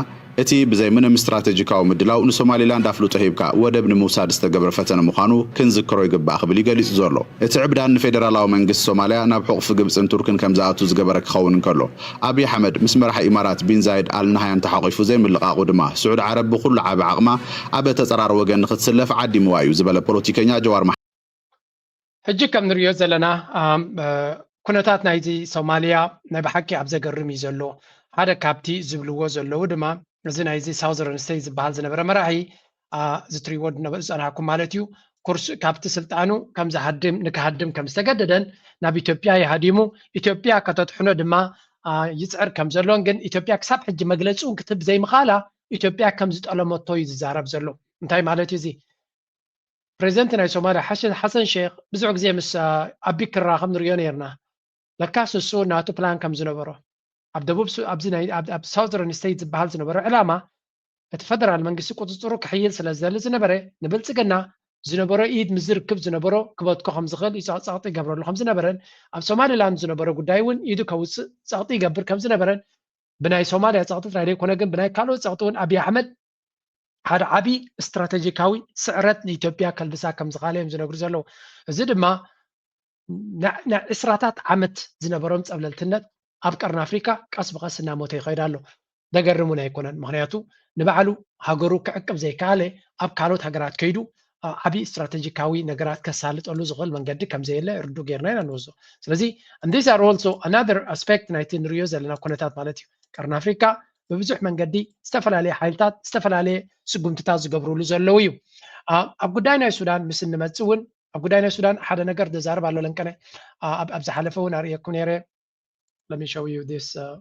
እቲ ብዘይ ምንም ስትራተጂካዊ ምድላው ንሶማሊላንድ ኣፍልጦ ሂብካ ወደብ ንምውሳድ ዝተገብረ ፈተነ ምዃኑ ክንዝክሮ ይግባእ ክብል እዩ ገሊጹ ዘሎ። እቲ ዕብዳን ንፌደራላዊ መንግስቲ ሶማልያ ናብ ሕቑፊ ግብጽን ቱርክን ከም ዝኣቱ ዝገበረ ክኸውን እንከሎ፣ ኣብይ ኣሕመድ ምስ መራሒ ኢማራት ቢን ዛይድ ኣል ናህያን ተሓቒፉ ዘይምልቓቑ ድማ፣ ስዑዲ ዓረብ ብኹሉ ዓቢ ዓቕማ ኣብ ተጸራሪ ወገን ንኽትስለፍ ዓዲምዋ እዩ ዝበለ ፖለቲከኛ ጀዋር መሓመድ፣ ሕጂ ከም ንሪኦ ዘለና ኣም፣ እ፣ ኩነታት ናይዚ ሶማልያ ናይ ብሓቂ ኣብ ዘገርም እዩ ዘሎ። ሓደ ካብቲ ዝብልዎ ዘለዉ ድማ፣ እዚ ናይዚ ሳውዘርን ስቴት ዝበሃል ዝነበረ መራሒ፣ አ፣ እዚ ትሪእዎ ዝነበ-፣ ዝጸናሕኩም ማለት እዩ፣ ኩርስ-፣ ካብቲ ስልጣኑ ከም ዝሃድም፣ ንክሃድም ከም ዝተገደደን ናብ ኢትዮጵያ ይሃዲሙ፣ ኢትዮጵያ ከተድሕኖ ድማ፣ አ፣ ይጽዕር ከም ዘሎን፣ ግን ኢትዮጵያ ክሳብ ሕጂ መግለጺ እውን ክትህብ ዘይምኻላ ኢትዮጵያ ከም ዝጠለመቶ እዩ ዝዛረብ ዘሎ። እንታይ ማለት እዩ እዚ? ፕሬዚደንት ናይ ሶማልያ ሓሸ-፣ ሓሰን ሼክ ብዙሕ ግዜ ምስ፣ አ፣ ኣቢ ክራኸብ ንሪኦ ነይርና። ለካስ ንሱ ናቱ ፕላን ከም ዝነበሮ፣ ኣብ ደቡብ ሱ-፣ ኣብዚ ናይ፣ ኣብ፣ ኣብ ሳውዘርን ስቴት ዝበሃል ዝነበሮ ዕላማ፣ እቲ ፈደራል መንግስቲ ቁጽጽሩ ክሕይል ስለ ዝደሊ ዝነበረ፣ ንብልጽግና ዝነበሮ ኢድ ምስ ዝርክብ ዝነበሮ ክበትኮ ከም ዝኽእል እዩ ጸ-፣ ጸቕጢ ይገብረሉ ከም ዝነበረን፣ ኣብ ሶማሊላንድ ዝነበሮ ጉዳይ እውን ኢዱ ከውጽእ ጸቕጢ ይገብር ከም ዝነበረን፣ ብናይ ሶማልያ ጸቕጢ ጥራይ ዘይኮነ ግን ብናይ ካልኦት ጸቕጢ እውን ኣብይ ኣሕመድ ሓደ ዓቢ ስትራተጂካዊ ስዕረት ንኢትዮጵያ ከልብሳ ከም ዝኽኣለ እዮም ዝነግሩ ዘለዉ። እዚ ድማ ን-፣ ን-፣ ዕስራታት ዓመት ዝነበሮም ጸብለልትነት ኣብ ቀርኒ ኣፍሪካ ቀስ ብቐስ እናሞተ ይኸይድ ኣሎ። ዘገርም እውን ኣይኮነን። ምኽንያቱ ንባዕሉ ሃገሩ ክዕቅብ ዘይከኣለ ኣብ ካልኦት ሃገራት ከይዱ፣ አ፣ ዓቢ ስትራተጂካዊ ነገራት ከሳልጠሉ ዝኽእል መንገዲ ከም ዘየለ ርዱእ ጌርና ኢና ንወስዶ። ስለዚ and these are also another aspect ናይቲ ንሪኦ ዘለና ኩነታት ማለት እዩ። ቀርኒ ኣፍሪካ ብብዙሕ መንገዲ ዝተፈላለየ ሓይልታት ዝተፈላለየ ስጉምትታት ዝገብርሉ ዘለዉ እዩ። አ፣ ኣብ ጉዳይ ናይ ሱዳን ምስ እንመጽእ እውን፣ ኣብ ጉዳይ ናይ ሱዳን ሓደ ነገር ዘዛርብ ኣሎ ለንቀነ፣ አ፣ ኣብ፣ ኣብ ዝሓለፈ እውን ኣርእየኩም ነይረ። Let me show you this, uh,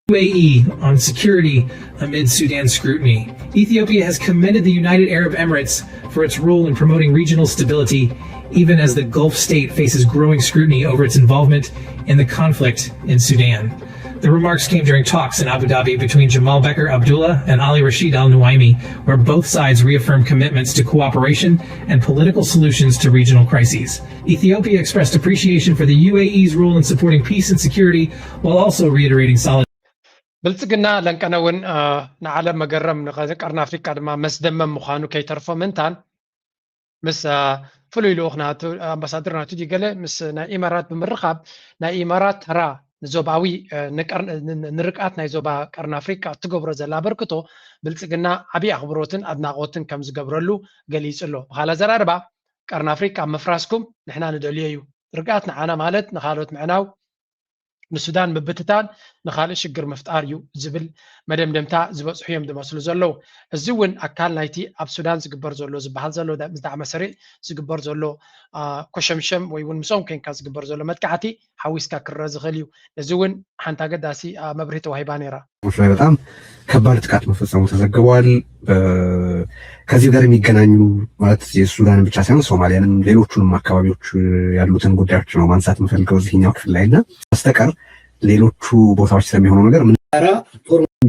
U A E on security amid Sudan scrutiny. Ethiopia has commended the United Arab Emirates for its role in promoting regional stability, even as the Gulf state faces growing scrutiny over its involvement in the conflict in Sudan. The remarks came during talks in Abu Dhabi between Jamal Becker Abdullah and Ali Rashid Al Nuaimi, where both sides reaffirmed commitments to cooperation and political solutions to regional crises. Ethiopia expressed appreciation for the U A E's role in supporting peace and security, while also reiterating solidarity. ብልጽግና ለንቀነ እውን፣ አ፣ ንዓለም መገረም፣ ንቀ-፣ ቀርኒ ኣፍሪካ ድማ መስደመም ምዃኑ ከይተርፎ ምእንታን፣ ምስ፣ አ፣ ፍሉይ ልኡኽ ናቱ፣ ኣምባሳደር ናቱ ድዩ ገለ፣ ምስ ናይ ኢማራት ብምርኻብ፣ ናይ ኢማራት ተራ ንዞባዊ፣ አ፣ ንቀር-፣ ን-፣ ን-፣ ንርግኣት ናይ ዞባ ቀርኒ ኣፍሪካ እትገብሮ ዘላ ኣበርክቶ ብልጽግና ዓብዪ ኣኽብሮትን ኣድናቖትን ከም ዝገብረሉ ገሊጹ ኣሎ። ብኻልእ ኣዘራርባ፣ ቀርኒ ኣፍሪካ ምፍራስኩም ንሕና ንደልዮ እዩ። ርግኣት ንዓና ማለት ንኻልኦት ምዕናው፣ ንሱዳን ምብትታን፣ ንኻልእ ሽግር ምፍጣር እዩ ዝብል መደምደምታ ዝበጽሑ እዮም ዝመስሉ ዘለዉ። እዚ እውን ኣካል ናይቲ ኣብ ሱዳን ዝግበር ዘሎ፣ ዝበሃል ዘሎ ዳ-፣ ምስ ዳዕመ ሰሪዕ ዝግበር ዘሎ፣ አ፣ ኮሸምሸም ወይ እውን ምስኦም ኮንካ ዝግበር ዘሎ መጥቃዕቲ ሓዊስካ ክረአ ዝኽእል እዩ። ነዚ እውን ሓንቲ ኣገዳሲ፣ አ፣ መብርሂ ተዋሂባ ነይራ። ሰዎች ላይ በጣም ከባድ ጥቃት መፈጸሙ ተዘግቧል። በ-፣ ከዚህ ጋር የሚገናኙ ማለት የሱዳንን ብቻ ሳይሆን ሶማሊያንም ሌሎቹንም አካባቢዎች ያሉትን ጉዳዮች ነው ማንሳት የምፈልገው እዚህኛው ክፍል ላይ እና በስተቀር ሌሎቹ ቦታዎች ስለሚሆነው ነገር ምን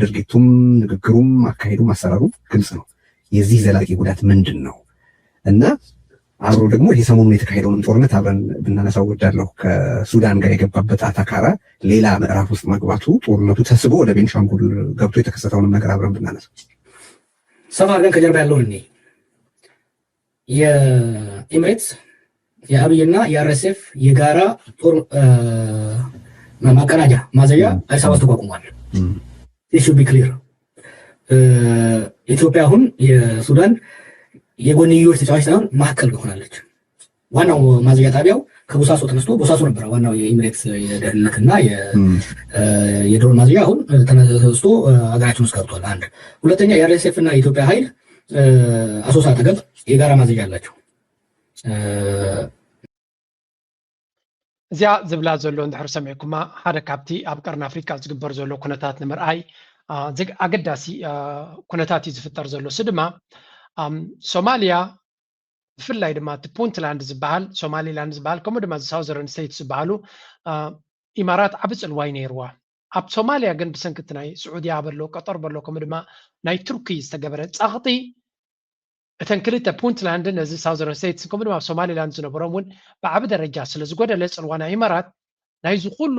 ድርጊቱም ንግግሩም አካሄዱም አሰራሩ ግልጽ ነው። የዚህ ዘላቂ ጉዳት ምንድን ነው? እና አብሮ ደግሞ ይሄ ሰሞኑን የተካሄደውንም ጦርነት አብረን ብናነሳው እወዳለሁ። ከሱዳን ጋር የገባበት አታካራ ሌላ ምዕራፍ ውስጥ መግባቱ፣ ጦርነቱ ተስቦ ወደ ቤንሻንጉል ገብቶ የተከሰተውንም ነገር አብረን ብናነሳ። ሰፋ አድርገን ከጀርባ ያለውን እኔ የኤምሬትስ የአብይና የአርኤስኤፍ የጋራ ጦር ማቀናጃ ማዘያ አዲስ አበባ ውስጥ ተቋቁሟል። This should be clear። ኢትዮጵያ አሁን የሱዳን የጎንዮሽ ተጫዋች ሳይሆን ማዕከል ሆናለች። ዋናው ማዘያ ጣቢያው ከቦሳሶ ተነስቶ፣ ቦሳሶ ነበረ ዋናው የኤምሬትስ የደህንነትና የድሮን ማዘያ፣ አሁን ተነስቶ ሀገራችን ውስጥ ገብቷል። አንድ ሁለተኛ የአርኤስኤፍ እና የኢትዮጵያ ኃይል አሶሳ አጠገብ የጋራ ማዘያ አላቸው። እዚኣ ዝብላ ዘሎ እንድሕር ሰሚዕኩማ፣ ሓደ ካብቲ ኣብ ቀርኒ ኣፍሪቃ ዝግበር ዘሎ ኩነታት ንምርኣይ ኣገዳሲ ኩነታት እዩ ዝፍጠር ዘሎ። እሱ ድማ ሶማልያ፣ ብፍላይ ድማ እቲ ፑንትላንድ ዝበሃል፣ ሶማሊላንድ ዝበሃል፣ ከምኡ ድማ ሳውዘርን ስቴትስ ዝበሃሉ ኢማራት ዓቢ ጽልዋይ ነይርዋ። ኣብ ሶማልያ ግን ብሰንኪ እቲ ናይ ስዑድያ በሎ፣ ቀጠር በሎ፣ ከምኡ ድማ ናይ ቱርኪ ዝተገበረ ጸቕጢ፣ እተን ክልተ ፑንትላንድን ነዚ ሳውዘርን ስቴትስን ከምኡ ድማ ኣብ ሶማሊላንድ ዝነበሮም እውን ብዓቢ ደረጃ ስለ ዝጎደለ፣ ጽልዋ ናይ ኢማራት ናይዚ ኩሉ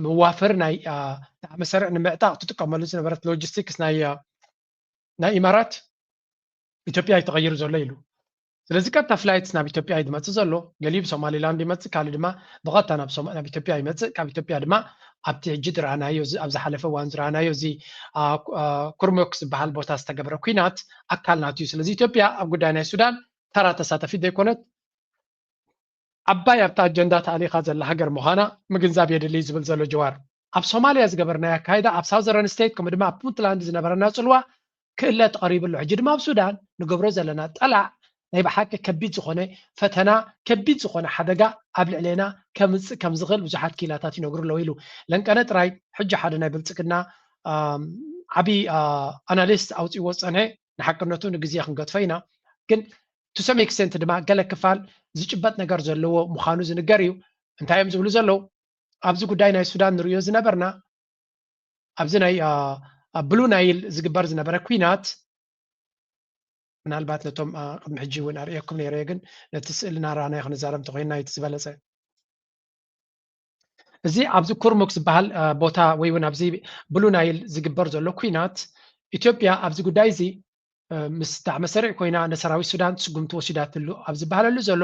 መዋፈሪ ናይ ዳዕመ ሰሪዕ ንምዕጣቕ ትጥቀመሉ ዝነበረት ሎጂስቲክስ ናይ ኢማራት ኢትዮጵያ እዩ ተቐይሩ ዘሎ ኢሉ። ስለዚ ቀጥታ ፍላይትስ ናብ ኢትዮጵያ እዩ ዝመፅእ ዘሎ። ገሊኡ ብሶማሊላንድ ይመፅእ፣ ካልእ ድማ ብቐጥታ ናብ ኢትዮጵያ ይመፅእ። ካብ ኢትዮጵያ ድማ ኣብቲ ሕጂ ዝረኣናዮ፣ ኣብ ዝሓለፈ እዋን ዝረኣናዮ፣ እዚ ኩርሙክ ዝበሃል ቦታ ዝተገብረ ኲናት ኣካል ናቱ እዩ። ስለዚ ኢትዮጵያ ኣብ ጉዳይ ናይ ሱዳን ተራ ተሳተፊት ዘይኮነት፣ ዓባይ ኣብቲ ኣጀንዳ ተኣሊኻ ዘላ ሃገር ምዃና ምግንዛብ የድሊ ዝብል ዘሎ ጀዋር፣ ኣብ ሶማልያ ዝገበርናዮ ኣካይዳ ኣብ ሳውዘረን ስቴት ከምኡ ድማ ኣብ ፑንትላንድ ዝነበረና ጽልዋ ክእለ ተቐሪቡ ኣሎ። ሕጂ ድማ ኣብ ሱዳን ንገብሮ ዘለና ጠላዕ ናይ ብሓቂ ከቢድ ዝኾነ ፈተና፣ ከቢድ ዝኾነ ሓደጋ ኣብ ልዕሌና ከምጽእ ከም ዝኽእል ብዙሓት ክኢላታት ይነግሩ ኣለዉ ኢሉ። ለንቀነ ጥራይ ሕጂ ሓደ ናይ ብልጽግና ዓቢ ኣናሊስት ኣውፅዎ ዝጸንሐ፣ ንሓቅነቱ ንግዜ ክንገድፎ ኢና፣ ግን to some extent ድማ ገለ ክፋል ዝጭበጥ ነገር ዘለዎ ምዃኑ ዝንገር እዩ። እንታይ እዮም ዝብሉ ዘለዉ? ኣብዚ ጉዳይ ናይ ሱዳን ንርእዮ ዝነበርና፣ ኣብዚ ናይ ብሉ ናይል ዝግበር ዝነበረ ኲናት፣ ምናልባት ነቶም ቅድሚ ሕጂ እውን ኣርእየኩም ነይረ፣ ግን ነቲ ስእሊ እናረኣናዮ ክንዛረብ እንተኮይንና እቲ ዝበለፀ። እዚ ኣብዚ ኩርሙክ ዝበሃል ቦታ ወይ እውን ኣብዚ ብሉ ናይል ዝግበር ዘሎ ኲናት፣ ኢትዮጵያ ኣብዚ ጉዳይ እዚ ምስ ዳዕመ ሰሪዕ ኮይና ንሰራዊት ሱዳን ስጉምቲ ወሲዳትሉ ኣብ ዝበሃለሉ ዘሎ፣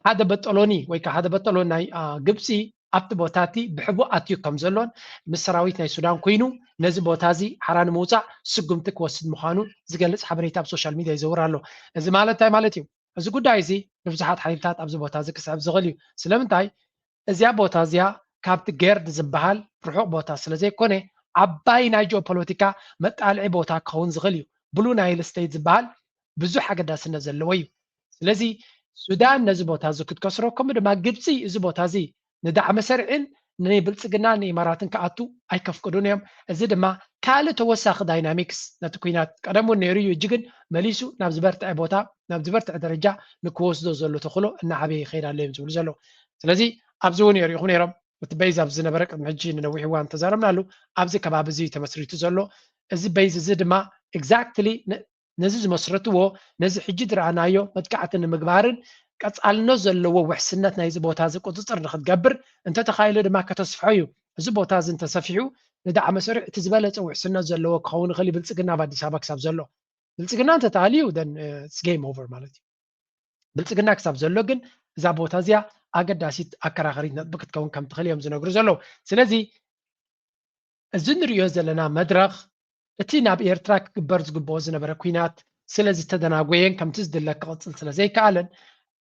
ሓደ በጠሎኒ ወይ ከዓ ሓደ በጠሎን ናይ ግብፂ ኣብቲ ቦታ እቲ ብሕቡ ኣትዩ ከም ዘሎን ምስ ሰራዊት ናይ ሱዳን ኮይኑ ነዚ ቦታ እዚ ሓራ ንምውፃእ ስጉምቲ ክወስድ ምዃኑ ዝገልፅ ሓበሬታ ኣብ ሶሻል ሚድያ ይዘውር ኣሎ። እዚ ማለት እንታይ ማለት እዩ? እዚ ጉዳይ እዚ ንብዙሓት ሓይልታት ኣብዚ ቦታ እዚ ክስዕብ ዝኽእል እዩ። ስለምንታይ? እዚኣ ቦታ እዚኣ ካብቲ ጌርድ ዝበሃል ርሑቕ ቦታ ስለ ዘይኮነ፣ ዓባይ ናይ ጂኦፖለቲካ መጣልዒ ቦታ ክኸውን ዝኽእል እዩ። ብሉ ናይል ስቴት ዝበሃል ብዙሕ ኣገዳስነት ዘለዎ እዩ። ስለዚ ሱዳን ነዚ ቦታ እዚ ክትከስሮ፣ ከምኡ ድማ ግብፂ እዚ ቦታ እዚ ንዳዕመ ሰርዕን ንብልፅግናን ንኢማራትን ክኣቱ ኣይከፍቅዱን እዮም። እዚ ድማ ካልእ ተወሳኺ ዳይናሚክስ ነቲ ኲናት፣ ቀደም እውን ነይሩ እዩ፣ እጂ ግን መሊሱ ናብ ዝበርትዐ ቦታ፣ ናብ ዝበርትዐ ደረጃ ንክወስዶ ዘሎ ተኽእሎ እናዓበየ ይኸይድ ኣሎ እዮም ዝብሉ ዘለዉ። ስለዚ ኣብዚ እውን የርእኹም ነይሮም። እቲ በይዝ ኣብዚ ዝነበረ ቅድሚ ሕጂ ንነዊሕ እዋን ተዛረብናሉ። ኣብዚ ከባቢ እዚ ተመስሪቱ ዘሎ እዚ በይዝ እዚ ድማ ኤግዛክትሊ ነዚ ዝመስረትዎ፣ ነዚ ሕጂ ዝረኣናዮ መጥቃዕቲ ንምግባርን ቀፃልነት ዘለዎ ውሕስነት ናይዚ ቦታ እዚ ቁፅፅር ንክትገብር እንተተኻኢሉ ድማ ከተስፍሖ እዩ። እዚ ቦታ እዚ እንተሰፊሑ ንዳዕመ ሰሪዕ እቲ ዝበለፀ ውሕስነት ዘለዎ ክኸውን ይኽእል እዩ። ብልፅግና ኣብ ኣዲስ ኣበባ ክሳብ ዘሎ፣ ብልፅግና እንተተኣልዩ then it's game over ማለት እዩ። ብልፅግና ክሳብ ዘሎ ግን እዛ ቦታ እዚኣ ኣገዳሲት ኣከራኸሪት ነጥቢ ክትከውን ከም ትኽእል እዮም ዝነግሩ ዘለዉ። ስለዚ እዚ ንሪኦ ዘለና መድረኽ እቲ ናብ ኤርትራ ክግበር ዝግብኦ ዝነበረ ኲናት ስለ ዝተደናጎየን ከምቲ ዝድለ ክቕፅል ስለ ዘይከኣለን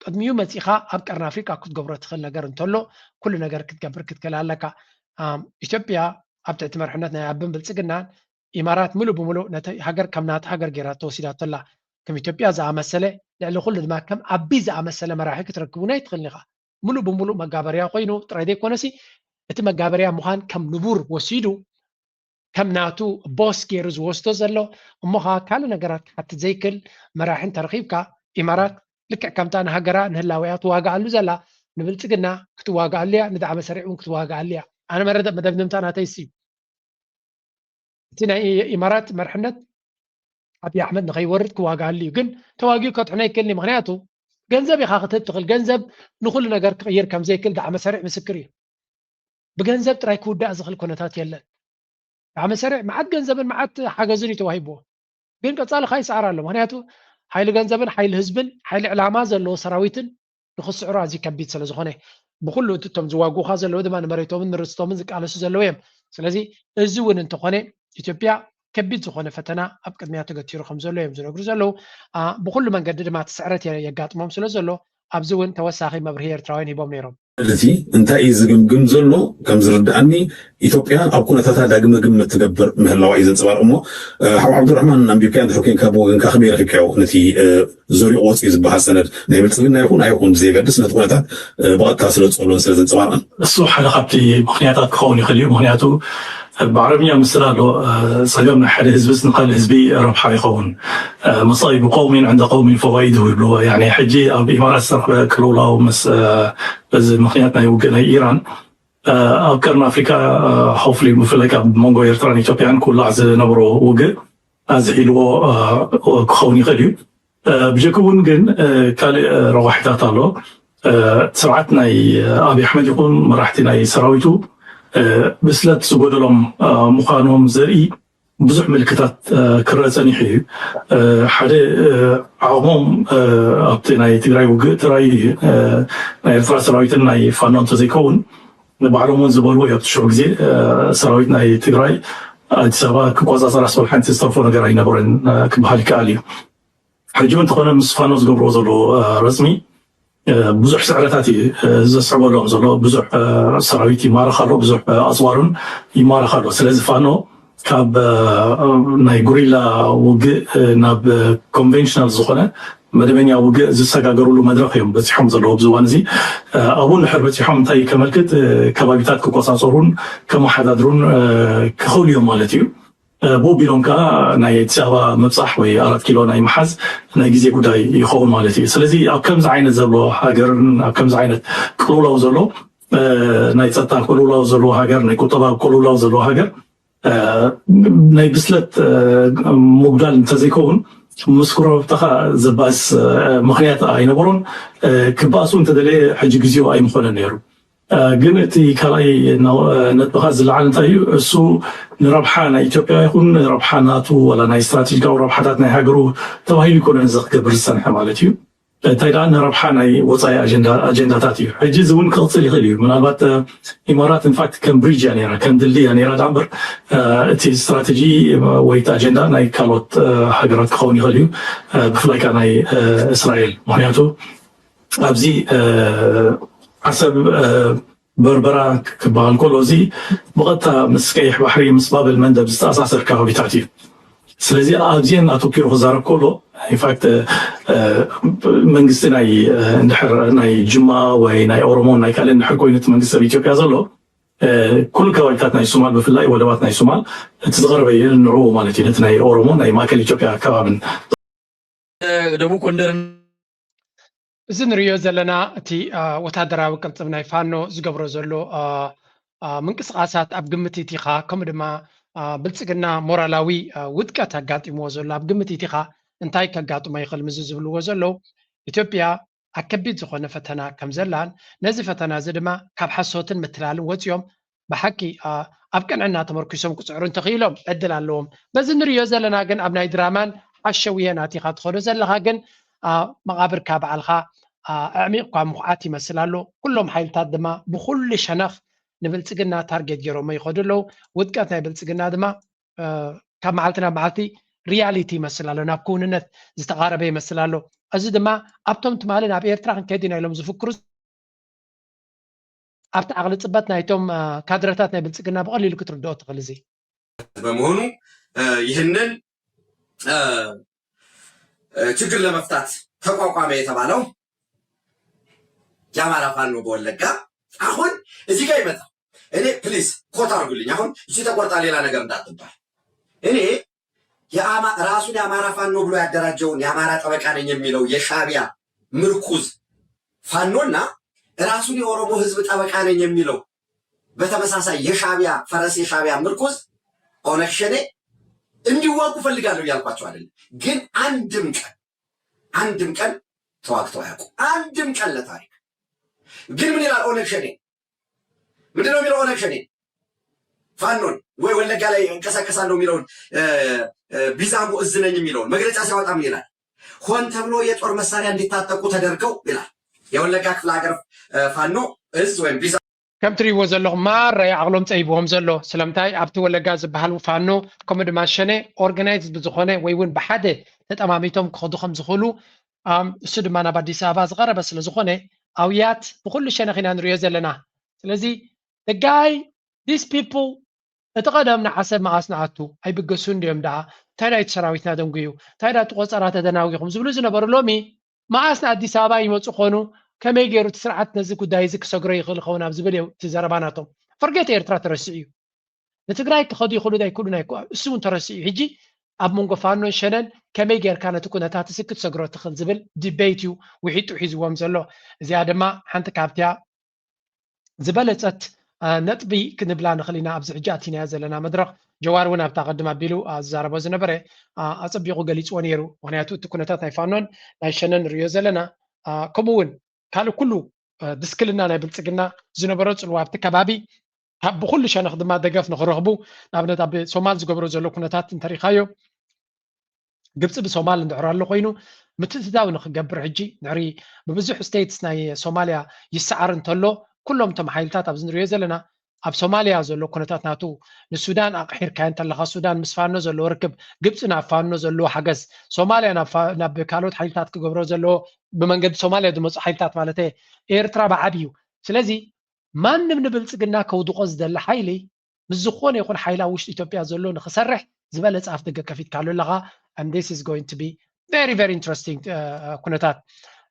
ቅድሚኡ መፂኻ ኣብ ቀርኒ ኣፍሪቃ ክትገብሮ ትኽእል ነገር እንተሎ ኩሉ ነገር ክትገብር ክትክእል ኣለካ። ኢትዮጵያ ኣብ ትሕቲ መርሕነት ናይ ኣብን ብልፅግናን ኢማራት ምሉእ ብምሉእ ነቲ ሃገር ከም ናቲ ሃገር ገይራ ተወሲዳቶ ኣላ። ከም ኢትዮጵያ ዝኣመሰለ ልዕሊ ኩሉ ድማ ከም ኣቢ ዝኣመሰለ መራሒ ክትረክብ እውን ኣይትኽእልን ኢኻ። ምሉእ ብምሉእ መጋበርያ ኮይኑ ጥራይ ዘይኮነሲ እቲ መጋበርያ ምዃን ከም ንቡር ወሲዱ ከም ናቱ ቦስ ገይሩ ዝወስዶ ዘሎ እሞ ኸዓ ካልእ ነገራት ክሓትት ዘይክእል መራሒ እንተረኺብካ ኢማራት ልክዕ ከምታ ንሃገራ ንህላዌኣ ትዋግኣሉ ዘላ ንብልፅግና ክትዋግኣሉ እያ፣ ንዳዕመ ሰሪዕ እውን ክትዋግኣሉ እያ። ኣነ መረደ መደምደምታ ናተይሲ እቲ ናይ ኢማራት መርሕነት ኣብይ ኣሕመድ ንኸይወርድ ክዋጋ ኣልዩ፣ ግን ተዋጊኡ ከጥሕኖ ይክእልኒ። ምክንያቱ ገንዘብ ኢኻ ክትህብ ትኽእል፣ ገንዘብ ንኹሉ ነገር ክቕይር ከም ዘይክእል ዳዕመ ሰሪዕ ምስክር እዩ። ብገንዘብ ጥራይ ክውዳእ ዝኽእል ኩነታት የለን። ዳዕመ ሰሪዕ መዓት ገንዘብን መዓት ሓገዝን እዩ ተዋሂብዎ፣ ግን ቀጻሊ ከኣ ይስዕር ኣሎ። ምክንያቱ ሓይሊ ገንዘብን ሓይሊ ህዝብን ሓይሊ ዕላማ ዘለዎ ሰራዊትን ንኽስዕሩ ኣዝዩ ከቢድ ስለ ዝኾነ፣ ብኹሉ እቲ እቶም ዝዋግኡኻ ዘለዉ ድማ ንመሬቶምን ንርስቶምን ዝቃለሱ ዘለዉ እዮም። ስለዚ እዚ እውን እንተኾነ ኢትዮጵያ ከቢድ ዝኾነ ፈተና ኣብ ቅድሚያ ተገቲሩ ከም ዘሎ እዮም ዝነግሩ ዘለዉ። ብኹሉ መንገዲ ድማ እቲ ስዕረት የጋጥሞም ስለ ዘሎ ኣብዚ እውን ተወሳኺ መብርሂ ኤርትራውያን ሂቦም ነይሮም። እቲ እንታይ እዩ ዝግምግም ዘሎ? ከም ዝርድኣኒ ኢትዮጵያ ኣብ ኩነታታ ዳግመ ግምት ትገብር ምህላዋ እዩ ዘንፀባርቕ እሞ ሓው ዓብዱራሕማን ኣንቢብካዮ እንድሕር ኮንካ ብወገንካ ከመይ ረኺብካዮ ነቲ ዘሪቑ ወፂኡ ዝበሃል ሰነድ ናይ ብልፅግና ይኹን ኣይኹን ብዘየገድስ ነቲ ኩነታት ብቐጥታ ስለ ዝፀሎን ስለ ዘንፀባርቕን። እሱ ሓደ ካብቲ ምክንያታት ክኸውን ይኽእል እዩ። ምክንያቱ ብዓረብኛ ምስላ ኣሎ፣ ፀገም ናይ ሓደ ህዝብስ ንካልእ ህዝቢ ረብሓ ይኸውን። መሳኢቡ ቀውሚን ዕንደ ቀውሚን ፈዋኢዱ ይብልዎ። ሕጂ ኣብ ኢማራት ዝተረኽበ ቅልውላው ምስ በዚ ምክንያት ናይ ውግእ ናይ ኢራን ኣብ ቀርኒ ኣፍሪካ ሆፍሊ ብፍላይ ካብ መንጎ ኤርትራን ኢትዮጵያን ክውላዕ ዝነበሮ ውግእ ኣዝሒልዎ ክኸውን ይኽእል እዩ። ብጀክ እውን ግን ካልእ ረዋሒታት ኣሎ። ስርዓት ናይ ኣብይ ኣሕመድ ይኹን መራሕቲ ናይ ሰራዊቱ ብስለት ዝጎደሎም ምዃኖም ዘርኢ ብዙሕ ምልክታት ክረአ ጸኒሑ እዩ። ሓደ ዓቕሞም ኣብቲ ናይ ትግራይ ውግእ ተራእዩ እዩ። ናይ ኤርትራ ሰራዊትን ናይ ፋኖ እንተዘይከውን ንባዕሎም እውን ዝበልዎ እዩ ኣብቲ ሽዑ ግዜ ሰራዊት ናይ ትግራይ ኣዲስ ኣበባ ክቆፃፀራ ስለ ሓንቲ ዝተርፎ ነገር ኣይነበረን ክበሃል ይከኣል እዩ። ሕጂ እውን እንተኾነ ምስ ፋኖ ዝገብርዎ ዘሎ ረፅሚ ብዙሕ ስዕረታት እዩ ዘስዕበሎም ዘሎ። ብዙሕ ሰራዊት ይማረኽ ኣሎ፣ ብዙሕ ኣፅዋሩን ይማረኽ ኣሎ። ስለዚ ፋኖ ካብ ናይ ጉሪላ ውግእ ናብ ኮንቨንሽናል ዝኾነ መደበኛ ውግእ ዝሰጋገሩሉ መድረኽ እዮም በፂሖም ዘለዉ ኣብዚ እዋን እዚ። ኣብኡ እንድሕር በፂሖም እንታይ ከመልክት ከባቢታት ክቆፃፀሩን ከመሓዳድሩን ክኽእሉ እዮም ማለት እዩ። ብኡ ቢሎም ከዓ ናይ ኣዲስ ኣበባ ምብፃሕ ወይ ኣራት ኪሎ ናይ ምሓዝ ናይ ግዜ ጉዳይ ይኸውን ማለት እዩ። ስለዚ ኣብ ከምዚ ዓይነት ዘሎ ሃገርን ኣብ ከምዚ ዓይነት ቅልውላው ዘሎ ናይ ፀጥታ ቅልውላው ዘለዎ ሃገር ናይ ቁጠባ ቅልውላው ዘለዎ ሃገር ናይ ብስለት ምጉዳል እንተዘይከውን ምስ ኩረብታኻ ዘባእስ ምክንያት ኣይነበሮን። ክበኣሱ እንተደለየ ሕጂ ግዜኡ ኣይምኾነን ነይሩ። ግን እቲ ካልኣይ ነጥብኻ ዝለዓል እንታይ እዩ? እሱ ንረብሓ ናይ ኢትዮጵያ ይኹን ንረብሓ ናቱ ወላ ናይ ስትራቴጂካዊ ረብሓታት ናይ ሃገሩ ተባሂሉ ይኮነን እዚ ክገብር ዝፀንሐ ማለት እዩ። እንታይ ደኣ ንረብሓ ናይ ወፃኢ ኣጀንዳታት እዩ። ሕጂ እዚ እውን ክቕፅል ይኽእል እዩ። ምናልባት ኢማራት ኢንፋክት ከም ብሪጅ እያ ነይራ፣ ከም ድልድል እያ ነይራ ደኣ እምበር እቲ ስትራቴጂ ወይ እቲ ኣጀንዳ ናይ ካልኦት ሃገራት ክኸውን ይኽእል እዩ፣ ብፍላይ ከዓ ናይ እስራኤል። ምክንያቱ ኣብዚ ዓሰብ በርበራ ክበሃል ከሎ እዚ ብቐጥታ ምስ ቀይሕ ባሕሪ ምስ ባብል መንደብ ዝተኣሳሰር ከባቢታት እዩ። ስለዚ ኣብዚአን ኣተኪሩ ክዛረብ ከሎ ኢንፋክት መንግስቲ ናይ እንድሕር ናይ ጅማ ወይ ናይ ኦሮሞ ናይ ካልእ እንድሕር ኮይኑ እቲ መንግስቲ ኣብ ኢትዮጵያ ዘሎ ኩሉ ከባቢታት ናይ ሶማል ብፍላይ ወደባት ናይ ሶማል እቲ ዝቐረበ እዩ ንዕኡ ማለት እዩ ነቲ ናይ ኦሮሞ ናይ ማእከል ኢትዮጵያ ከባብን ደቡብ ጎንደርን እዚ ንሪኦ ዘለና እቲ ወታደራዊ ቅልፅም ናይ ፋኖ ዝገብሮ ዘሎ ምንቅስቃሳት ኣብ ግምት ይቲኻ ከምኡ ድማ ብልፅግና ሞራላዊ ውድቀት ኣጋጢምዎ ዘሎ ኣብ ግምት ይቲኻ እንታይ ከጋጥሞ ይኽእል ምዝ ዝብልዎ ዘለዉ ኢትዮጵያ ኣብ ከቢድ ዝኾነ ፈተና ከም ዘላን ነዚ ፈተና እዚ ድማ ካብ ሓሶትን ምትላልን ወፂኦም ብሓቂ ኣብ ቅንዕና ተመርኪሶም ክፅዕሩ እንተኽኢሎም ዕድል ኣለዎም። በዚ ንሪኦ ዘለና ግን ኣብ ናይ ድራማን ሓሸውየን ኣቲኻ ትኸዶ ዘለኻ ግን መቓብርካ በዓልኻ ኣዕሚቕኳ ምኹዓት ይመስል ኣሎ። ኩሎም ሓይልታት ድማ ብኩሉ ሸነኽ ንብልፅግና ታርጌት ገይሮሞ ይኸዱ ኣለዉ። ውድቀት ናይ ብልፅግና ድማ ካብ መዓልቲ ናብ መዓልቲ ሪያሊቲ ይመስል ኣሎ፣ ናብ ክውንነት ዝተቓረበ ይመስል ኣሎ። እዚ ድማ ኣብቶም ትማሊ ናብ ኤርትራ ክንከይድ ኢና ኢሎም ዝፍክሩ ኣብቲ ዓቕሊ ፅበት ናይቶም ካድረታት ናይ ብልፅግና ብቐሊሉ ክትርድኦ ትኽእል። እዚ በመሆኑ ይህንን ችግር ለመፍታት ተቋቋመ የተባለው የአማራ ፋኖ በወለጋ አሁን እዚህ ጋር ይመጣል። እኔ ፕሊዝ ኮት አድርጉልኝ። አሁን እቺ ተቆርጣ ሌላ ነገር እንዳትባል። እኔ ራሱን የአማራ ፋኖ ብሎ ያደራጀውን የአማራ ጠበቃ ነኝ የሚለው የሻቢያ ምርኩዝ ፋኖና ራሱን የኦሮሞ ህዝብ ጠበቃ ነኝ የሚለው በተመሳሳይ የሻዕቢያ ፈረስ የሻዕቢያ ምርኩዝ ኦነግ ሸኔ እንዲዋጉ እፈልጋለሁ እያልኳቸው አይደለም። ግን አንድም ቀን አንድም ቀን ተዋግተው አያውቁ። አንድም ቀን ለታሪክ። ግን ምን ይላል ኦነግ ሸኔ? ምንድነው የሚለው ኦነግ ሸኔ? ፋኖን ወይ ወለጋ ላይ እንቀሳቀሳለሁ የሚለውን ቢዛሞ እዝ ነኝ የሚለውን መግለጫ ሲያወጣ ምን ይላል? ሆን ተብሎ የጦር መሳሪያ እንዲታጠቁ ተደርገው ይላል። የወለጋ ክፍለ ሀገር ፋኖ እዝ ወይም ቢዛሞ ከም ትሪእዎ ዘለኹም ማራ እዩ ዓቕሎም ፀቢብዎም ዘሎ። ስለምንታይ ኣብቲ ወለጋ ዝበሃል ፋኖ ከምኡ ድማ ሸኔ ኦርጋናይዝድ ብዝኾነ ወይ እውን ብሓደ ተጠማሚቶም ክኸዱ ከም ዝኽእሉ እሱ ድማ ናብ ኣዲስ ኣበባ ዝቐረበ ስለ ዝኾነ ኣውያት ብኩሉ ሸነኽ ኢና ንሪኦ ዘለና። ስለዚ the guy these people እቲ ቀደም ንዓሰብ መዓስ ንኣቱ ኣይብገሱን ድዮም ደኣ? እንታይ ዳይቲ ሰራዊትና ደንጉዩ? እንታይ ዳቲ ቆፀራ ተደናጒኹም ዝብሉ ዝነበሩ ሎሚ መዓስ ንኣዲስ ኣበባ ይመፁ ኾኑ? ከመይ ገይሩ እቲ ስርዓት ነዚ ጉዳይ እዚ ክሰግሮ ይኽእል ኸውን ኣብ ዝብል እዩ እቲ ዘረባ ናቶም። ፈርጌት ኤርትራ ተረሲዑ እዩ። ንትግራይ ክኸዱ ይኽእሉ ዶ ኣይክእሉን ኣይኮ እሱ እውን ተረሲዑ። ሕጂ ኣብ መንጎ ፋኖን ሸነን ከመይ ጌርካ ነቲ ኩነታት እዚ ክትሰግሮ ትኽእል ዝብል ዲቤት እዩ ውሒጡ ሒዝዎም ዘሎ። እዚኣ ድማ ሓንቲ ካብቲያ ዝበለፀት ነጥቢ ክንብላ ንኽእል ኢና። ኣብዚ ሕጂ ኣቲናያ ዘለና መድረኽ ጀዋር እውን ኣብታ ቅድም ኣቢሉ ዝዛረቦ ዝነበረ ኣፀቢቑ ገሊፅዎ ነይሩ። ምክንያቱ እቲ ኩነታት ናይ ፋኖን ናይ ሸነን ንሪኦ ዘለና ከምኡ እውን ካልእ ኩሉ ድስክልና ናይ ብልፅግና ዝነበሮ ፅልዋ ኣብቲ ከባቢ ካብ ብኩሉ ሸነኽ ድማ ደገፍ ንክረኽቡ ንኣብነት ኣብ ሶማል ዝገብሮ ዘሎ ኩነታት እንተሪኻዮ ግብፂ ብሶማል እንድሕር ኣሎ ኮይኑ ምትእትታው ንክገብር ሕጂ ድሕሪ ብብዙሕ ስቴትስ ናይ ሶማልያ ይሰዓር እንተሎ ኩሎም እቶም ሓይልታት ኣብዚ ንሪኦ ዘለና ኣብ ሶማልያ ዘሎ ኩነታት ናቱ ንሱዳን ኣቕሒርካዮ እንተለኻ ሱዳን ምስ ፋኖ ዘለዎ ርክብ ግብፂ ናብ ፋኖ ዘለዎ ሓገዝ ሶማልያ ናብ ካልኦት ሓይልታት ክገብሮ ዘለዎ ብመንገዲ ሶማልያ ዝመፁ ሓይልታት ማለት ኤርትራ ብዓብዩ ስለዚ ማንም ንብልፅግና ከውድቆ ዝደሊ ሓይሊ ምስ ዝኾነ ይኹን ሓይሊ ኣብ ውሽጢ ኢትዮጵያ ዘሎ ንክሰርሕ ዝበለፀ ኣፍ ደገ ከፊትካሉ ኣለኻ and this is going to be very very interesting ኩነታት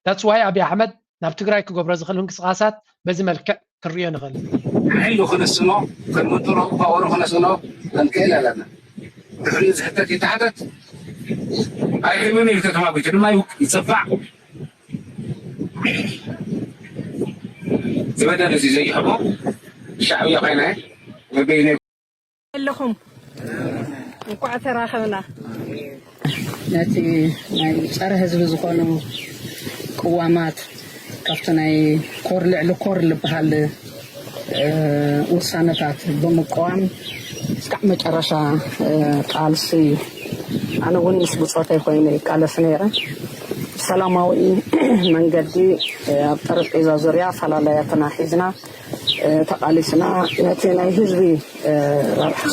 that's why ኣብይ ኣሕመድ ናብ ትግራይ ክገብሮ ዝኽእል ምንቅስቃሳት በዚ መልክዕ ክንሪኦ ንኽእል ሓይሉ ክነስኖ ክንምጥሮ ፓወሩ ክነስኖ ክንክእል ኣለና ድሕሪኡ ዝሕተት ይተሓተት ኣይሕምን ኢሉ ተተማጒቱ ድማ ይፀባዕ ዝበደል እዚ ዘይሕቦ ሻዕብያ ኮይነ በበይነ ኣለኹም እንኳዕ ተራኸብና። ነቲ ናይ ፀረ ህዝቢ ዝኾኑ ቅዋማት ካብቲ ናይ ኮር ልዕሊ ኮር ዝበሃል ውሳነታት ብምቅዋም እስካዕ መጨረሻ ቃልሲ ኣነ እውን ምስ ብፆተይ ኮይኑ ይቃለስ ነይረ። ብሰላማዊ መንገዲ ኣብ ጠረጴዛ ዙርያ ኣፈላለያትና ሒዝና ተቓሊስና ነቲ ናይ ህዝቢ ረብሓ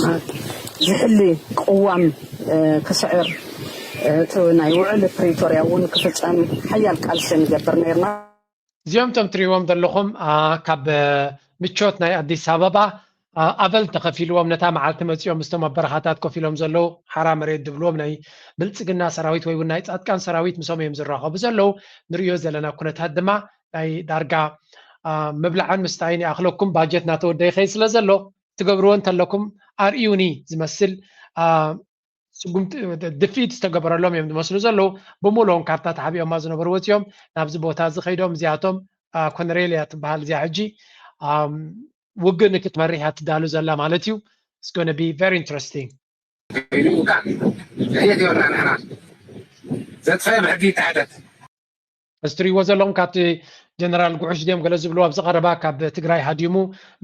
ዝሕሊ ቅዋም ክስዕር እቲ ናይ ውዕል ፕሪቶርያ እውን ክፍፀም ሓያል ቃልሲ ንገብር ነይርና። እዚኦም እቶም ትሪእዎም ዘለኹም ካብ ምቾት ናይ ኣዲስ ኣበባ ኣበል ተኸፊልዎም ነታ መዓልቲ መፂኦም ምስቶም ኣብ በረኻታት ኮፍ ኢሎም ዘለዉ ሓራ መሬት ድብልዎም ናይ ብልፅግና ሰራዊት ወይ እውን ናይ ፃድቃን ሰራዊት ምሶም እዮም ዝራኸቡ ዘለዉ። ንሪኦ ዘለና ኩነታት ድማ ናይ ዳርጋ ምብላዕን ምስታይን ይኣኽለኩም ባጀት እናተወደየ ይኸይድ ስለ ዘሎ ትገብርዎ እንተለኩም ኣርእዩኒ ዝመስል ስጉምቲ ድፊት ዝተገበረሎም እዮም ዝመስሉ ዘለዉ። ብምሉኦም ካብታ ተሓቢኦማ ዝነበሩ ወፂኦም ናብዚ ቦታ እዚ ከይዶም እዚኣቶም ኮነሬል እያ ትበሃል እዚኣ ሕጂ ውግእ ንክትመርሕ እያ ትዳሉ ዘላ ማለት እዩ። It's gonna be very interesting። ዘጥፈ ብሕጊ ይተሓተት እዚ ትሪእዎ ዘለኹም ካብቲ ጀነራል ጉዑሽ ድዮም ገለ ዝብልዎ ኣብዚ ቀረባ ካብ ትግራይ ሃዲሙ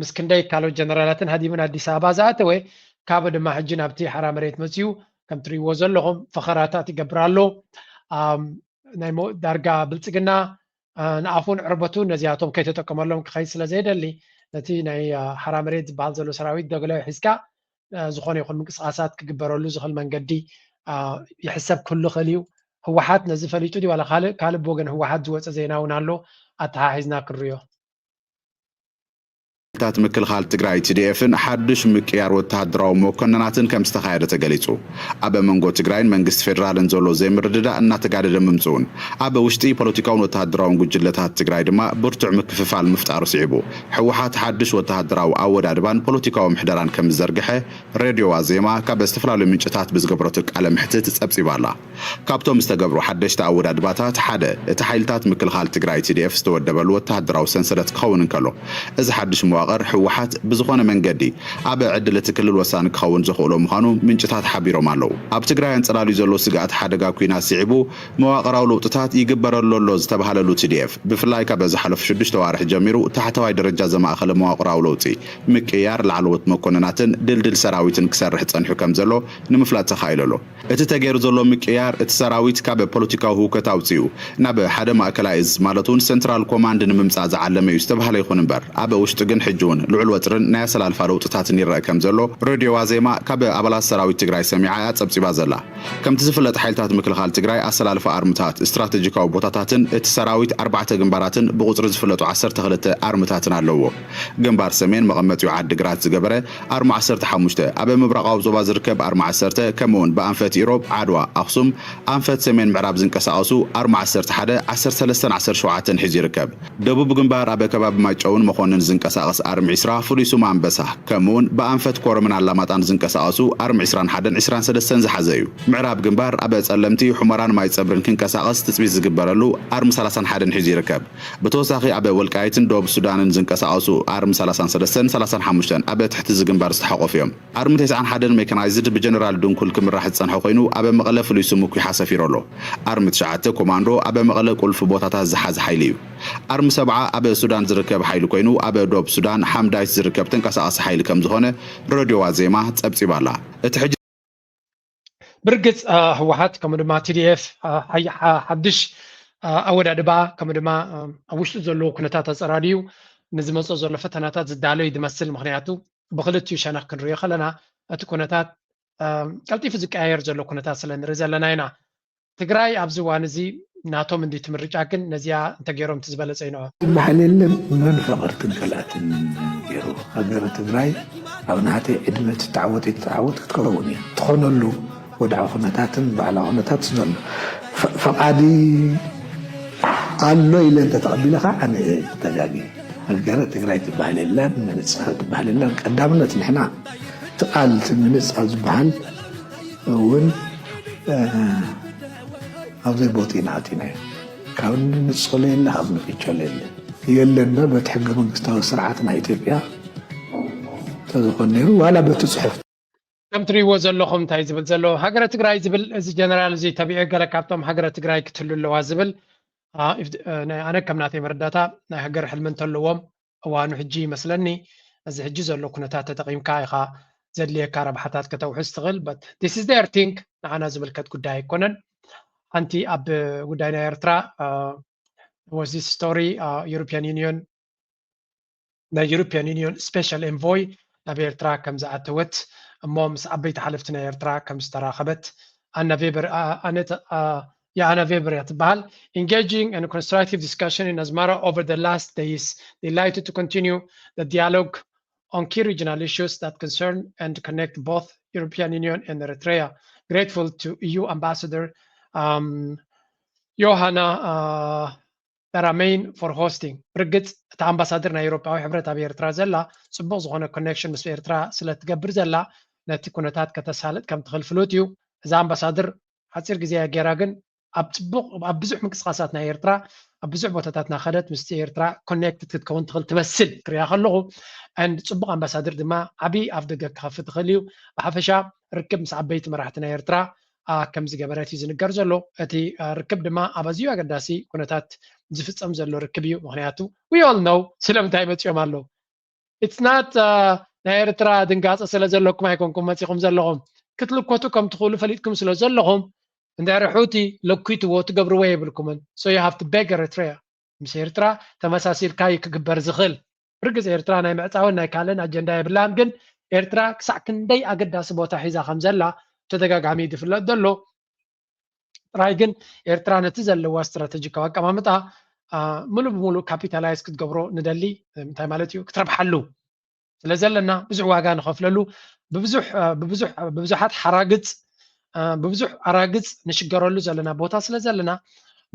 ምስ ክንደይ ካልኦት ጀነራላትን ሃዲሙ ንኣዲስ ኣበባ ዝኣተወ ካብኡ ድማ ሕጂ ናብቲ ሓራ መሬት መፅዩ ከም ትሪእዎ ዘለኹም ፈኸራታት ይገብር ኣሎ። ናይ ዳርጋ ብልፅግና ንኣፉን ዕርበቱ ነዚኣቶም ከይተጠቀመሎም ክኸይድ ስለ ዘየደሊ ነቲ ናይ ሓራ መሬት ዝበሃል ዘሎ ሰራዊት ዶግላዊ ሒዝካ ዝኾነ ይኹን ምንቅስቃሳት ክግበረሉ ዝኽእል መንገዲ ይሕሰብ ክህሉ ይኽእል እዩ። ህወሓት ነዚ ፈሊጡ ድዩ ዋላ ካልእ ካልእ ብወገን ህወሓት ዝወፀ ዜና እውን ኣሎ ኣተሓሒዝና ክንሪኦ። ታት ምክልኻል ትግራይ ቲ ዲ ኤፍን ሓዱሽ ምቅያር ወተሃደራዊ መኮንናትን ከም ዝተኻየደ ተገሊፁ። ኣብ መንጎ ትግራይን መንግስቲ ፌደራልን ዘሎ ዘይምርድዳእ እናተጋደደ ምምፅኡን ኣብ ውሽጢ ፖለቲካውን ወተሃደራውን ጉጅለታት ትግራይ ድማ ብርቱዕ ምክፍፋል ምፍጣሩ ስዒቡ ህወሓት ሓዱሽ ወተሃደራዊ ኣወዳድባን ፖለቲካዊ ምሕደራን ከም ዝዘርግሐ ሬድዮ ዋዜማ ካብ ዝተፈላለዩ ምንጭታት ብዝገብረቶ ቃለ ምሕትት ፀብፂባ ኣላ። ካብቶም ዝተገብሩ ሓደሽቲ ኣወዳድባታት ሓደ እቲ ሓይልታት ምክልኻል ትግራይ ቲ ዲ ኤፍ ዝተወደበሉ ወተሃደራዊ ሰንሰለት ክኸውን እንከሎ እዚ ሓዱሽ መዋቕር ቐር ህወሓት ብዝኾነ መንገዲ ኣብ ዕድል እቲ ክልል ወሳኒ ክኸውን ዘኽእሎ ምዃኑ ምንጭታት ሓቢሮም ኣለዉ። ኣብ ትግራይ ኣንጸላልዩ ዘሎ ስግኣት ሓደጋ ኲናት ስዒቡ መዋቕራዊ ለውጥታት ይግበረሉ ኣሎ ዝተባህለሉ ቲ ዲ ኤፍ ብፍላይ ካብ ዝሓለፉ ሽዱሽተ ዋርሕ ጀሚሩ ታሕተዋይ ደረጃ ዘማእኸለ መዋቕራዊ ለውጢ ምቅያር ላዕለዎት መኮንናትን ድልድል ሰራዊትን ክሰርሕ ጸኒሑ ከም ዘሎ ንምፍላጥ ተኻኢሉ ኣሎ። እቲ ተገይሩ ዘሎ ምቅያር እቲ ሰራዊት ካብ ፖለቲካዊ ህውከት ኣውጺኡ ናብ ሓደ ማእከላይ እዝ ማለት እውን ሰንትራል ኮማንድ ንምምጻእ ዝዓለመ እዩ ዝተባህለ ይኹን እምበር ኣብ ውሽጢ ግን ሕጂ እውን ልዑል ወጥርን ናይ ኣሰላልፋ ለውጥታትን ይረአ ከም ዘሎ ሬድዮ ዋዜማ ካብ ኣባላት ሰራዊት ትግራይ ሰሚዓ እያ ጸብጺባ ዘላ። ከምቲ ዝፍለጥ ሓይልታት ምክልኻል ትግራይ ኣሰላልፋ ኣርምታት፣ ስትራቴጂካዊ ቦታታትን እቲ ሰራዊት ኣርባዕተ ግንባራትን ብቁጽሪ ዝፍለጡ ዓሰርተ ክልተ ኣርምታትን ኣለዎ። ግንባር ሰሜን መቐመጢኡ ዓዲ ግራት ዝገበረ ኣርማ ዓሰርተ ሓሙሽተ፣ ኣብ ምብራቓዊ ዞባ ዝርከብ ኣርማ ዓሰርተ፣ ከምኡውን ብኣንፈት ኢሮብ ዓድዋ ኣኽሱም ኣንፈት ሰሜን ምዕራብ ዝንቀሳቐሱ ኣርማ ዓሰርተ ሓደ፣ ዓሰርተ ሰለስተን ዓሰርተ ሸውዓተን ሒዙ ይርከብ። ደቡብ ግንባር ኣብ ከባቢ ማይጨውን መኾንን ዝንቀሳቐስ ኣርሚ ዒስራ ፍሉይ ስሙ ኣንበሳ፣ ከምኡውን ብኣንፈት ኮረምን ኣላማጣን ዝንቀሳቐሱ ኣርሚ ዒስራን ሓደን ዒስራን ሰለስተን ዝሓዘ እዩ። ምዕራብ ግንባር ኣብ ጸለምቲ፣ ሑመራን ማይ ጸብርን ክንቀሳቐስ ትጽቢት ዝግበረሉ ኣርሚ ሰላሳን ሓደን ሒዙ ይርከብ። ብተወሳኺ ኣብ ወልቃይትን ደቡብ ሱዳንን ዝንቀሳቐሱ ኣርሚ ሰላሳን ሰለስተን ሰላሳን ሓሙሽተን ኣብ ትሕቲ እዚ ግንባር ዝተሓቆፉ እዮም። ኣርሚ ተስዓን ሓደን ሜካናይዝድ ብጀነራል ድንኩል ክምራሕ ዝጸንሐ ኮይኑ ኣብ መቐለ ፍሉይ ስሙ ኩሓ ሰፊሩ ኣሎ። ኣርሚ ትሽዓተ ኮማንዶ ኣብ መቐለ ቁልፊ ቦታታት ዝሓዘ ሓይሊ እዩ። ኣርሚ ሰብዓ ኣብ ሱዳን ዝርከብ ሓይሊ ኮይኑ ኣብ ደቡብ ሱዳን ሓምዳይት ዝርከብ ተንቀሳቓሲ ሓይሊ ከም ዝኾነ ረድዮ ዋዜማ ጸብጺባ ኣላ። እቲ ሕጂ ብርግጽ ህወሓት ከምኡ ድማ ቲ ዲ ኤፍ ሓድሽ ኣወዳድባ ከምኡ ድማ ኣብ ውሽጡ ዘለዉ ኩነታት ኣጸራርዩ ንዝመጽኦ ዘሎ ፈተናታት ዝዳለዩ ዝመስል። ምኽንያቱ ብክልቲኡ ሸነኽ ክንሪኦ ከለና እቲ ኩነታት ቀልጢፉ ዝቀያየር ዘሎ ኩነታት ስለ ንርኢ ዘለና ኢና። ትግራይ ኣብዚ እዋን እዚ ናቶም እንዲ ትምርጫ ግን ነዚኣ እንተገይሮም እቲ ዝበለጸ ይነዋ። ዝበሃል የለን። መን ፈቐርትን ከልኣትን ገይሩ ሃገረ ትግራይ ኣብ ናህተይ ዕድመ ትተዓወት ትተዓወት ክትከኸውን እያ። ትኾነሉ ወድዓዊ ኩነታትን ባዕላዊ ኩነታት ዘሎ ፈቓዲ ኣሎ ኢለ እንተተቐቢለ ከዓ ኣነ ተጋጊ። ሃገረ ትግራይ ትበሃል የላን፣ መንፅሃ ትበሃል የላን። ቀዳምነት ንሕና ትቃል ትምንፅ ኣብ ዝበሃል እውን ኣብዘይ ቦቲ ኢና ኣቲናዮ። ካብ ንንፀሎ የለ፣ ካብ ንቅጨሎ የለ። የለና በቲ ሕገ መንግስታዊ ስርዓት ናይ ኢትዮጵያ ተዝኾን ነይሩ ዋላ በቲ ፅሑፍ ከም ትሪእዎ ዘለኹም እንታይ ዝብል ዘሎ ሃገረ ትግራይ ዝብል እዚ ጀነራል እዚ ተቢዑ ገለ ካብቶም ሃገረ ትግራይ ክትህሉ ኣለዋ ዝብል ኣነ ከም ናተይ መረዳታ ናይ ሃገር ሕልሚ እንተለዎም እዋኑ ሕጂ ይመስለኒ። እዚ ሕጂ ዘሎ ኩነታት ተጠቒምካ ኢኻ ዘድልየካ ረብሓታት ከተውሕስ ትኽእል። But this is their thing፣ ንዓና ዝምልከት ጉዳይ ኣይኮነን። ሓንቲ ኣብ ጉዳይ ናይ ኤርትራ was this story European Union ናይ European Union special envoy ናብ ኤርትራ ከም ዝኣተወት እሞ ምስ ዓበይቲ ሓለፍቲ ናይ ኤርትራ ከም ዝተራኸበት ኣና ቬበር ኣነት የኣና ቬበር እያ ትበሃል። Engaging and constructive discussion in Asmara over the last days delighted to continue the dialogue on key regional issues that concern and connect both European Union and Eritrea. Grateful to E U Ambassador um, Johanna uh, Daramein for hosting. ብርግጽ እታ ኣምባሳደር ናይ ኤውሮጳዊ ሕብረት ኣብ ኤርትራ ዘላ ጽቡቕ ዝኾነ ኮኔክሽን ምስ ኤርትራ ስለ ትገብር ዘላ ነቲ ኩነታት ከተሳልጥ ከም ትኽእል ፍሉጥ እዩ። እዛ ኣምባሳደር ሓጺር ግዜ እያ ገይራ፣ ግን ኣብ ጽቡቕ ኣብ ብዙሕ ምንቅስቓሳት ናይ ኤርትራ ኣብ ብዙሕ ቦታታት ናኸደት ምስቲ ኤርትራ ኮኔክትድ ክትከውን ትኽእል ትመስል ክሪኣ ከለኹ። And ጽቡቕ ኣምባሳደር ድማ ዓቢ ኣፍ ደገ ክኸፍት ትኽእል እዩ። ብሓፈሻ ርክብ ምስ ዓበይቲ መራሕቲ ናይ ኤርትራ ከም ዝገበረት እዩ ዝንገር ዘሎ። እቲ ርክብ ድማ ኣብ ኣዝዩ ኣገዳሲ ኩነታት ዝፍጸም ዘሎ ርክብ እዩ። ምኽንያቱ we all know ስለምንታይ መጺኦም ኣለዉ። It's not ናይ ኤርትራ ድንጋጸ ስለ ዘለኩም ኣይኮንኩም መጺኹም ዘለኹም። ክትልኮቱ ከም ትኽእሉ ፈሊጥኩም ስለ ዘለኹም እንድሕሪ ሑቲ ለኪትዎ ትገብርዎ የብልኩምን። So you have to beg Eritrea። ምስ ኤርትራ ተመሳሲልካ እዩ ክግበር ዝኽእል። ብርግጽ ኤርትራ ናይ ምዕጻውን ናይ ካልእን ኣጀንዳ የብላን፣ ግን ኤርትራ ክሳዕ ክንደይ ኣገዳሲ ቦታ ሒዛ ከም ዘላ ተደጋጋሚ እዩ ዝፍለጥ ዘሎ። ጥራይ ግን ኤርትራ ነቲ ዘለዋ ስትራተጂካዊ ኣቀማምጣ ሙሉእ ብሙሉእ ካፒታላይዝ ክትገብሮ ንደሊ፣ እንታይ ማለት እዩ፣ ክትረብሓሉ ስለ ዘለና ብዙሕ ዋጋ ንኸፍለሉ ብብዙሕ ብብዙሕ ብብዙሓት ሓራግጽ ብብዙሕ ኣራግጽ ንሽገረሉ ዘለና ቦታ ስለ ዘለና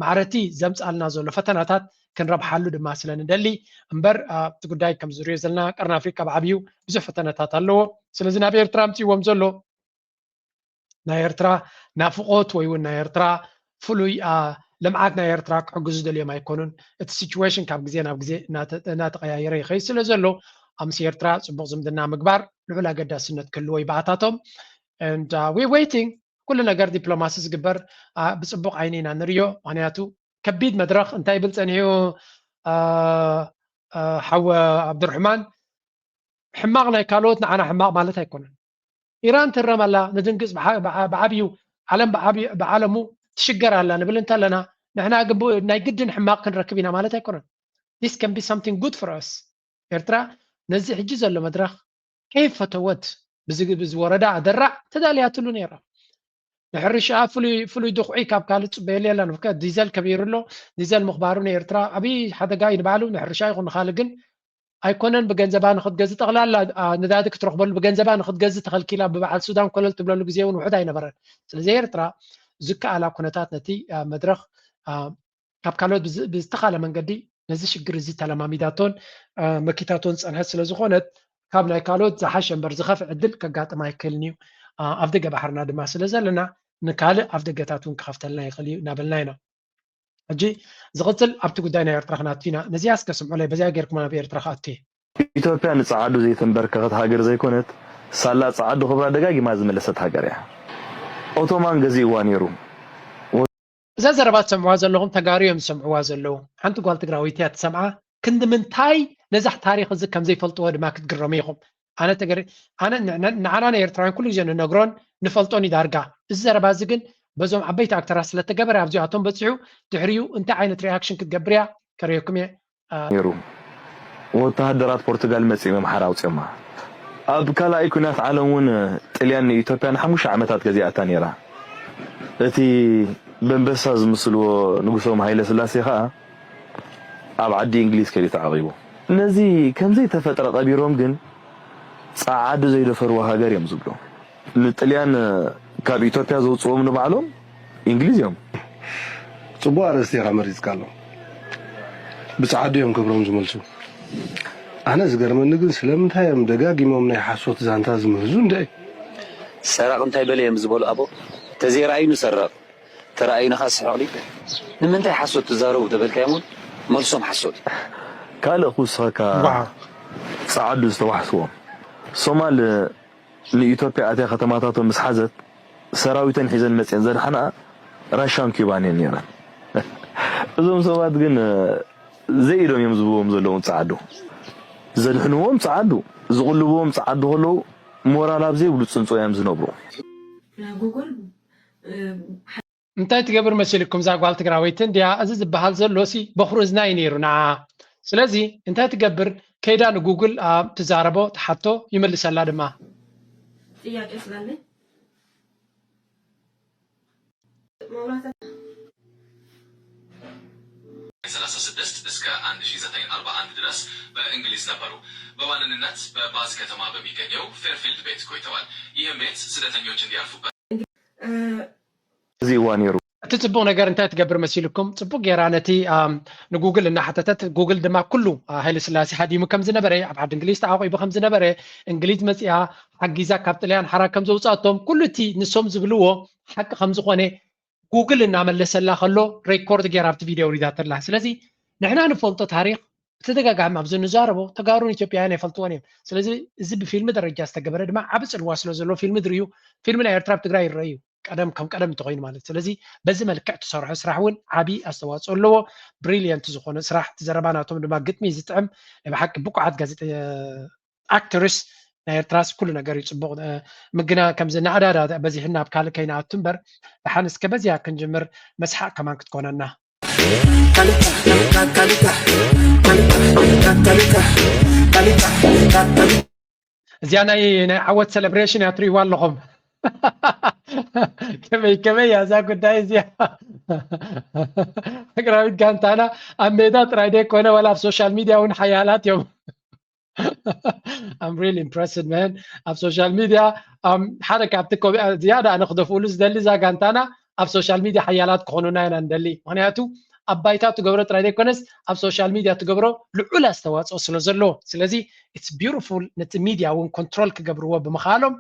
ማዕረቲ ዘምጻልና ዘሎ ፈተናታት ክንረብሓሉ ድማ ስለ ንደሊ እምበር ኣብቲ ጉዳይ ከም ዝሪኦ ዘለና ቀርኒ ኣፍሪቃ ብዓብዩ ብዙሕ ፈተናታት ኣለዎ። ስለዚ ናብ ኤርትራ ኣምፅዎም ዘሎ ናይ ኤርትራ ናፍቆት ወይ እውን ናይ ኤርትራ ፍሉይ ልምዓት ናይ ኤርትራ ክሕግዙ ደልዮም ኣይኮኑን። እቲ ሲቹዌሽን ካብ ግዜ ናብ ግዜ እናተቀያየረ ይኸይድ ስለ ዘሎ ኣብ ምስ ኤርትራ ጽቡቕ ዝምድና ምግባር ልዑል ኣገዳስነት ክህልዎ ይበኣታቶም። And uh, we waiting ኩሉ ነገር ዲፕሎማሲ ዝግበር ብፅቡቅ ዓይኒ ኢና ንሪኦ። ምክንያቱ ከቢድ መድረክ እንታይ ይብል ፀኒሑ ሓወ ኣብዱርሕማን፣ ሕማቅ ናይ ካልኦት ንዓና ሕማቅ ማለት ኣይኮነን። ኢራን ትረም ኣላ፣ ንድንግፅ ብዓብዩ ዓለም ብዓለሙ ትሽገር ኣላ ንብል እንተለና ንሕና ናይ ግድን ሕማቅ ክንረክብ ኢና ማለት ኣይኮነን። This can be something good for us። ኤርትራ ነዚ ሕጂ ዘሎ መድረክ ከይፈተወት ብዝወረዳ ኣደራዕ ተዳልያትሉ ነይራ። ንሕርሻኣ ፍሉይ ፍሉይ ድኹዒ ካብ ካልእ ትፅበየሉ የላን። ዲዘል ከቢሩ ኣሎ። ዲዘል ምኽባሩ ንኤርትራ ዓብዪ ሓደጋ እዩ ንባዕሉ፣ ንሕርሻ ይኹን ንኻልእ። ግን ኣይኮነን ብገንዘባ ንኽትገዝእ፣ ጠቕላላ ነዳዲ ክትረኽበሉ ብገንዘባ ንኽትገዝእ ተኸልኪላ፣ ብበዓል ሱዳን ኮለል ትብለሉ ግዜ እውን ውሑድ ኣይነበረን። ስለዚ ኤርትራ ዝከኣላ ኩነታት ነቲ መድረኽ ካብ ካልኦት ብዝተኻለ መንገዲ ነዚ ሽግር እዚ ተለማሚዳቶን መኪታቶን ዝፀንሐት ስለዝኾነት ካብ ናይ ካልኦት ዝሓሸ እምበር ዝኸፍእ ዕድል ከጋጥም ኣይክእልን እዩ። ኣብ ደገ ባሕርና ድማ ስለ ዘለና ንካልእ ኣፍ ደገታት እውን ክኸፍተልና ይኽእል እዩ እናበልና ኢና። ሕጂ ዝቕፅል ኣብቲ ጉዳይ ናይ ኤርትራ ክናቱ ኢና። ነዚኣ እስከ ስምዑለይ፣ በዚኣ ጌርኩም ናብ ኤርትራ ክኣቱ እየ። ኢትዮጵያ ንፀዓዱ ዘይተንበርከኸት ሃገር ዘይኮነት፣ ሳላ ፀዓዱ ክብራ ደጋጊማ ዝመለሰት ሃገር እያ። ኦቶማን ገዚእዋ ነይሩ። እዛ ዘረባ ትሰምዕዋ ዘለኹም ተጋሩ እዮም ዝሰምዕዋ ዘለዉ። ሓንቲ ጓል ትግራወይቲ እያ ትሰምዓ። ክንዲ ምንታይ ነዛ ታሪኽ እዚ ከም ዘይፈልጥዎ ድማ ክትግረሙ ኢኹም። ኣነ ተገሪ ኣነ ንዓና ንኤርትራውያን ኩሉ ግዜ ንነግሮን ንፈልጦን እዩ ዳርጋ። እዚ ዘረባ እዚ ግን በዞም ዓበይቲ ኣክተራት ስለተገበረ ኣብዚኣቶም በፂሑ ድሕሪኡ እንታይ ዓይነት ሪኣክሽን ክትገብር እያ ከርእየኩም እየ። ነይሩ። ወተሃደራት ፖርቱጋል መጺኦም እዮም ሓራ ኣውጺኦማ። ኣብ ካልኣይ ኲናት ዓለም እውን ጥልያን ንኢትዮጵያ ንሓሙሽተ ዓመታት ገዚኣታ ነይራ። እቲ በንበሳ ዝምስልዎ ንጉሶም ሃይለ ስላሴ ከኣ ኣብ ዓዲ እንግሊዝ ከይዱ ተዓቒቡ። ነዚ ከም ዘይተፈጥረ ቀቢሮም ግን ጸዓዱ ዘይደፈርዋ ሃገር እዮም ዝብሉ። ንጥልያን ካብ ኢትዮጵያ ዘውፅዎም ንባዕሎም እንግሊዝ እዮም። ፅቡቅ ኣርእስቲ ኢኻ መሪፅካሎም። ብፀዓዱ እዮም ክብሮም ዝመልሱ። ኣነ ዝገርመኒ ግን ስለምንታይ እዮም ደጋጊሞም ናይ ሓሶት ዛንታ ዝምህዙ እንደ ሰራቕ እንታይ በለ እዮም ዝበሉ ኣቦ? ተዘይረኣዩ ንሰረቕ ተረኣዩና ኸዓ ስሕቕ ድዩ? ንምንታይ ሓሶት ትዛረቡ ተበልካዮም እውን መልሶም ሓሶት እዩ። ካልእ ክውስኸካ ፀዓዱ ዝተዋሕስዎም ሶማል ንኢትዮጵያ ኣትያ ከተማታቶም ምስ ሓዘት ሰራዊተን ሒዘን መፅየን ዘድሓንኣ ራሻን ኪዩባን እየን ነይረን። እዞም ሰባት ግን ዘይኢዶም እዮም ዝብዎም ዘለዉ ንፀዓዱ። ዘድሕንዎም ፀዓዱ፣ ዝቕልብዎም ፀዓዱ ከለዉ ሞራል ኣብ ዘይብሉ ፅንፆ እዮም ዝነብሩ። ጉግል እንታይ ትገብር መሲልኩም እዛ ጓል ትግራወይቲ እንድያ? እዚ ዝበሃል ዘሎ ሲ በኹሪ እዝና እዩ ነይሩ ንዓ። ስለዚ እንታይ ትገብር? ከይዳ ንጉግል ኣብ ትዛረቦ ትሓቶ ይመልሰላ ድማ። ጥያቄ ስላለኝ መብራት ሰላሳ ስድስት እስከ አንድ ሺህ ዘጠኝ አርባ አንድ ድረስ በእንግሊዝ ነበሩ። በዋንነት በባዝ ከተማ በሚገኘው ፌርፊልድ ቤት ቆይተዋል። ይህም ቤት ስደተኞች እንዲያርፉበት እዚ እዋ ነይሩ። እቲ ጽቡቕ ነገር እንታይ ትገብር መሲልኩም? ጽቡቕ ጌራ ነቲ ንጉግል እናሓተተት፣ ጉግል ድማ ኩሉ ሃይለ ስላሴ ሃዲሙ ከም ዝነበረ፣ ኣብ ዓዲ እንግሊዝ ተዓቒቡ ከም ዝነበረ፣ እንግሊዝ መጺኣ ሓጊዛ ካብ ጥልያን ሓራ ከም ዘውጻቶም፣ ኩሉ እቲ ንሶም ዝብልዎ ሓቂ ከም ዝኾነ ጉግል እናመለሰላ ከሎ ሬኮርድ ጌራ ኣብቲ ቪድዮ ኣውሪዳተላ። ስለዚ ንሕና ንፈልጦ ታሪኽ ብተደጋጋሚ ኣብዚ ንዛረቦ ተጋሩን ኢትዮጵያውያን ኣይፈልጥዎን እዮም። ስለዚ እዚ ብፊልሚ ደረጃ ዝተገበረ ድማ ዓቢ ጽልዋ ስለ ዘለዎ ፊልሚ ድርእዩ፣ ፊልሚ ናይ ኤርትራ ኣብ ትግራይ ይረኣዩ። ቀደም ከም ቀደም እንተኾይኑ ማለት። ስለዚ በዚ መልክዕ እትሰርሖ ስራሕ እውን ዓቢ ኣስተዋፅኦ ኣለዎ። ብሪልየንት ዝኾነ ስራሕ፣ እቲ ዘረባ ናቶም ድማ ግጥሚ ዝጥዕም ናይ ብሓቂ ብቁዓት ጋዜጠ ኣክተርስ ናይ ኤርትራስ ኩሉ ነገር እዩ ፅቡቕ። ምግና ከምዚ ናዕዳዳ በዚሕና ኣብ ካልእ ከይንኣቱ እምበር ደሓን እስከ በዚኣ ክንጅምር መስሓቅ ከማን ክትኮነና። እዚኣ ናይ ናይ ዓወት ሴሌብሬሽን እያ ትርእይዋ ኣለኹም። ከመይ ከመይ እያ እዛ ጉዳይ እዚኣ? ሃገራዊት ጋንታና ኣብ ሜዳ ጥራይ ደይኮነ ዋላ ኣብ ሶሻል ሚድያ እውን ሓያላት እዮም። I'm really impressed man። ኣብ ሶሻል ሚድያ ሓደ ካብቲ ዝያዳ ኣነ ክደፍኡሉ ዝደሊ እዛ ጋንታና ኣብ ሶሻል ሚድያ ሓያላት ክኾኑና ኢና ንደሊ። ምክንያቱ ኣብ ባይታ ትገብሮ ጥራይ ዘይኮነስ ኣብ ሶሻል ሚድያ ትገብሮ ልዑል ኣስተዋፅኦ ስለ ዘለዎ። ስለዚ it's beautiful ነቲ ሚድያ እውን ኮንትሮል ክገብርዎ ብምኽኣሎም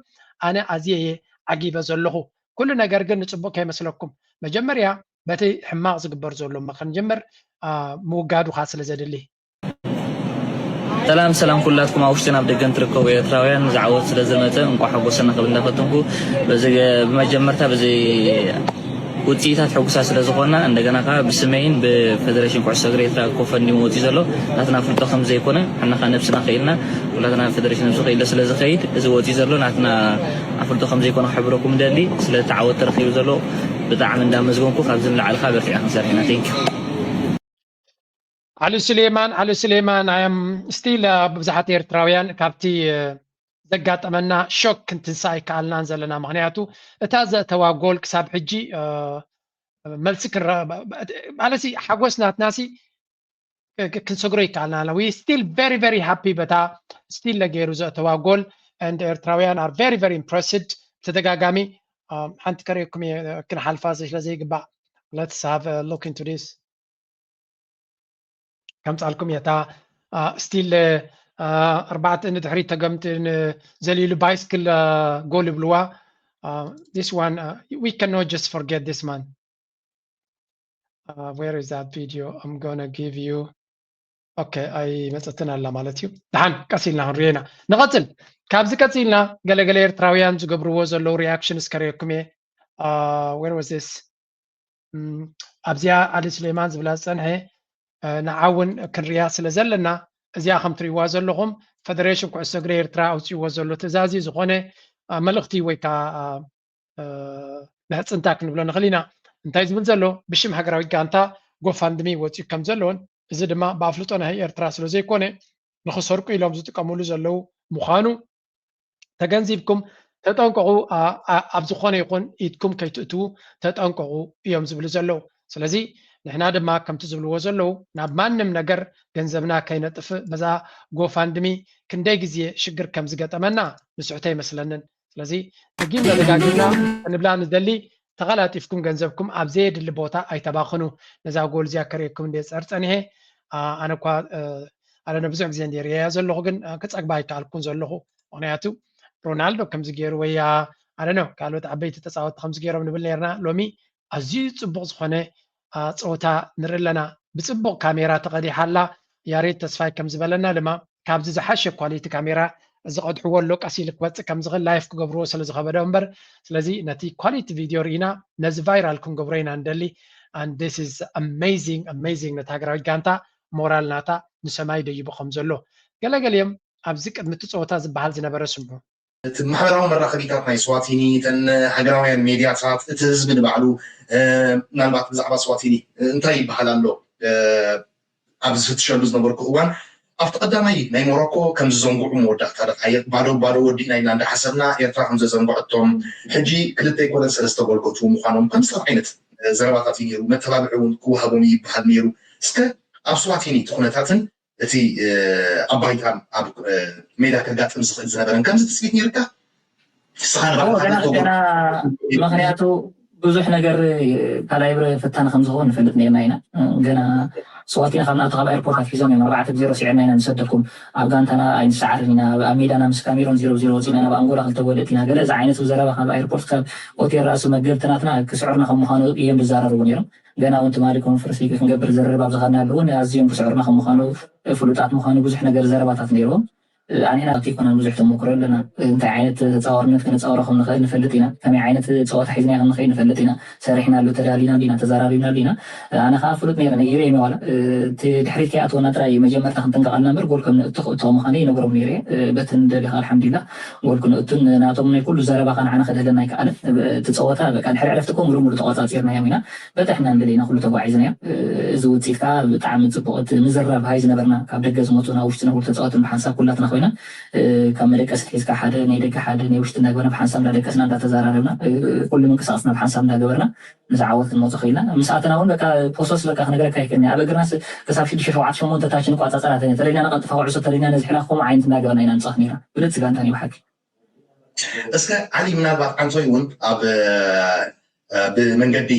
ኣነ ኣዝየ እየ ዓጊበ ዘለኹ። ኩሉ ነገር ግን ንፅቡቅ ከይመስለኩም መጀመርያ በቲ ሕማቅ ዝግበር ዘሎ እሞ ክንጅምር ምውጋዱ ከዓ ስለ ዘድሊ። ሰላም ሰላም ኩላትኩም ኣብ ውሽጥን ኣብ ደገን ትርከቡ ኤርትራውያን፣ እዚ ዓወት ስለ ዝመጸ እንቋዕ ሓጎሰና ክብል እንዳፈተንኩ፣ በዚ ብመጀመርታ በዚ ውጽኢታት ሕጉሳት ስለ ዝኾንና፣ እንደገና ከኣ ብስመይን ብፈደሬሽን ኩዕሶ እግሪ ኤርትራ ኮፈንድሚ ወጺኡ ዘሎ ናትና ኣፍልጦ ከም ዘይኮነ፣ ንሕና ከኣ ነብስና ክኢልና፣ ኩላትና ፈደሬሽን ነብሱ ክኢሎ ስለ ዝኸይድ፣ እዚ ወጺኡ ዘሎ ናትና ኣፍልጦ ከም ዘይኮነ ክሕብረኩም እደሊ። ስለቲ ዓወት ተረኺቡ ዘሎ ብጣዕሚ እንዳመስገንኩ፣ ካብዚ ንላዕሊ ከኣ በርቲዕና ክንሰርሕ ኢና። Thank you። ዓሊ ሱሌማን፣ ዓሊ ሱሌማን፣ I am still፣ እ፣ ብዙሓት ኤርትራውያን ካብቲ፣ እ፣ ዘጋጠመና ሾክ ክንትንሳእ ኣይከኣልናን ዘለና። ምኽንያቱ እታ ዘእተዋ ጎል ክሳብ ሕጂ፣ እ፣ መልሲ ክንረ-፣ ብ-፣ ብ-፣ ማለት ሲ ሓጎስ ናትናሲ ክ-፣ ክ-፣ ክንሰግሮ ይከኣልና። We still very, very happy በታ still ለገይሩ ዘእተዋ ጎል and ኤርትራውያን are very, very impressed። ብተደጋጋሚ፣ እ፣ ሓንቲ ከርእየኩም እየ፣ እ፣ ክንሓልፋ ስለ ዘይግባእ። Let's have a look into this። ከምጻልኩም እየ። እታ፣ እ፣ still፣ እ፣ ኣርባዕተ ንድሕሪት ተገምት ን-፣ ዘሊሉ ባይስክል፣ እ፣ ጎል ይብልዋ። እ፣ this one፣ እ፣ we cannot just forget this man። Uh, where is that video? I'm gonna give you. Okay፣ ኣይመጸትን ኣላ ማለት እዩ። ደሓን ቀስ ኢልና ክንሪኦ ኢና። ንቐጽል። ካብዚ ቀጺልና ገለገለ ኤርትራውያን ዝገብርዎ ዘለዉ ሪያክሽንስ ከርእየኩም እየ። Uh, where was this? እም፣ ኣብዚኣ ኣሊ ሱሌማን ዝብላ ዝጸንሐ፣ እ፣ ንዓ እውን ክንሪኣ ስለ ዘለና፣ እዚኣ ከም ትሪእዋ ዘለኹም ፈደሬሽን ኩዕሶ እግሪ ኤርትራ ኣውጺእዎ ዘሎ ትእዛዝ እዩ። ዝኾነ፣ እ፣ መልእኽቲ ወይ ከዓ፣ እ፣ እ፣ ምሕጽንታ ክንብሎ ንኽእል ኢና። እንታይ ዝብል ዘሎ? ብሽም ሃገራዊት ጋንታ ጎፋንድሚ ወጺኡ ከም ዘሎን፣ እዚ ድማ ብኣፍልጦ ናይ ኤርትራ ስለ ዘይኮነ፣ ንኽሰርቁ ኢሎም ዝጥቀምሉ ዘለዉ ምዃኑ ተገንዚብኩም ተጠንቀቑ፣ ኣ-፣ ኣ-፣ ኣብ ዝኾነ ይኹን ኢድኩም ከይትእትዉ ተጠንቀቑ እዮም ዝብሉ ዘለዉ። ስለዚ ንሕና ድማ ከምቲ ዝብልዎ ዘለዉ ናብ ማንም ነገር ገንዘብና ከይነጥፍእ በዛ ጎፋንድሚ ክንደይ ግዜ ሽግር ከም ዝገጠመና ንስሕቶ ኣይመስለንን። ስለዚ ደጊምና ደጋጊምና ክንብላ ንደሊ፣ ተቐላጢፍኩም ገንዘብኩም ኣብ ዘየድሊ ቦታ ኣይተባኽኑ። ነዛ ጎል እዚኣ ከርእየኩም እንድየ ዝጸር ጸኒሐ። ኣ-፣ ኣነ እኳ፣ እ፣ ኣነ ብዙሕ ግዜ እንድየ ርእየያ ዘለኹ፣ ግን፣ እ፣ ክጸግባ ኣይከኣልኩን ዘለኹ። ምኽንያቱ ሮናልዶ ከምዚ ገይሩ ወይ፣ ኣ-፣ ኣነ ካልኦት ዓበይቲ ተጻወትቲ ከምዚ ገይሮም ንብል ነርና። ሎሚ ኣዝዩ ጽቡቕ ዝኾነ፣ ኣ፣ ጸወታ ንርኢ ኣለና። ብጽቡቕ ካሜራ ተቐዲሓ ኣላ። ያሬድ ተስፋይ ከም ዝበለና ድማ ካብዚ ዝሓሸ ኳሊቲ ካሜራ ዝቐድሕዎ ኣሎ፣ ቀስ ኢሉ ክወጽእ ከም ዝኽእል ላይፍ ክገብርዎ ስለ ዝኸበዶ እምበር። ስለዚ ነቲ ኳሊቲ ቪድዮ ርኢና ነዚ ቫይራል ክንገብሮ ኢና ንደሊ። And this is amazing, amazing። ነታ ሃገራዊት ጋንታ ሞራል ናታ ንሰማይ ደይቡ ከም ዘሎ ገለገሊኦም ኣብዚ ቅድሚ እቲ ጸወታ ዝበሃል ዝነበረ ስምዑ። እቲ ማሕበራዊ መራኸቢታት ናይ ስዋቲኒ፣ እተን ሃገራውያን ሜድያታት፣ እቲ ህዝቢ ንባዕሉ፣ እ፣ ምናልባት ብዛዕባ ስዋቲኒ እንታይ ይበሃል ኣሎ፣ እ፣ ኣብ ዝፍትሸሉ ዝነበርኩ እዋን፣ ኣብቲ ቀዳማይ ናይ ሞሮኮ ከም ዝዘንግዑ መወዳእታ ደቃይቕ፣ ባዶ ባዶ ወዲእና ኢልና እንዳሓሰብና፣ ኤርትራ ከም ዘዘንግዐቶም፣ ሕጂ ክልተ ኣይኮነን ሰለስተ ጎል ከእትዉ ምዃኖም፣ ከምዚ ዓይነት፣ እ፣ ዘረባታት እዩ ነይሩ። መተባብዒ እውን ክወሃቦም እዩ ይበሃል ነይሩ። እስከ ኣብ ስዋቲኒ እቲ ኩነታትን እቲ፣ እ፣ ኣብ ባይታን ኣብ፣ እ፣ ሜዳ ከጋጥም ዝኽእል ዝነበረን ከምዚ ትጽቢት ነይርካ? ንስኻ እዎ፣ ገና ንባዕልኻ ገና ምኽንያቱ ብዙሕ ነገር፣ እ፣ ካላይብረ ፈታኒ ከም ዝኸውን ንፈልጥ ነርና ኢና። እ፣ ገና ስዋቲና ካብ ንኣቱ ካብ ኤርፖርት ኣትሒዞም እዮም ኣርባዕተ ብዜሮ ስዒርና ኢና ንሰደኩም። ኣብ ጋንታና ኣይንሰዓርን ኢና፣ ኣብ፣ ኣብ ሜዳና ምስ ካሜሮን ዜሮ ብዜሮ ወፂና ናብ ኣንጎላ ክልተ ጎል እቲና፣ ገለ እዚ ዓይነት ዘረባ ካብ ኤርፖርት ካብ ሆቴል ራእሲ መገብቲ ናትና ክስዕሩና ከም ምዃኑ እዮም ዝዛረብዎ ነይሮም። ገና እውን ትማሊ ኮንፈረንስ ሊግ ክንገብር ዝርርብ ኣብ ዝኸድናሉ እውን ኣዝዮም ክስዕሩና ከም ምዃኑ ፍሉጣት ምዃኑ ብዙሕ ነገር ዘረባታት ነይርዎም። ኣንሕና ኣብቲ ኣይኮነን ብዙሕ ተመክሮ ኣለና። እንታይ ዓይነት ተጻዋርነት ከነጻውሮ ከም ንኽእል ንፈልጥ ኢና። ከመይ ዓይነት ጸወታ ሒዝና ከም ንኽእል ንፈልጥ ኢና። ሰሪሕናሉ፣ ተዳሊናሉ ኢና፣ ተዘራሪብናሉ ኢና። ኣነ ከኣ ፍሉጥ ነይረ፣ ነጊረ እየ ዋላ። እቲ ድሕሪት ከይኣትወና ጥራይ መጀመርታ ክንጥንቀቕ ኣለና እምበር ጎል ከም ንእቱ ክእትዎ ምዃነይ ይነግሮም ነይረ እየ። በቲ ንደሊ ከኣ ኣልሓምዱሊላህ ጎል ክነእቱን ናቶም ናይ ኩሉ ዘረባ ከኣ ንዓና ከድህለና ኣይከኣለን። እቲ ጸወታ በቃ ድሕሪ ዕረፍቲ እኮ ሙሉእ ሙሉእ ተቖጻጺርናዮም ኢና። በታ ንሕና ንደለይና ኩሉ ተጓዒዝናዮ። እዚ ውፅኢት ከዓ ብጣዕሚ ፅቡቕ። እቲ ምዝራብ ሃይ ዝነበርና ካብ ደገ ዝመፁ ናብ ውሽጢ ነብሩ ተፃወትን ብሓንሳብ ኩላትና ኮይና ካብ መደቀሲ ሒዝካ ሓደ ናይ ደገ ሓደ ናይ ውሽጢ እንዳገበርና ብሓንሳብ እንዳደቀስና እንዳተዘራረብና ኩሉ ምንቅስቃስና ብሓንሳብ እንዳገበርና ምስ ዓወት ክንመፁ ክኢልና። ምስ ኣተና እውን በቃ ፖሶስ በቃ ክነግረካ ይክእልኒ ኣብ እግርና ክሳብ ሽዱሽተ ሸውዓተ ሸሞንተ ታች ንቋፃፀራ ተለና ንቀልጥፋ ኩዕሶ ተለና ነዚ ሕና ከምኡ ዓይነት እንዳገበርና ኢና ንፃወት ነይርና። ብልፅቲ ጋንታ ናይ ብሓቂ እስከ ዓሊ ምናልባት ዓንቶይ እውን ኣብ ብመንገዲ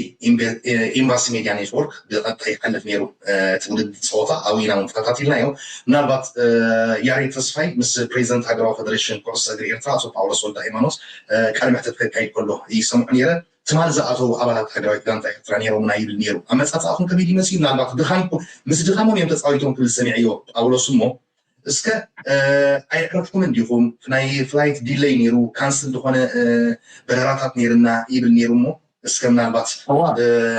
ኤምባሲ ሜድያ ኔትወርክ ብቐጥታ ይሓልፍ ነይሩ እቲ ውድድር ፀወታ ኣብኡ ኢና እውን ተኸታቲልናዮ። ምናልባት ያሬድ ተስፋይ ምስ ፕሬዚደንት ሃገራዊ ፌደሬሽን ኩዕሶ እግሪ ኤርትራ ኣቶ ጳውሎስ ወልደ ሃይማኖት ቃለ መሕተት ከካይድ ከሎ ይሰምዖ ነይረ። ትማሊ ዝኣተዉ ኣባላት ሃገራዊት ጋንታ ኤርትራ ነይሮምና ይብል ነይሩ። ኣመፃፅኣኹም ከመይ ድዩ መፂኡ? ምናልባት ድኻምኩም ምስ ድኻሞም እዮም ተፃዊቶም ክብል ሰሚዐዮ ጳውሎስ እሞ እስከ ኣየዕረፍኩምን ዲኹም? ናይ ፍላይት ዲለይ ነይሩ፣ ካንስል ዝኾነ በረራታት ነይርና ይብል ነይሩ። እሞ እስከ ምናልባት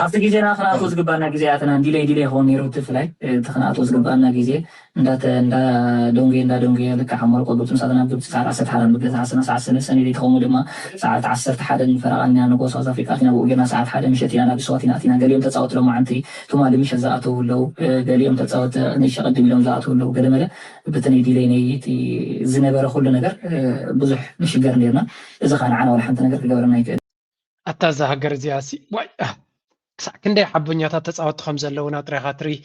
ኣብቲ ግዜና ክነኣትዎ ዝግባና ግዜ ኣተና ዲለይ ዲለይ ይኸውን ነይሩ። እቲ ፍላይ እቲ ክነኣትዎ ዝግባና ግዜ እንዳ ደንጉየ እንዳ ደንጉየ ልካ ሓመርቆ ግብፂ ምሳተና ግብፂ ሰዓት ዓሰርተ ሓደ ብገዛ ዓሰርተ ሰዓት ሰለስተ ሰኒ ትኸውን ድማ ሰዓት ዓሰርተ ሓደ ፈረቓ ኢና ንጎ ሳውዝ ኣፍሪካ ኣቲና ብኡ ጌርና ሰዓት ሓደ ምሸት ኢና ናብ ስዋት ኢና ኣቲና። ገሊኦም ተፃወቲ ሎማዓንቲ ትማሊ ምሸት ዝኣተው ኣለዉ። ገሊኦም ተፃወቲ ንሸ ቅድም ኢሎም ዝኣተው ኣለዉ። ገለመለ ብቲ ናይ ዲለይ ናይ ዝነበረ ኩሉ ነገር ብዙሕ ንሽገር ነርና። እዚ ከዓ ንዓና ዋላ ሓንቲ ነገር ክገብረና ይክእል። ኣታ እዛ ሃገር እዚኣ ሲ ዋይ ክሳዕ ክንደይ ሓቦኛታት ተፃወቲ ከም ዘለውና ጥራይካ ትርኢ።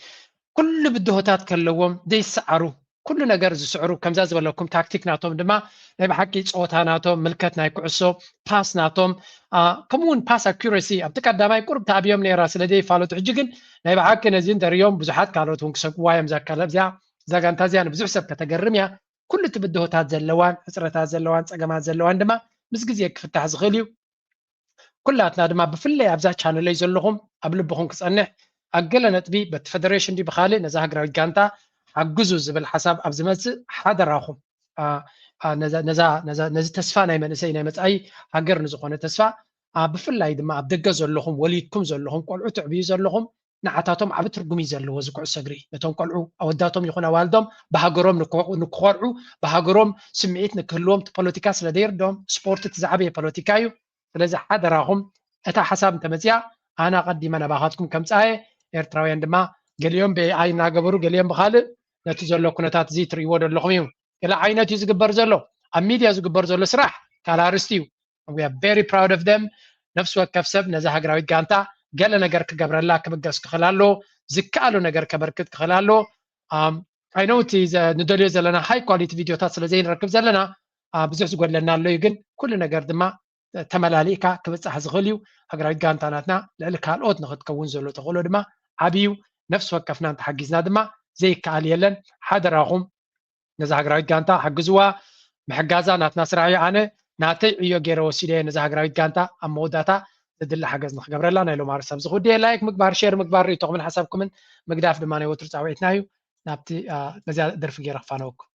ኩሉ ብድሆታት ከለዎም ዘይሰዓሩ ኩሉ ነገር ዝስዕሩ ከምዛ ዝበለኩም ታክቲክ ናቶም ድማ ናይ ብሓቂ ፀወታ ናቶም ምልከት ናይ ኩዕሶ ፓስ ናቶም ከምኡውን ፓስ ኣኩረሲ ኣብቲ ቀዳማይ ቁርብ ተኣብዮም ነራ ስለ ዘይፋለጡ ሕጂ ግን ናይ ብሓቂ ነዚ እንተሪኦም ብዙሓት ካልኦት እውን ክሰግዋ እዮም። ዛካለብ እዚኣ እዛ ጋንታ እዚኣ ንብዙሕ ሰብ ከተገርም እያ። ኩሉ እቲ ብድሆታት ዘለዋን ሕፅረታት ዘለዋን ፀገማት ዘለዋን ድማ ምስ ግዜ ክፍታሕ ዝኽእል እዩ። ኩላትና ድማ ብፍለይ ኣብዛ ቻነለይ ዘለኹም ኣብ ልብኹም ክፀንሕ ኣብ ገለ ነጥቢ በቲ ፈደሬሽን ዲ ብካልእ ነዛ ሃገራዊት ጋንታ ሓግዙ ዝብል ሓሳብ ኣብ ዝመፅእ ሓደራኹም ነዚ ተስፋ ናይ መንእሰይ ናይ መፃኢ ሃገር ንዝኾነ ተስፋ ብፍላይ ድማ ኣብ ደገ ዘለኹም ወሊድኩም ዘለኹም ቆልዑ ትዕብዩ ዘለኹም ንዓታቶም ዓቢ ትርጉም እዩ ዘለዎ እዚ ኩዕሶ እግሪ። ነቶም ቆልዑ ኣወዳቶም ይኹን ኣዋልዶም ብሃገሮም ንክኾርዑ ብሃገሮም ስምዒት ንክህልዎም ፖለቲካ ስለ ዘይርዶም ስፖርት እቲ ዝዓበየ ፖለቲካ እዩ። ስለዚ ሓደራኹም እታ ሓሳብ እንተመፅያ ኣነ ኣቐዲመ ናባኻትኩም ከምፅኣየ ኤርትራውያን ድማ ገሊኦም ብኤኣይ እናገበሩ ገሊኦም ብካልእ ነቲ ዘሎ ኩነታት እዚ ትርእይዎ ዘለኹም እዩ። ገለ ዓይነት እዩ ዝግበር ዘሎ ኣብ ሚድያ ዝግበር ዘሎ ስራሕ ካልእ ኣርእስቲ እዩ። We are very proud of them። ነፍሲ ወከፍ ሰብ ነዛ ሃገራዊት ጋንታ ገለ ነገር ክገብረላ ክብገስ ክኽእል ኣለዎ። ዝከኣሎ ነገር ከበርክት ክኽእል ኣለዎ። I know እቲ ንደልዮ ዘለና high quality ቪድዮታት ስለ ዘይንረክብ ዘለና ብዙሕ ዝጎድለና ኣሎ እዩ። ግን ኩሉ ነገር ድማ ተመላሊእካ ክብፃሕ ዝኽእል እዩ። ሃገራዊት ጋንታ ናትና ልዕሊ ካልኦት ንክትከውን ዘሎ ተኽእሎ ድማ ዓብዩ። ነፍሲ ወከፍና እንተሓጊዝና ድማ ዘይከኣል የለን። ሓደራኹም ነዛ ሃገራዊት ጋንታ ሓግዝዋ። ምሕጋዛ ናትና ስራሕ እዩ። ኣነ ናተይ ዕዮ ገይረ ወሲደ እየ ነዛ ሃገራዊት ጋንታ ኣብ መወዳእታ ዘድሊ ሓገዝ ንክገብረላ ናይ ሎማሪ ሰብ ዝኽውድ እየ። ላይክ ምግባር፣ ሼር ምግባር፣ ርእይቶኹምን ሓሳብኩምን ምግዳፍ ድማ ናይ ወትሩ ፃውዒትና እዩ። ናብቲ ነዚኣ ደርፊ ገይረ ክፋነወኩም።